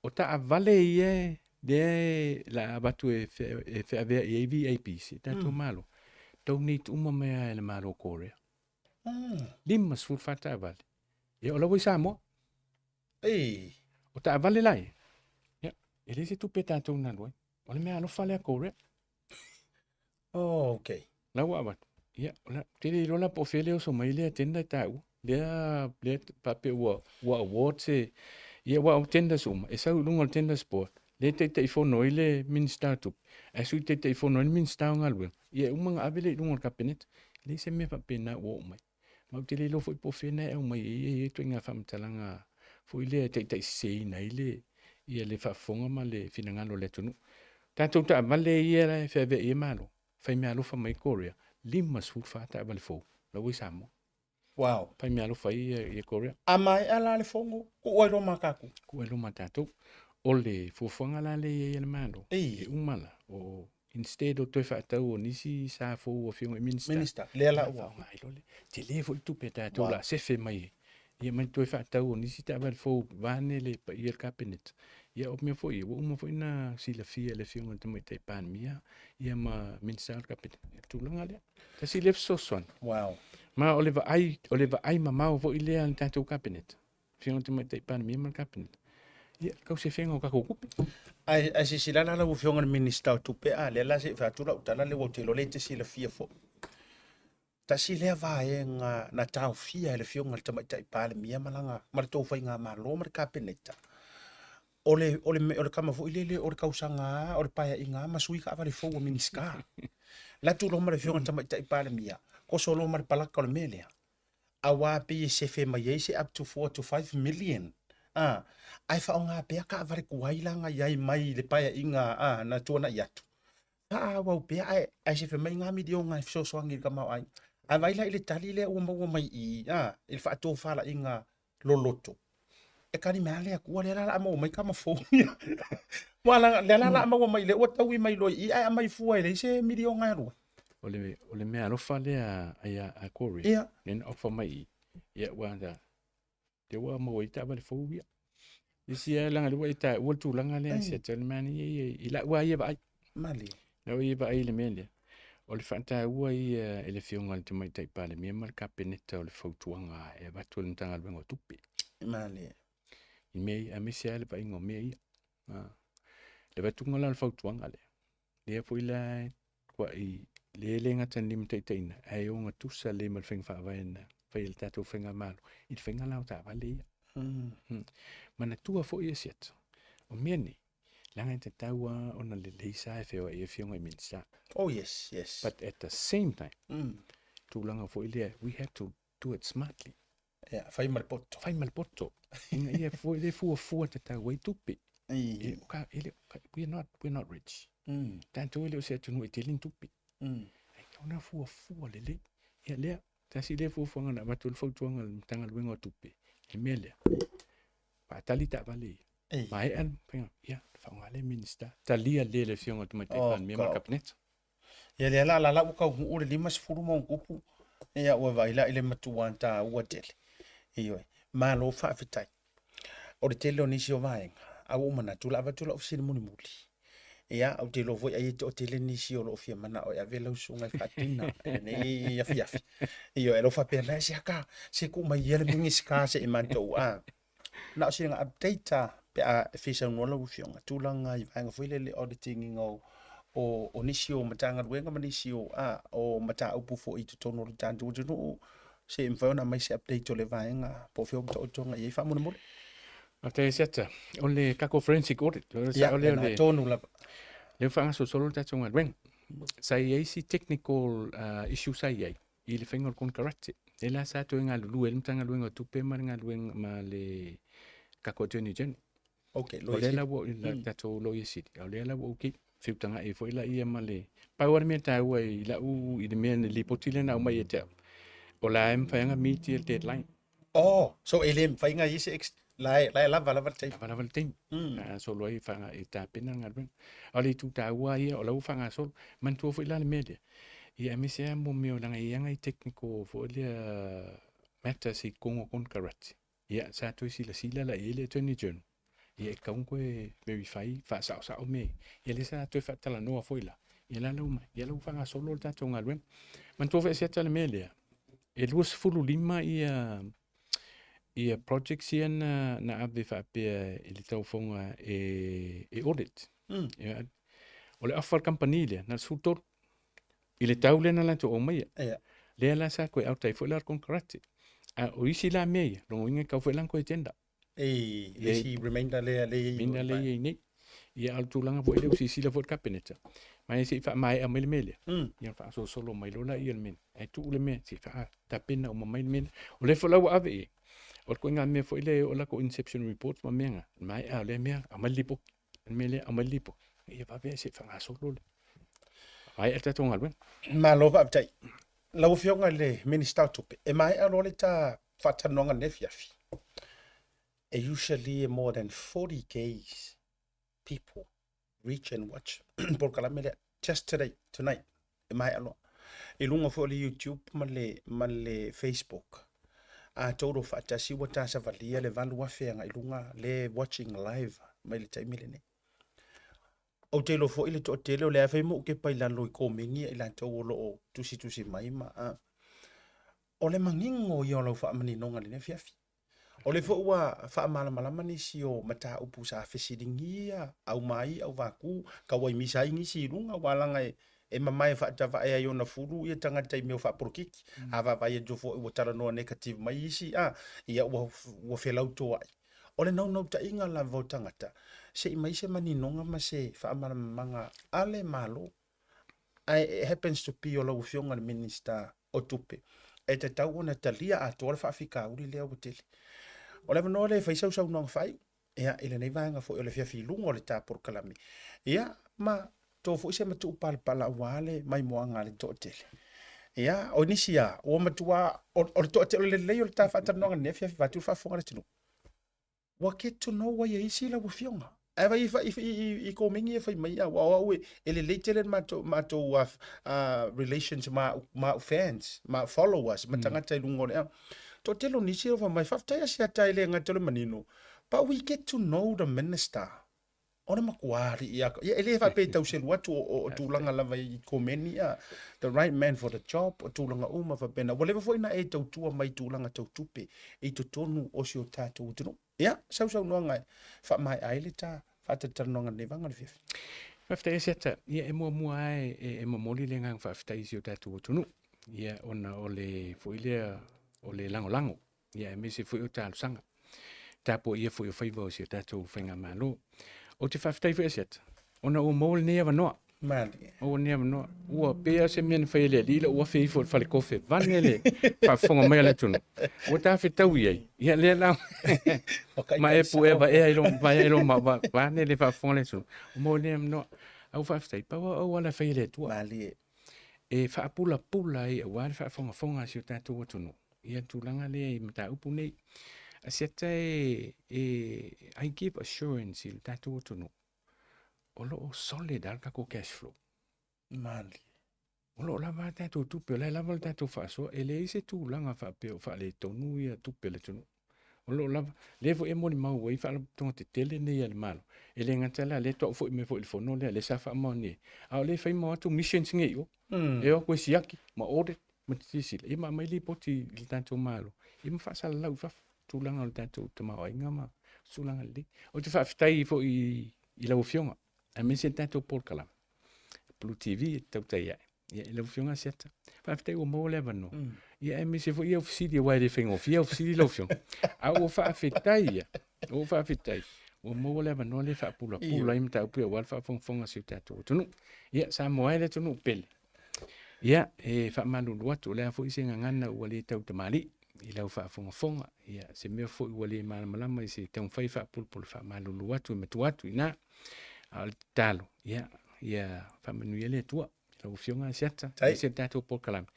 O taavale ia lea e la avatu e feavea i ai VIPs i tatou Malo, donate uma mai lava e le Malo o Korea. 54 taavale. Ia o la ua i Samoa. O taavale la ia, ia, e leai se tupe a tatou na alu ai. O le mea alofa lea a Korea. Oh, okay. La ua avatu. Ia, o la, te le iloa la po o fea le oso mai lea tender e taua. Lea, lea faapea ua, ua award se, ia ua o tenders uma, e sau i luga o le tenders board, lea e Taitaifono ai le Minisita o Tupe, ae Sui Taitaifono ai le Minisita o Galuega, ia e uma ona ave lea i luga o le Kapeneta. E leai se mea faapena ua oo mai. Ma ou te le iloa foi po o fea na e aumai ai ia ituaiga faamatalaga foi lea e taitaiseseina ai le, ia le faafofoga ma le finagalo o le atunuu. Tatou taavale ia la e feaveai ai Malo, faimeaalofa mai Korea, 54 taavale fou la ua i Samoa. Wow. Faimeaalofa ai ia, ia Korea. A maea la le fono, tuu ai loa ma tatou. Tuu ai loa ma tatou. O le fuafuaga la lea e i ai a le Malo, e uma la, o Instead o toe faatau o nisi sa fou o afioga i Minista. Minista, lea la ua. Faaaoga ai loa lea. Tele foi le tupe a tatou la sefe mai ai. Ia ma le toe faatau o nisi taavale fou vaeane le paia o le Kapeneta. Ia o mea foi ia, ua uma foi ona silafia e le afioga i le Tamaitai Palemia ia ma Minisita o le Kapeneta le tulaga lea. Tasi lea fesoasoani. Wow. Ma o le vaai, o le vaai mamao foi lea a le tatou Kapeneta. Afioga i le Tamaitai Palemia ma le Kapeneta. Ia, tau sefega o tatou tupe. Ae, ae silasila la lau Afioga i le Minisita o Tupe, a lea la se i fai atu lau tala lea ua ou te iloa lea e te silafia foi. Tasi lea vaega na taofia e le Afioga i le Tamaitai Palemia ma lana, ma le tou faigamalo ma le Kapeneta, o le, o le, o le tama foi lele o le tausaga lava, o le paeaiga lava ma sui taavale fou a Minisita. La tu loa ma le Afioga i le Tamaitai Palemia, toso loa ma le palaka o le mea lea. Aua pei e sefe mai ai se up to 4 to 5 million a, ae faaaoga pea taavale tuai la na i ai mai i le paeaiga a, na tuanai atu. Faaauau pea ae, ae sefe mai ngā miliona e fesoasoani i le tamaoaiga. Ae vaai la i le tali lea ua maua mai i i, a, i le faatofalaiga loloto. E tali mai lava le Atua, lea la o le a maua mai tama fou ia. Aua leaga lea la o le a maua mai, lea ua taui mai loa i i ae aumai fua e leai se miliona e alu ai. O le, o le mea alofa lea a, a, a Corey. Ia. Lea na offer mai i i. Ia, ua, lea ua maua ai taavale fou ia. Isi lava leaga lea ua e taua le tulaga lea, se tele manaia ia i lau lava ia vaai. Malie. Lau ia vaai i le mea lea, o le faataua ia e le Afioga i le Tamaitai Palemia ma le Kapeneta o le fautuaga e avatu e le Matagaluega o Tupe. Malie. I mea ia, aemaise lava le vaaiga o mea ia. Le avatuga la o le fautuaga lea, lea foi la tuai le le gata i le limataitaiina, ae ogatusa lelei ma le faiga faavae na fai e le tatou faigamalo i le faiga la o taavale ia. Manatua foi e Siata, o mea nei, leaga e tatau lava ona lelei sa e feoai ai afioga i Minisita. Oh yes, yes. But at the same time, tulaga foi lea, we have to do it smartly. Ia, fai ma le poto. Fai ma le poto. Ina ia foi le fuafua tatau ai tupe. E, o ka, e le, ka, we are not, we are not rich. Tatou e le o se atunuu e tele ni tupe. Ai tau na fuafua lelei. Ia lea, tasi lea fuafuaga na avatu ai le fautuaga a le Matagaluega o Tupe, i le mea lea. Faatali taavale ia. Maea le faiga, ia, faaaoga lea Minisita. Talia lea le Afioga i le Tamaitai Palemia ma le Kapeneta. Ia lea la la ua taunuu le 50 ma ona tupu, ia ua vaai la i le matua taua tele. Ioe, malo faafetai. O le tele o nisi o vaega, a ua ou manatu o le a avatu lau fesili mulimuli. Ia, ou te iloa foi ai e toatele nisi o lo o fia manao e ave lau susuga e faatina i lenei afiafi. Ioe, o lo o faapea mai, se aka, se tuu mai ia le Minisita se i matou a. Na o sina update lava pe a fia saunoa lau Afioga, tulaga i vaega foi lele auditing ina o, o, o nisi o Matagaluega ma nisi o, a, o mataupu foi i totonu o le tatou atunuu, se i mafai ona aumai se update o lea vaega po o fea ua taotoga i ai faamolemole. Faafetai Asiata. O le tatou forensic audit, o le sao lea o le tonu lava. Lea ua faagasolosolo le tatou galuega. Sa i ai si technical issue sa i ai i le faiga o le konekarate. Lea la sa toe galulue ai le Matagaluega o Tupe ma le galuega ma le tatou Attorney General. Okay, O lea la ua le tatou Loia Sili, o lea la ua okay. Feutagai ai foi laia ma le... Pau lava le mea taua i lau i le mea le lipoti lea na aumai ia te au, o la e mafai ona meet le deadline. Oh, so e le mafai ona i ai se ex, la e, la e lava lava le taimi. Lava lava le taimi. Faagasolo ai faaga, e tapena le galuega. A o le itu taua ia, o la ua faagasolo. Manatua foi la le mea lea, ia aemaise lava mo mea leaga e i ai lava nai technical foi lea matters i totonu o konekarate. Ia, sa toe silasila la i ai le Attorney General, ia e tatau ona toe verify, faasaosao mea ia. Ia lea sa toe faatalanoa foi la, ia la ua ia la ua faagasolo le tatou galuega. Manatua foi Asiata le mea lea, e 25 ia ia projects ia na, na ave faapea i le taufoga e, e audit. Ia, o le afa o le kamupani lea, na o le 13. I le tau lea na latou aumaia. Ia. Lea la sa toe out ai foi la le konekarate. A o isi la mea ia, lona uiga e tatau foi la ona toe tender. I le isi remainder lea lea i ai. Remainder lea i ai nei. Ia a o le tulaga foi lea ua silasila foi le Kapeneta, ma se i faamaea mai le mea lea. Ia faasolosolo mai loa lea le mea. Ae tuu le mea se i faatapena uma mai le mea lea. O lea foi la ua ave i ai, o le ituaiga mea foi lea e oo latou inception report ma mea na, maea o lea mea, aumai le lipoti. O le mea lea, aumai le lipoti. Ia vave se i faagasolo le maea le tatou galuega. Malo faafetai. Lau Afioga i le Minisita o Tupe, e maea loa le ta faatalanoaga i lenei afiafi. E usually more than 40 Ks people reach and watch polokalame lea just today, tonight, e maea loa. I luga foi o le YouTube ma le, ma le Facebook. A tou o faatasi ua ta savalia le 8,000 agai luga le watching live mai le taimi lenei. Ou te iloa foi le toatele o lea fai ma ou kepa i lalo i komeni a i latou o lo o tusitusi mai ma a. O le manino ia o lau faamaninoga i lenei afiafi. O lea foi ua faamalamalama nisi o mataupu sa fesiligia, aumai, auvaku, tauaimisa ai nisi i luga, aua leaga e mamae faatavae ai ona fulu ia tagata i mea o faapolokiki. A vaavaai atu foi ua talanoa negative mai isi, a, ia ua, ua felautoai. O le naunautaiga lava o tagata, se i mai se maninoga ma se faamalamalamaga a le Malo. Ae it happens to be o lau Afioga i le Minisita o Tupe, e tatau ona talia atoa le faafitauli lea ua tele. O le avanoa lea e fai sau saunoaga faaiu, ia, i lenei vaega foi o le afiafi i luga o le ta polokalame, ia, ma to foi se matuu palapala aua le maimoaga a le toatele. Ia, o nisi lava, ua matua, o le toatele, o le lelei o le ta faatalanoaga i lenei afiafi vaeatu le faafofoga a le atunuu. Ua get to know ai e isi lau afioga. Ae vai i, i, i, i komeni e fai mai au, o au e, e lelei tele le matou, matou relations ma, ma fans, ma followers, ma tagata i luga o le au. Toatele o nisi e fai mai, faafetai Asiata e le gata o le manino, but we get to know the minister. O le matua alii a, ia, e le faapea e tau selu atu o, o, o tulaga lava i komeni, a, the right man for the job, o tulaga uma faapena. Ua leva foi na e tautua mai tulaga tau tupe i totonu o si o tatou atunuu. Ia, sausaunoaga e faamaea ai le ta faatalatalanoaga i lenei vaega o le afiafi. Faafetai Asiata. Ia, e muamua lava e, e, e momoli le agaga faafetai i si o tatou atunuu. Ia, ona o le foi lea o le lagolago ia aemaise foi o talosaga tapuaia foi o faiva o si o tatou faigamalo. Ou te faafetai foi Asiata, ona ua maua lenei avanoa. Malie. Maua lenei avanoa. Ua pei lava se mea na fai e le alii lou afe ifo i le falekofe vane le faafofoga mai a le atunuu. Ua ta fetau i ai. Ia lea la ma e pu e vaea i lo vaea i lo ma vane le faafofoga a le atunuu. Ua maua lenei avanoa. Au faafetai, pau au auala e fai e le Atua. Malie. E faapulapula ai aua le faafogafoga a si o tatou atunuu. Ia le tulaga lea i mataupu nei. Asiata e, e I give assurance i le tatou atunuu, o lo o solid lava le tatou cash flow. Malie. O lo o lava a tatou tupe, o la e lava le tatou faasoa, e leai se tulaga faapea o faaletonu ia tupe a le atunuu. O lo o lava, lea foi e molimau ai faalapotopotoga tetele nei a le Malo, e le gata la, lea faatoa ou foi mai foi i le fono lea, lea sa faamaonia ai, a o lea e fai ma o atu missions nei i o. E o atu e siaki ma audit ma te silasila, ia ma aumai lipoti i le tatou Malo, ia ma faasalalau i fafo tulaga o le tatou tamaoaiga ma tulaga lelei. Ou te faafetai foi i lau Afioga, aemaise le tatou polokalame, Blue TV e tautai ae. Ia, i lau Afioga Asiata, faafetai ua maua le avanoa. Ia, aemaise foi au fesili, aua e le faigofie au fesili lau Afioga. A ua faafetai ia. Ua ou faafetai, ua maua le avanoa lea e faapulapula ai mataupu ia aua le faafogafoga a si o tatou atunuu. Ia, Samoa e le atunuu pele. Ia, e faamalulu atu, o le a foi se gagana ua le tautamalii i lau faafogafoga. Ia, se mea foi ua le malamalama i se taumafai e faapulapula, faamalulu atu e matua atu i ina. A o le tatalo, ia, ia faamanuia le Atua i lau Afioga Asiata, aemaise le tatou polokalame,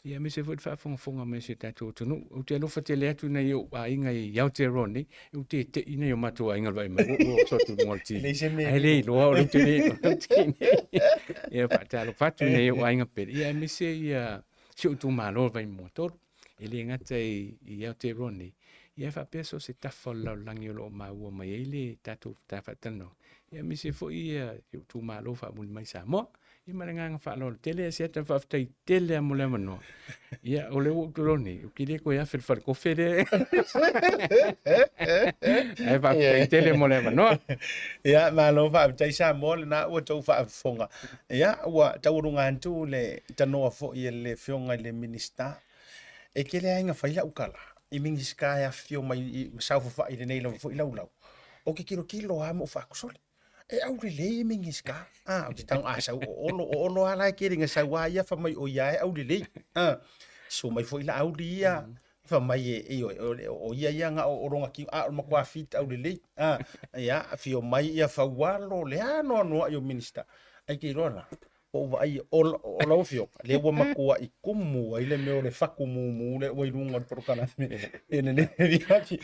ia aemaise foi le faafogafoga mai a si o tatou atunuu. Ou te alofa tele atu i nai ou aiga i Aotearoa nei, ou te te'i nai o matou aiga o le vaai mai, ua oso atu i luga o le TV. Ae le iloa o le te le Ia faatalofa atu i nai ou aiga pele, ia aemaise ia si ou itumalo o Vaimauga 3. E le gata i Aotearoa nei, ia faapea so o se tafa o le lalolagi o lo o maua mai ai le tatou ta faatalanoaga, ia aemaise foi ia si ou itumalo faamuli mai Samoa. Ia ma le agaga faaaloalo tele, Asiata, faafetai tele lava mo le avanoa. Ia, o lea ua ou tulou nei, ou te le toe afe i le falekofe lea. Ae faafetai tele mo le avanoa. Ia, malo faafetai Samoa, lena ua tou faafofoga. Ia, ua taualuga atu le tanoa foi a le Afioga i le Minisita. E tele lava ina fai lau tala i Minisita e afifio mai i saofafai i lenei lava foi laulau, ou te tilotilo lava ma ou faatusole. E aulelei e Minisita. Ah, ou te tago, a sau o Olo, o Olo lava la e tele ina sau a ia fai mai o ia e aulelei. Ah, susu mai foi Laauli ia, fai mai e, ioe, o ia ia na o lona tino, a o le matua fit aulelei. Ah, ia, afio mai ia Faualo, le anoanoai o Minisita. Ae te iloa la, ua ou vaai o lau afioga, lea ua matuai tumu ai le mea o le fatu mumu lea ua i luga o le polokalame i lenei afiafi.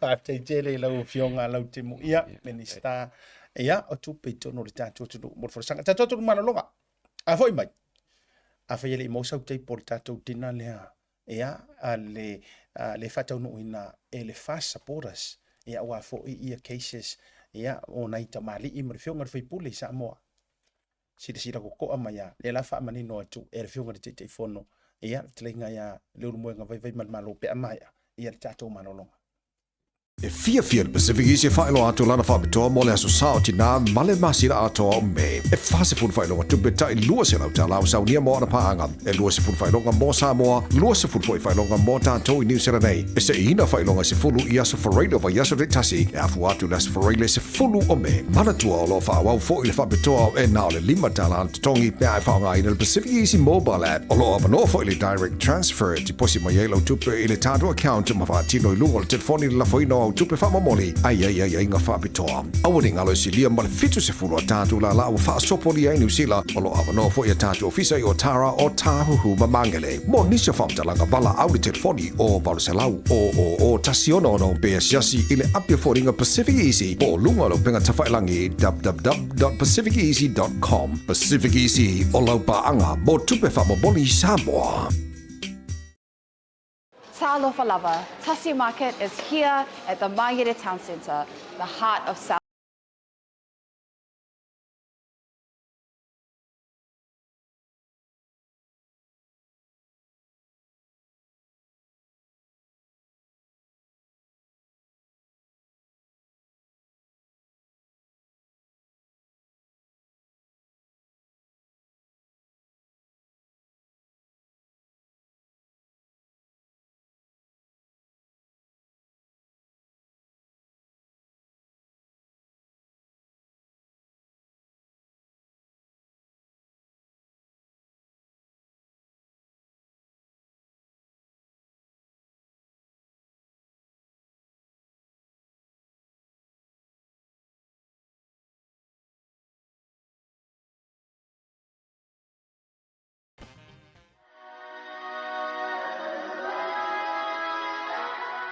Faafetai tele i lau afioga Lautimu, ia, Minisita, ia, o tupe i totonu o le tatou atunuu mo le folasaga. Tatou atunuu malologa, a foi mai, afai e le i maua sau tape o le tatou dinner lea, ia, a le, a le faataunuuina e le FAST supporters, ia, aua foi ia cases, ia, o nai tamalii ma le afioga i le faipule i Samoa. Silasila totoa mai lava, lea la faamanino atu e le Afioga i le Taitaifono, ia, le fetalaiga ia Leulumoega Vaivaimalemalo pe a maea ia le tatou malologa. E fiafia le Pacific Easy e faailoa atu lana faapitoa mo le Aso Sa o Tinā ma le masina atoa o Me. E 40 faailoga tupe tai 200 tala o saunia mo ana paaga. E 20 faailoga mo Samoa, 20 foi faailoga mo tatou i Niu Sila nei. E seiina faailoga e 10 i aso Faraile o vaiaso taitasi, e afua atu i le aso Faraile 10 o Me. Manatua o lo o faaauau foi le faapitoa e na o le $5 le totogi pe a e faaaogaina le Pacific Easy Mobile App. O lo o avanoa foi le Direct Transfer e tiposi mai ai lau tupe i le tatou account ma faatino i luga o le telefoni le lafoina o au tupe faamomoli a i ai aiaiga faapitoa. Aua ne i galo e silia ma le 70 a tatou lālā ua faasopolia ai Niu Sila. O lo o avanoa foi a tatou ofisa i Otara, Otāhuhu ma Māngere. Mo nisi o faamatalaga valaau i le telefoni o 800 000 166 pe asiasi i le api o foliga Pacific Easy po o luga o le upega tafailagi www.pacificeasy.com. Pacific Easy, o lau paaga mo tupe faamomoli i Samoa. Talofa lava, Tasi Market is here at the Mangere Town Centre, the heart of South.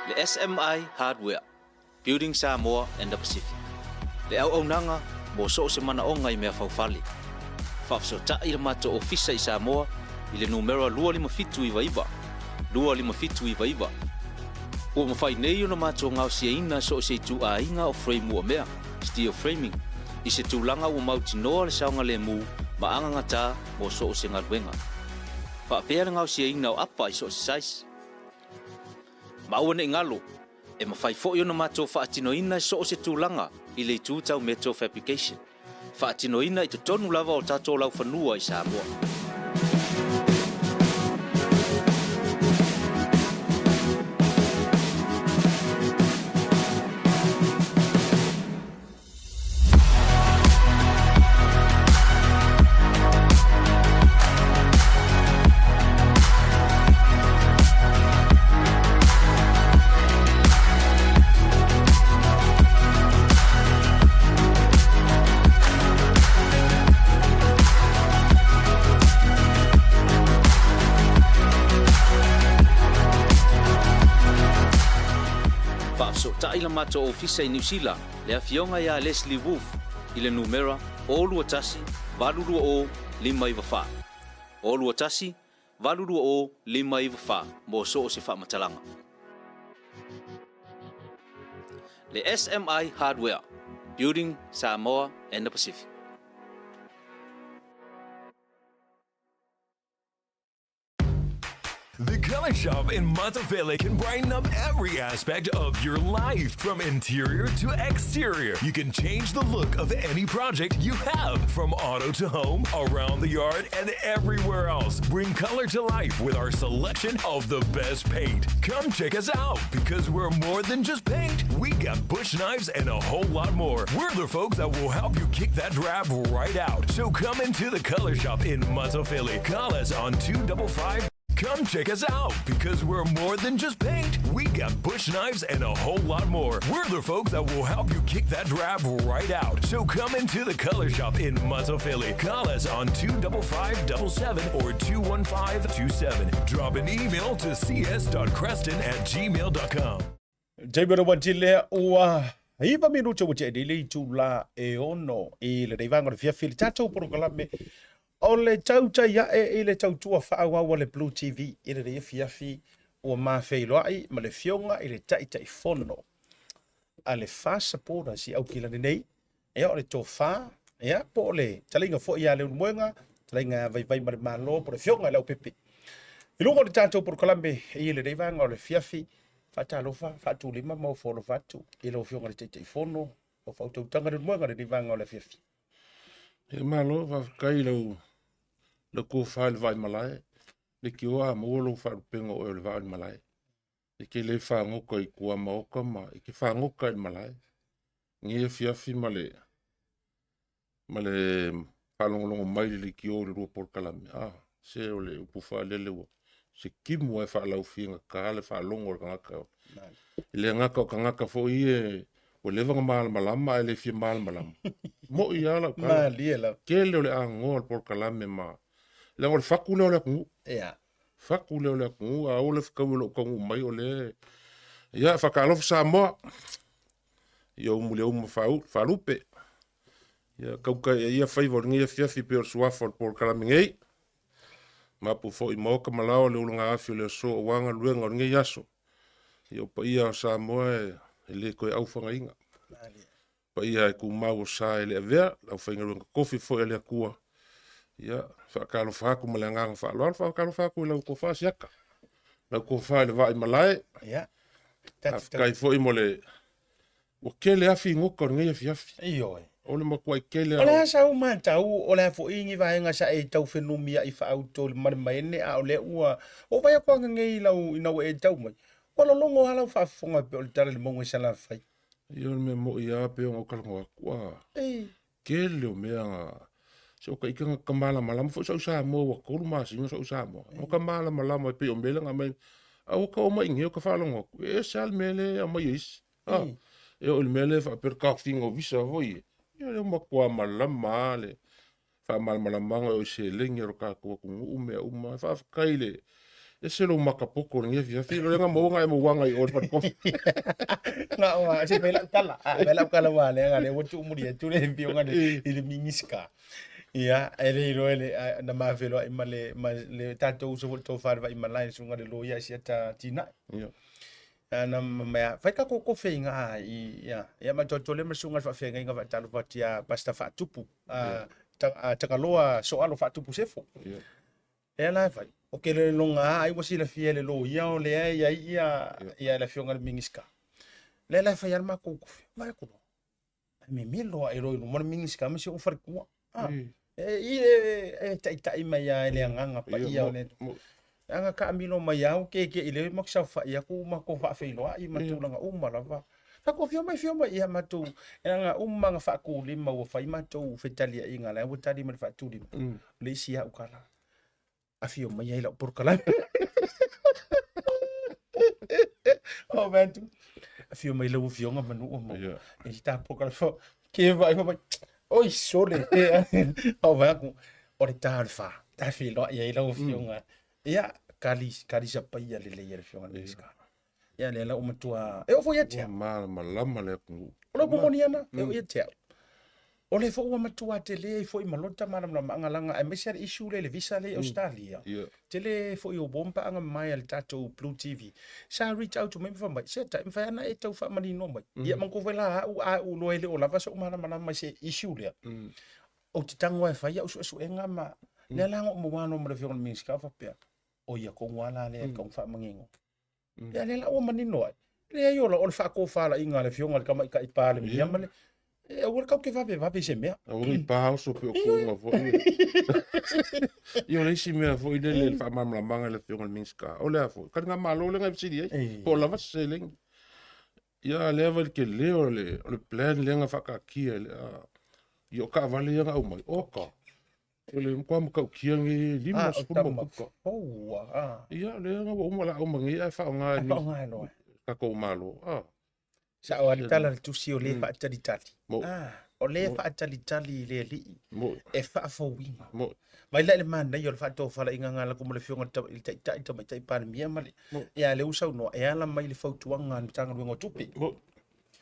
Le SMI Hardware, Building Samoa and the Pacific. Le auaunaga mo so o se manaoga i mea faufale. Faafesootai le matou ofisa i Samoa i le numera 25799, 25799. Ua mafai nei ona matou gaosiaina so o se ituaiga o frame uamea, steel framing, i se tulaga ua mautinoa le saogalemu ma agagatā mo so o se galuega. Faapea le gaosiaina o apa i so o se size. Ma aua ne i galo, e mafai foi ona matou faatinoina i so o se tulaga i le itu tau metal fabrication, faatinoina i totonu lava o tatou laufanua i Samoa. Faafesootai le matou ofisa i Niu Sila, le Afioga ia Leslie Wolfe, i le numera 021 820 594. 021 820 594 mo so o se faamatalaga. Le SMI Hardware, Building Samoa and the Pacific. The Color Shop in Matafele can brighten up every aspect of your life, from interior to exterior. You can change the look of any project you have, from auto to home, around the yard, and everywhere else. Bring color to life with our selection of the best paint. Come check us out because we're more than just paint. We got bush knives and a whole lot more. We're the folks that will help you kick that drab right out. So come into the Color Shop in Matafele. Call us on 255. Come check us out because we're more than just paint. We got bush knives and a whole lot more. We're the folks that will help you kick that drab right out. So come into the Color Shop in Matafele. Call us on 25577 or 21527. Drop an email to cs.creston at gmail.com. Taimi o le wati lea ua iva minute ua tea nei le itula e ono i lenei vaega o le fiafi i le tatou polokalame o le tautai ae i le tautua faaauau a le Blue TV i lenei afiafi ua mafeiloai ma le Afioga i le Taitaifono a le FAST Supporters i Aukilani nei, ia o le tofa, ia po o le talaiga foi ia Leulumoega, talaiga ia Vaivai ma le Malo, po o le Afioga i le Aupepe. I luga o le tatou polokalame i lenei vaega o le afiafi, faatalofa, faatulima ma ofo alofa atu i lau Afioga i le Taitaifono o Faautautaga Leulumoega i lenei vaega o le afiafi. E malo, faafetai i lau lau tofa i le vaaimalae, leitioa a maua lou faalupega o oe o le vaa o le malae. E te le fagota i tuamaota ma e te fagota i le malae. Lenei afiafi ma le ma le faalogologo mai i le leitio i le lua polokalame, ah, se o le upu faalele ua se timu lava e faalaufiagata le faalogo a le tagata. E le gata o tagata foi ia ua leva ona malamalama ae le fia malamalama. Mo'i lava lau tala. Malie lava. Tele o le agoa o le polokalame ma leaga o le fatu lea o le atunuu. Ia. Fatu lea o le atunuu, a oo le fetaui o lo o taunuu mai o lea Ia, faatalofa Samoa i ou muliauma faalupe. Ia, tautai ia faiva o lenei afiafi pei o le suafa o le polokalame nei. Mapu foi maoka ma lao le ulagaafi o le aso aua galuega o lenei aso. Ia, o paia o Samoa e le toe aufagaina. Paia e tumau o sa e le avea, le aufaigaluega tofi foi a le Atua. Ia, faatalofa atu ma le agaga faaaloalo, faatalofa atu i lau tofa Siaka, lau tofa i le vaa i malae. Ia. Faafetai foi mo le ua tele afi i goka o lenei afiafi. Ioe. O le matuai tele O le a sau matau, o le a foi ni vaega sa e tau fenumiai faauto i le malemaene, a o lea ua ou vaai atu ananei i lau ina ua e tau mai, ua lologo lava lau faafofoga e pei o le tala i le mauga i Salafai. Ia o le mea moi lava pei ona ou talanoa atu, a tele o mea na se o ka ike na ka malamalama foi sa au Samoa ua tolu masina sa au Samoa. O ka malamalama e pei o mea lea na aumai, a ua ka oo mai i inei o ka faalogo atu, e ese lava le mea lea e aumai e isi. A, e oo i le mea lea faapea le taofiga o visa foi e, ia lea ua matua malama lava le faamalamalamaga o seleni a lo tatou atunuu mea uma. Faafetai i le ese lou makapoto i lenei afiafi, o lea na maua na e mauaga i o i le falekofi. Na o se fai lau tala, a fai lau tala ua lea lea ua tuumuli atu le afioga i le Minisita. Ia, e le iloa e le na ma feloai ma le ma le tatou uso foi le tofa le Vaimalae le susuga i le loia Asiata Tinai. Ia. Na mea fai tatou kofe i ngā i ia ia ma toto le ma susuga i le faafeagaiga faatalofa atu ia Pastor Faatupu a Tagaloa Soalo Faatupu Sefo. Ia. Lea la e fai, o ke le loga ai ua silafia e le loia o lea e i ai ia ia le afioga i le Minisita. Lea la e fai lava le matou kofe. Vaai atu loa. Ai mimilo ae loa i luma le Minisita ma si ou faletua. Ah, e, i e, e taitai mai lava e le agaga paia o le Leaga taamilo mai lava keke'i lea matou saofai atu matou faafeiloai ma tulaga uma lava. Fai atu, afio mai, afio mai, ia matou, leaga uma na faatulima ua fai matou fetaliaiga, la ua tali mai le faatulima. O le isi au tala, afio mai ai lau polokalame. Oh man, afio mai lau afioga Manua mo. E si ta polokalame fo, ke vai mai, oi sole, oh vai atu, o le ta o le fa, ta feiloai ai lau afioga. Ia, kali, kali sapaia lelei e le afioga i le Minisita. Ia lea la ua matua e oo foi ia te Ua au. malamalama le atunuu. O le upu moni ana, e oo ia te au. O lea foi ua matua tele ai foi ma lota malamalamaga laga aemaise lava le issue lea i le visa lea i Ausetalia. Tele foi o uo ma paaga mamae a le tatou Blue TV sa reach out mai ma fai mai, Seta, e mafai lava ona e tau faamaninoa mai. Ia manatua foi la au a ou iloa e le o lava sou malamalama i se issue lea. Ou te tago lava e fai au suesuega ma lea la na ou maua loa ma le Afioga i le Minisita o faapea, o ia tonu lava la lea e tatau ona faamanino. Ia lea la ua manino ai. Leai o le faatofalaiga a le Afioga i le Tamaitai Palemia ma le e aua le tatou te vavevave i se mea. Aua ne i pa oso pe o kuuga foi. Ia o le isi mea foi lele le faamalamalamaga i le Afioga i le Minisita, o le a foi, taligamalo lea na e fesili ai, po o lava se seleni. Ia a lea vai le tele o le, o le plan lea na faataatia i le, ia o taavale ia na aumai, oka, o le matua matautia lenei e Ah, o 50 tama ma tupa. fou ah. Ia, lea na ua uma la aumai nei ae faaaoga e Ae faaaoga e loa. tatou Malo. Ah. Sao lava le tala a le tusi o le faatalitali. Mo. Ah, o le faatalitali i le alii Mo. e faafouina. Mo. Vai la i le manaia o le faatofalaiga na ala atu ma le Afioga i le Taitai, Tamaitai Palemia ma le, ia lea ua saunoa e ala mai i le fautuaga a le Matagaluega o Tupe. Mo.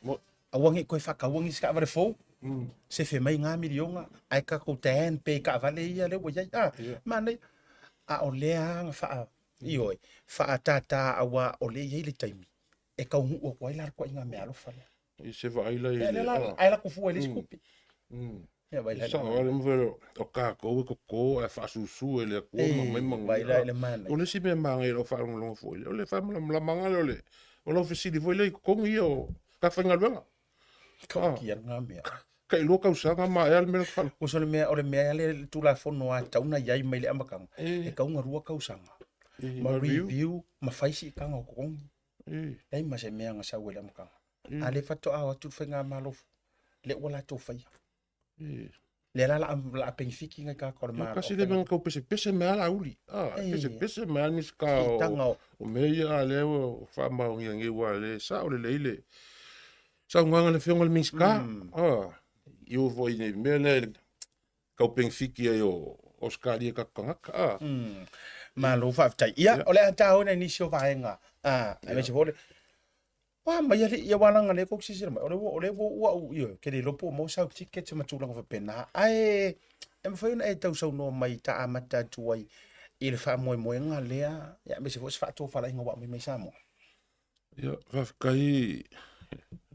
Mo. Aua ne i toe faataua nisi taavale fou, sefe mai na miliona, ae tatou tan pea i taavale ia lea ua i ai. Ah, manaia. A o lea lava na faa, ioe, faatātā aua o lea e i ai le taimi e taunuu atu ai la le ituaiga meaalofa lea. I se vaai la i le... Ae lako fua i le isi tupe. Ia vai la. Sao ale mo fele o kākou e koko ae faasusu e le Atua ma aumai manuia. Vai la i le manaia. O le isi mea manaia i lau faalogologo foi, o le faamalamalamaga lea o le o lau fesili foi lea i totogi ia o tagata faigaluega. Tautia lena mea. Tailua tausaga maea le mea lea faale. Uso le mea, o le mea lea le Tulafono a tatau ona i ai mai le amataga, e tatau ona lua tausaga ma review ma fai siitaga o totogi. Leai ma se mea na sau ai le amataga. A lea faatoa o atu le faigamalo fou, lea ua latou faia. Lea la o le a penefiti nai tagata o le Malo. Tasi lea mea na tau pesepese mai lava Laauli. Pesepese mai lava le Minisita o mea ia, a o lea ua faamaonia nei, aua o lea e sao lelei le saunoaga a le Afioga i le Minisita. I o foi i le mea lea i le tau penefiti ai o Ausetalia i tatou tagata. Malo faafetai. Ia, o le a taoina i nisi o vaega, aemaise foi o le Ua mai alii ia aua leaga lea tou te silasila mai, o lea ua o lea ua ua au ioe, ou te le iloa po ua maua sau tickets ma tulaga faapena, ae e mafai ona e tausaunoa mai ta amata atu ai i le faamoemoega lea, ia aemaise foi o se faatofalaiga ua aumai mai Samoa. Ia, faafetai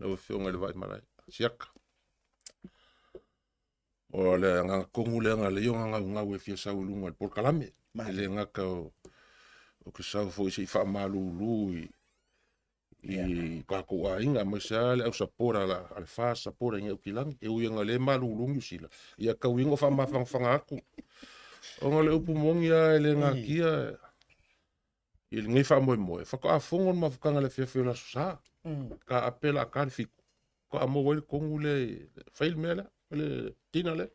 lau Afioga i le Vaimalae Siaka. O le agaga tonu lea na ala ai ona gaugau e fia sau i luga o le polokalame. E le gata o ke sau foi se i faamalulu i i tatou aiga, aemaise lava le au sapota a le FAST sapota i Aukilani. E ui ina o lea e malulu Niu Sila, ia tau ia ina ou faamafanafana atu. Ona o le upu moni lava e le natia i lenei faamoemoe, faatoa fono le mafutaga i le afiafi o le Aso Sa. Taape la ta le 7, faatoa maua ai le tonu lea, fai le mea lea, le dinner lea.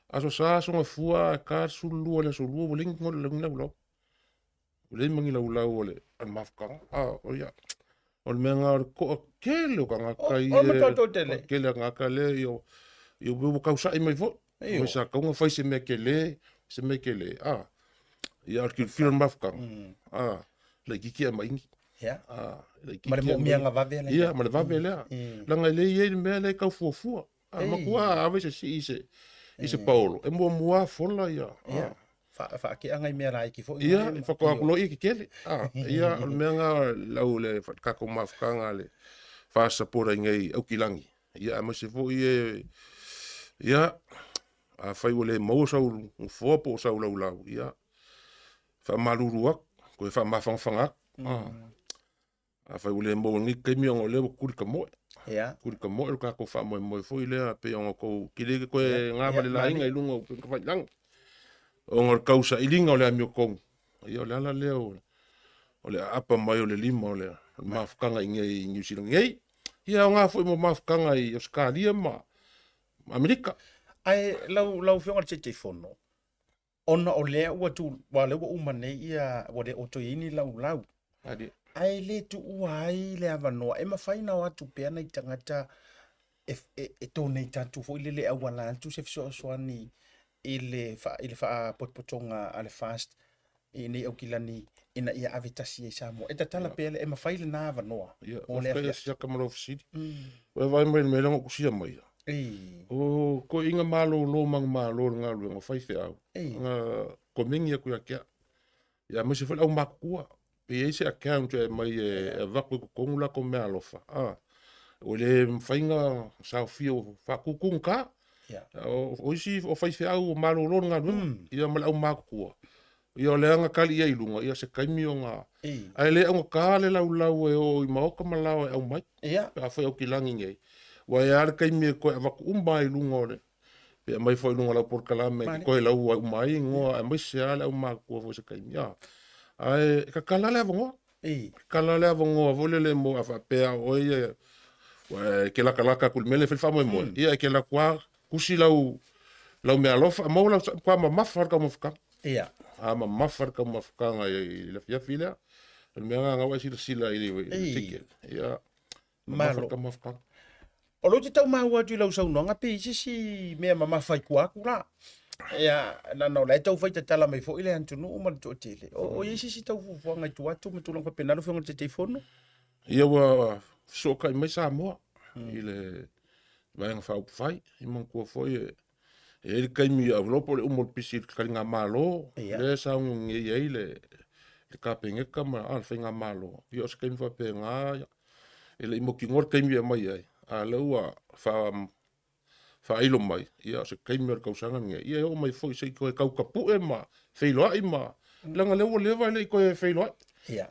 Aso Sa, Aso Gafua, ta le 12 i le Aso Lua, ua leai ni laulau. Ua leai ma ni laulau o le mafutaga. O ia, o le mea lena o le toatele o tagata ia. O le toatele. O le toatele o tagata lea, ia, ia ua tausa'i mai foi. Mai sa tatau ona fai se mea tele, se mea tele. Ia, o le tilotilo i le mafutaga, laitiiti ae maini. Ma le moomiaga vave lea. Ia, ma le vave lea. Leaga e le i ai le mea lea e tau fuafua. A matua ave se sii i se paolo, e muamua fola ia. Ia, faatea nai mea laiti foi. Ia, faatoa atu loa ia tetele. Ia, o le mea lena lau le tatou mafutaga le FAST sapota i nei Aukilani. Ia, aemaise foi e, ia, afai ua le maua sau nofoa po o sau laulau, ia, faamalulu atu, toe faamafanafana atu. Afai ua le maua i lenei taimi ona o lea ua tuli ka moe. Tuli ka moe lo tatou faamoemoe foi lea pei ona outou tele ke toe gava le laina i luga o upegatafailagi. Ona o le tausailiga o le amiotonu, ia o le ala lea o le aapa mai o le lima o le mafutaga i inei i Niu Sila nei. Ia e aoga foi mo mafutaga i Ausetalia ma Amerika. Ae lau lau Afioga i le Taitaifono, ona o lea ua tu, aua o lea ua uma nei ia, ua le o toe i ai ni laulau. Ae le tuua ai le avanoa e mafai ona o atu pea nai tagata e, e, e donate atu foi lele e auala atu se fesoasoani i le, i le faapotopotoga a le FAST. i inei Aukilani ina ia ave tasi ai Samoa. E tatala pea le e mafai lena avanoa Ia, mo le faafetai afiafi. Siaka ma lau fesili. Ua e vaai mai i le mea lea na ou tusia mai ia. O toeaiina malolo manumalo i le galuega o faifeau, na komeni atu ia te au. Ia aemaise foi le aumatutua. Pe i ai se account e aumai e avatu i totonu latou meaalofa, a, ua le mafai ona saofia ua faatutugata. O isi o faifeau ua malolo le galuega, ia ma le aumatutua. Ia o lea na tali i ai i luga, ia se taimi ona... Ae le augata le laulau e o i maota ma laoa e aumai. Pe afai Aukilani nei, aua e i ai lava le taimi e toe avatu uma lava i luga o le... pe aumai foi i luga o lau polokalame e toe laua uma ai igoa aemaise lava le aumatutua foi i se taimi. Ae tatala le avanoa. Tatala le avanoa foi lele mo a faapea o oe ia e te latalata atu i le mea lea e fai le faamoemoe, ia e te alu atu lava tusi lau lau meaalofa, maua lau matua mamafa le taumafataga. A mamafa le taumafataga i le afiafi lea. O le mea lena ua e silasila i le ticket. Ia, mamafa le taumafataga. O lea ou te tau maua atu i lau saunoaga pe i ai se isi mea mamafa i tua atu la. Ia, leaga o la e tau fai tatala mai foi le atunuu ma le toatele. O i ai se isi tau fuafuaga i tua atu ma tulaga faapena lau Afioga i le Taitaifono? Ia ua fesootai mai Samoa i le Vaega Faaupufai. I manatua foi e i ai le taimi i Aulopa o le uma o le pisi i le taligamalo, lea e sauni ai le Kapeneta ma le Faigamalo. Ia o se taimi faapena, e le i mautinoa le taimi e aumai ai, a o lea ua faailo mai, ia o se taimi o le tausaga lenei, ia e oo mai foi se i toe tau tapue ma feiloai ma, leaga o lea ua leva e le i toe feiloai.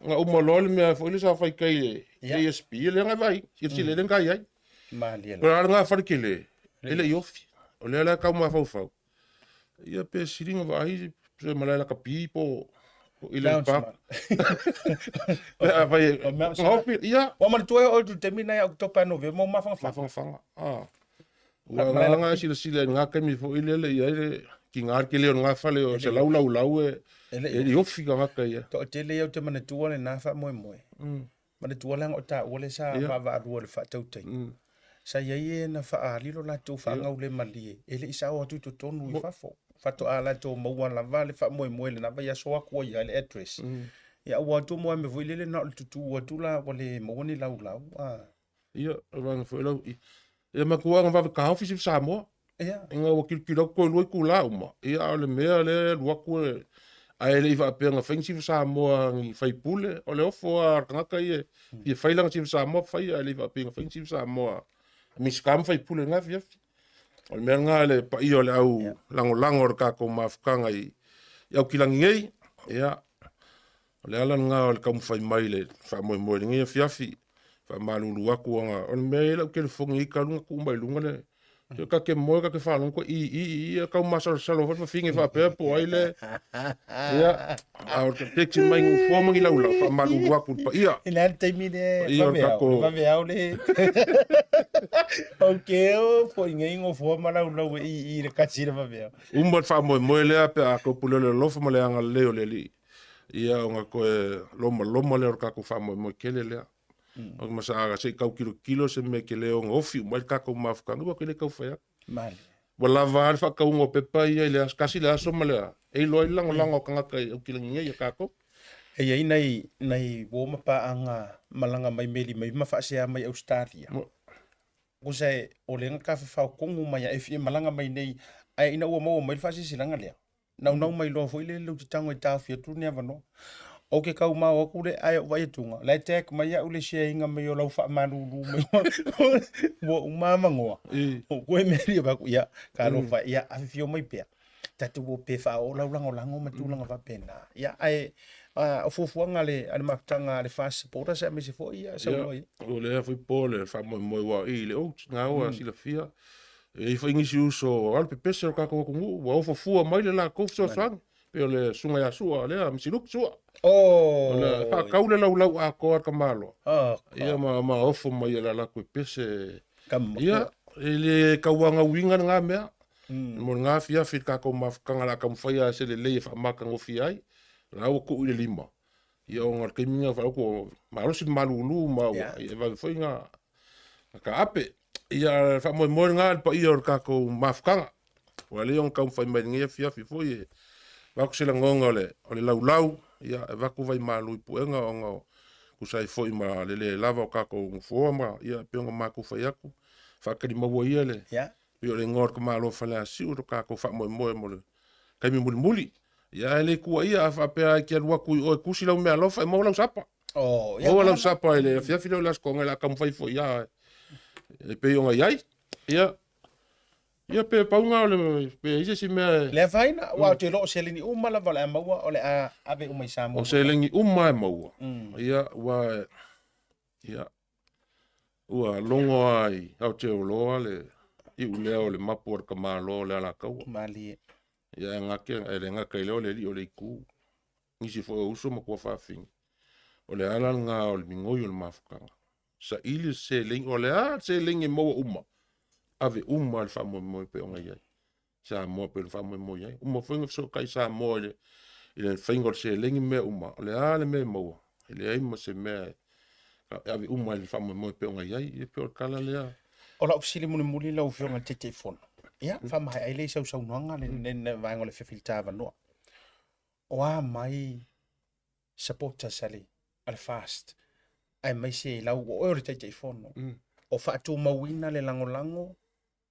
Na uma loa le mea foi lea sa fai i tai i le ASP, lea na vaai, silasila lea na i ai. Malie lava. O le a lena fale tele, e le i ofi. O lea la e tau mafaufau, ia pe sili ona vaai se malae lakapi po o i le pa. Pe a fai e ofi, ia. Ua manatua e oe i le taimi lena ia Oketopa ia Novema o mafanafana. Mafanafana, a. Ua agaga e silasila i lena taimi foi lele i ai le tiga le tele o lena fale o se laulaulau e le i ofi tagata ia. Toatele ia ou te manatua lena faamoemoe. Manatua leaga o taua lea sa vaavaalua i le faatautaiga. Sa i ai e na faaali lo latou faagaulemalie e le i sao atu i totonu i fafo. Faatoa latou maua lava le faamoemoe i lena vaiaso atu ai lava le address. Ia aua atu mo mea foi lele na o le tutū atu la ua le maua ni laulau. Ia, o vaega foi lau i. Ia matua ona vave taofi se Samoa. Ia. Ina ua tilotilo atu toe lua itula uma, ia a o le mea lea e alu atu e, ae le i faapea na fai ni Chief Samoa ni faipule, o le ofo lava o le tagata ia e fia fai lana Chief Samoa fai, ae le i faapea na fai ni Chief Samoa Minisita ma faipule i lena afiafi. O le mea lena le paia o le au lagolago o le tatou mafutaga i Aukilani nei, ia, O le ala lena o le taumafai mai i le faamoemoe i lenei afiafi, faamalulu atu ona o le mea e i ai lau telefoni i talu ona tuu mai luga le ta te moe ta te faalogo koe i i i i tau masalosalo foi le fafine faapea po o ai le ia a o le text mai i nofoa ma ni laulau faamalulu atu i le paia I le a le taimi le Paia o le vave ao, tatou- vave ao le O ke o foi nei ngofoa ma laulau e i i le kasi le vave ao. Uma le faamoemoe lea pe a tau pule le alofa ma le agalelei o le Alii ia ona toe lomaloma lea o le tatou faamoemoe tele lea. O ma sa se i tau tilotilo se mea e te le ono ofi uma ai le tatou mafutaga, aua e te le tau fai atu. Malie. Ua lava lava le faatauga o pepa ia i le aso, tasi le aso ma le a, e iloa ai le lagolago a tagata i Aukilani nei ia tatou. E i ai nai, nai uo ma paaga malaga mai meli mai ma faasea mai Ausetalia. Tusa e, o lea na tafafao tonu mai a e fia malaga mai nei, ae ina ua maua mai le faasilasilaga lea, naunau mai loa foi lele ou te tago e taofi atu ni avanoa. Ou te tau mao atu le ae ou vaai atuga, la e tag mai au le share ina mai o lau faamalulu mai ua uma avanoa. Ou koe mea lia fai atu, ia, talofa, ia, afifio mai pea. Tatou o pe faaoo lau lagolago ma tulaga faapena. Ia, ae o fuafuaga a le, a le mafutaga a le FAST Supporters aemaise foi ia saunoa i ai. O lea foi po le faamoemoe ua i le oats, na ua silafia. E i ai foi nisi uso a le pepese o le tatou atunuu ua ofo fua mai le latou fesoasoani. Pei o le susuga ia Sua lea, Misiluki Sua. Oh! O le faatau le laulau atoa a le tamaloa. Oh, Ia ma ofo mai e la latou pepese. Kama. Ia, e le tauagauina lena mea. Mo lena afiafi i le tatou mafutaga o le a taumafai lava se lelei e faamatagofie ai. O la ua tuu i le lima. Ia ona o le taimi lena faalogo ua malosi le malulu ma ua e vave foi ona taape. Ia faamoemoe lena i le paia o le tatou mafutaga. Ua lelei ona taumafai mai i lenei afiafi foi e Avatu se lagona o le o le laulau, ia e avatu vaimalu i puega ona o tusa ai foi ma le le lava o tatou nofoa ma ia e pei ona matou fai atu, faatalimaua ia le pei o le igoa o le tamaloa Faleasiu lo tatou faamoemoe mo le taimi mulimuli. Ia ae le tuuaia a faapea e te alu atu i o e tusi lau meaalofa e maua lau sapa. Oh, ia Maua lau sapa i le afiafi lea o le Aso Toonai o le a taumafai foi ia e pei ona i ai. Ia, ia pe pau lena o le, pe i ai se isi mea e... Le afaina, aua ou te iloa o seleni uma lava o le a maua, o le a ave uma i Samoa. O seleni uma e maua, ia, ua, ia, ua logo lava i Aotearoa le iulea o le mapu a le tamaloa o le Alataua. Malie. Ia, e gata, e le gata i lea o le alii o le itu, nisi foi o uso ma tuafafine. O le ala lena o le migoi o le mafutaga. Saili le seleni, o le a le seleni e maua uma, ave uma le faamoemoe pei ona i ai. Samoa pei ona faamoemoe i ai. Uma foi ona fesootai Samoa i le, i le faiga o le seleni ma mea uma, o le a le mea e maua, e leai ma se mea e ave uma i le faamoemoe pei ona i ai. E pei o le tala lea. O lau fesili mulimuli lau Afioga i le Taitaifono, ia, faamaea ai lea i sau saunoaga le vaega o le afiafi i le ta avanoa. O a mai supporters a le, a le FAST, aemaise lau, o oe o le Taitaifono, o faatumauina le lagolago,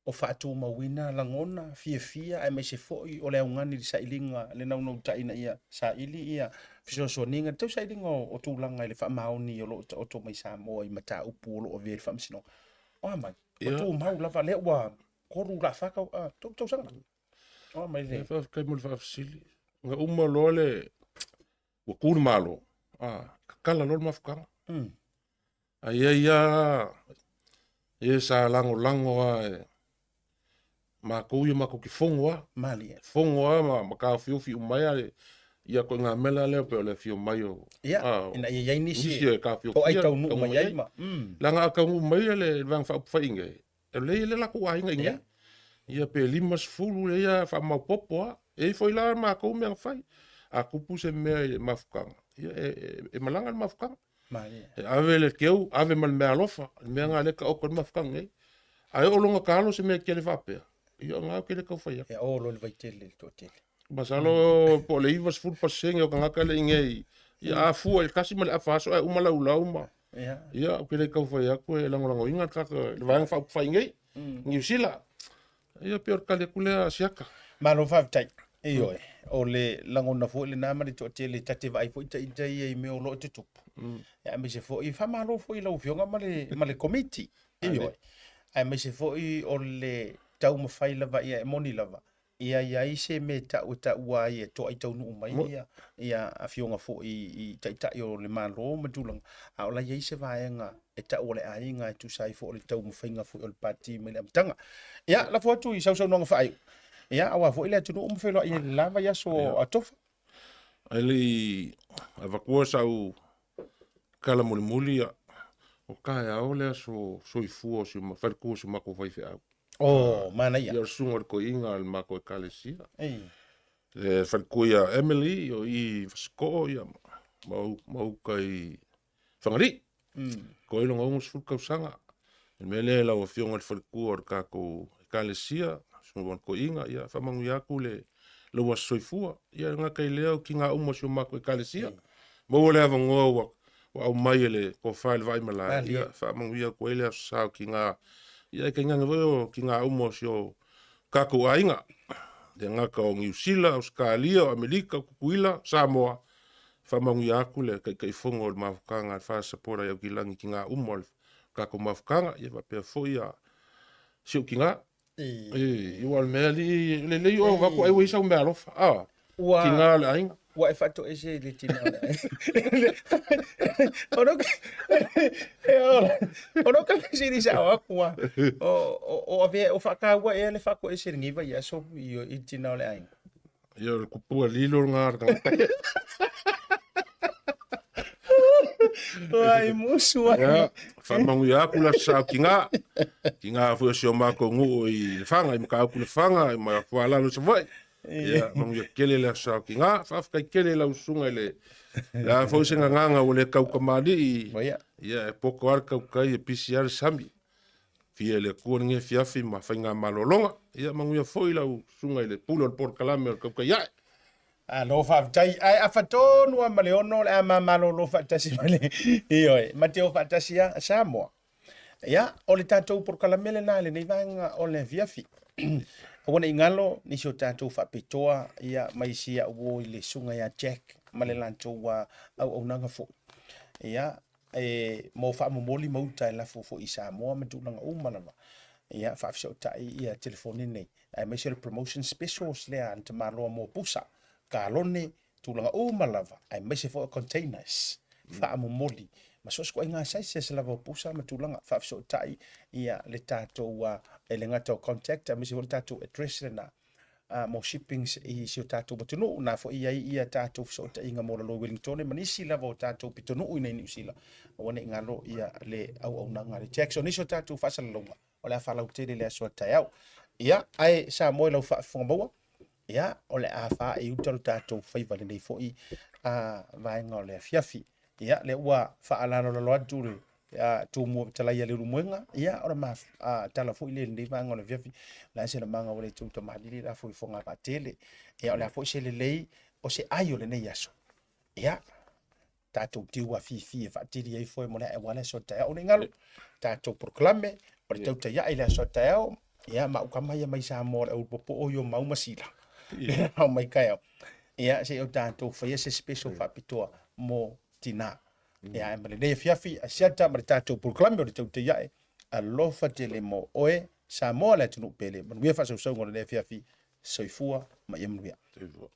o faatumauina lagona fiafia aemaise foi o le augani i le sailiga, le naunautai ina ia saili ia fesoasoaniga, le tau sailiga o tulaga i le faamaoni o lo o taoto mai Samoa i mataupu o lo o avea i le Faamasinoga. O a mai? Ua tumau lava lea ua 3 la 4 tau, 3 tausaga. O a mai le... Faafetai mo le faafesili. Na uma loa le ua tu le Malo, tatala loa le mafutaga. Ae i ai lava e sa lagolago lava e matou ia matou te fono lava. Malie. Fono lava ma taofiofi uma ai lava ia ituaiga mea la lea pei o le afio mai o Ia, ina ia i ai nisi nisi e taofiofia o ai taunuu mai ai ma. Leaga a taunuu mai le Vaega Faaupufai i inei, e lelei le latou aiga i inei. Ia pe 50 lea ia faamaopoopo lava. E i ai foi la matou mea na fai. A tupu se mea i le mafutaga, ia e malaga le mafutaga. E ave le keu, ave ma le meaalofa, le mea lena lea e taoto ai le mafutaga nei. Ae oo loa ina talo se mea tele faapea, ia o lena ou te le tau fai atu. Ia o loa i le vaitele i le toatele. Masalo po o le 90% o tagata lea i inei, ia a fua i le tasi ma le afa aso ae uma laulau ma... Ia, ou te le tau fai atu e lagolagoina le tagata le Vaega Faaupufai nei, Niu Sila. Ia pei o le tali atu lea Siaka. Malo faafetai. Ioe, o le lagona foi lena ma le toatele ta te vaai foi ita ia i mea o lo o tutupu. Ia, aemaise foi, faamalo foi i lau Afioga ma le, ma le Komiti. Ioe, aemaise foi o le taumafai lava ia e moni lava, ia i ai se mea e tau e taua ai e toai taunuu mai ia, ia afioga foi i taitai o le Malo ma tulaga, a o la i ai se vaega e tau o le aiga e tusa ai foi o le taumafaiga foi o le Pati mai le amataga. Ia, lafo atu i sausaunoaga faaiu. Ia, aua foi le atunuu ma feiloai ai i le la vaiaso a Tofa. Ae le i avatua sau tala mulimuli, ia, o taeao le aso soifua o si faletua o si matou faifeau. Oh, manaia. Ia o le susuga o le toeaina a le matou ekalesia. Le faletua ia Emily, o i Fasitoo, ia, ma uta i Fagalii. Toa ai lona 60 tausaga. O le mea lea lau Afioga i le faletua o le tatou ekalesia, susuga o le toeaina, ia faamanuia atu le lou aso soifua. Ia e le gata i lea o tiga uma o si o matou ekalesia. Maua le avanoa ua ua aumai e le tofa i le Vaaimalae, ia faamanuia atu ai le aso sa o tiga, ia e tainane foi o tiga uma o si o tatou aiga. Le gata o Niu Sila, Ausetalia, o Amerika, o Tutuila, Samoa, faamanuia atu le Taitaifono o le mafutaga a le FAST Supporter i Aukilani i tiga uma o le tatou mafutaga, ia faapea foi ia si ou tiga. E, aua o le mea alii, e lelei oe avatu ai ua i ai sau meaalofa, a, Ua, tiga o le aiga. Ua e faatoese i le tina o le aiga. Ona o lou ka fesili sao atu a, o avea, o faataua ea le faatoese i lenei vaiaso i le tina o le aiga? Ia, o le kupua lilo lena a le tagata. Ai musu ai. Ia, faamanuia atu le aso sa o tiga. Tiga foi o si o matou nuu i Lefaga, i Matautu Lefaga, i ma Fualalo i Savaii. Ia, manuia tele le aso sa o tiga. Faafetai tele i lau susuga i le le a foi se gagana ua le tau tamalii. Ia, e poto lava le tautai e pisi lava le sami. Fia i le Atua lenei afiafi ma faiga malologa. Ia manuia foi lau susuga i le pule o le polokalame o le tautai ae. Alo faafetai. Ae afa tonu lava ma le 6 o le a ma malolo faatasi ma le ioe ma te o faatasi a Samoa. Ia, o le tatou polokalame lena i lenei vaega o le afiafi. Aua ne i galo nisi o tatou faapitoa ia mai si au uo i le susuga ia Jack ma le latou auaunaga foi. Ia, e mo faamomoli ma uta e lafo foi i Samoa ma tulaga uma lava. Ia, faafesootai ia telefoni nei, aemaise o le promotion specials lea a le tamaloa mo pusa, kalone, tulaga uma lava, aemaise foi o containers faamomoli ma so o se ituaiga sizes lava o pusa ma tulaga faafesootai ia le tatou e le gata o contact aemaise foi le tatou address lena mo shippings i si o tatou atunuu. Na foi i ai ia tatou fesootaiga mo lalo i Wellingtone ma nisi lava o tatou pitonuu i nei Niu Sila. Aua ne i galo ia le auaunaga a le Jackson. Nisi o tatou faasalalauga o le a faalautele i le aso a taeao. Ia, ae Samoa i lau faafofoga maua, ia, o le a faaii uta lo tatou faiva i lenei foi vaega o le afiafi. Ia, lea ua faalalolalo atu le Tumua fetalai a Leulumoega, ia, o le ma tala foi lea i lenei vaega o le afiafi. O le a se lamaga ua le tou tamalii la foi Fogavaa-tele. Ia, o le a foi se lelei o se ai o lenei aso. Ia, tatou tiu afifi e faatili ai foe mo le ae aua le aso a taeao. Ne i galo, tatou polokalame o le tautai ae i le aso a taeao, ia, ma au kama ia mai Samoa o le au popoo i o mau ma sila. Ia, mai taeao. Ia, se i o tatou faia se special faapitoa mo tina. Ia, ae ma lenei afiafi, Asiata ma le tatou polokalame o le tautai ae, alofa tele mo oe, Samoa le atunuu pele, manuia faasausauga o lenei afiafi, soifua ma ia manuia. Soifua.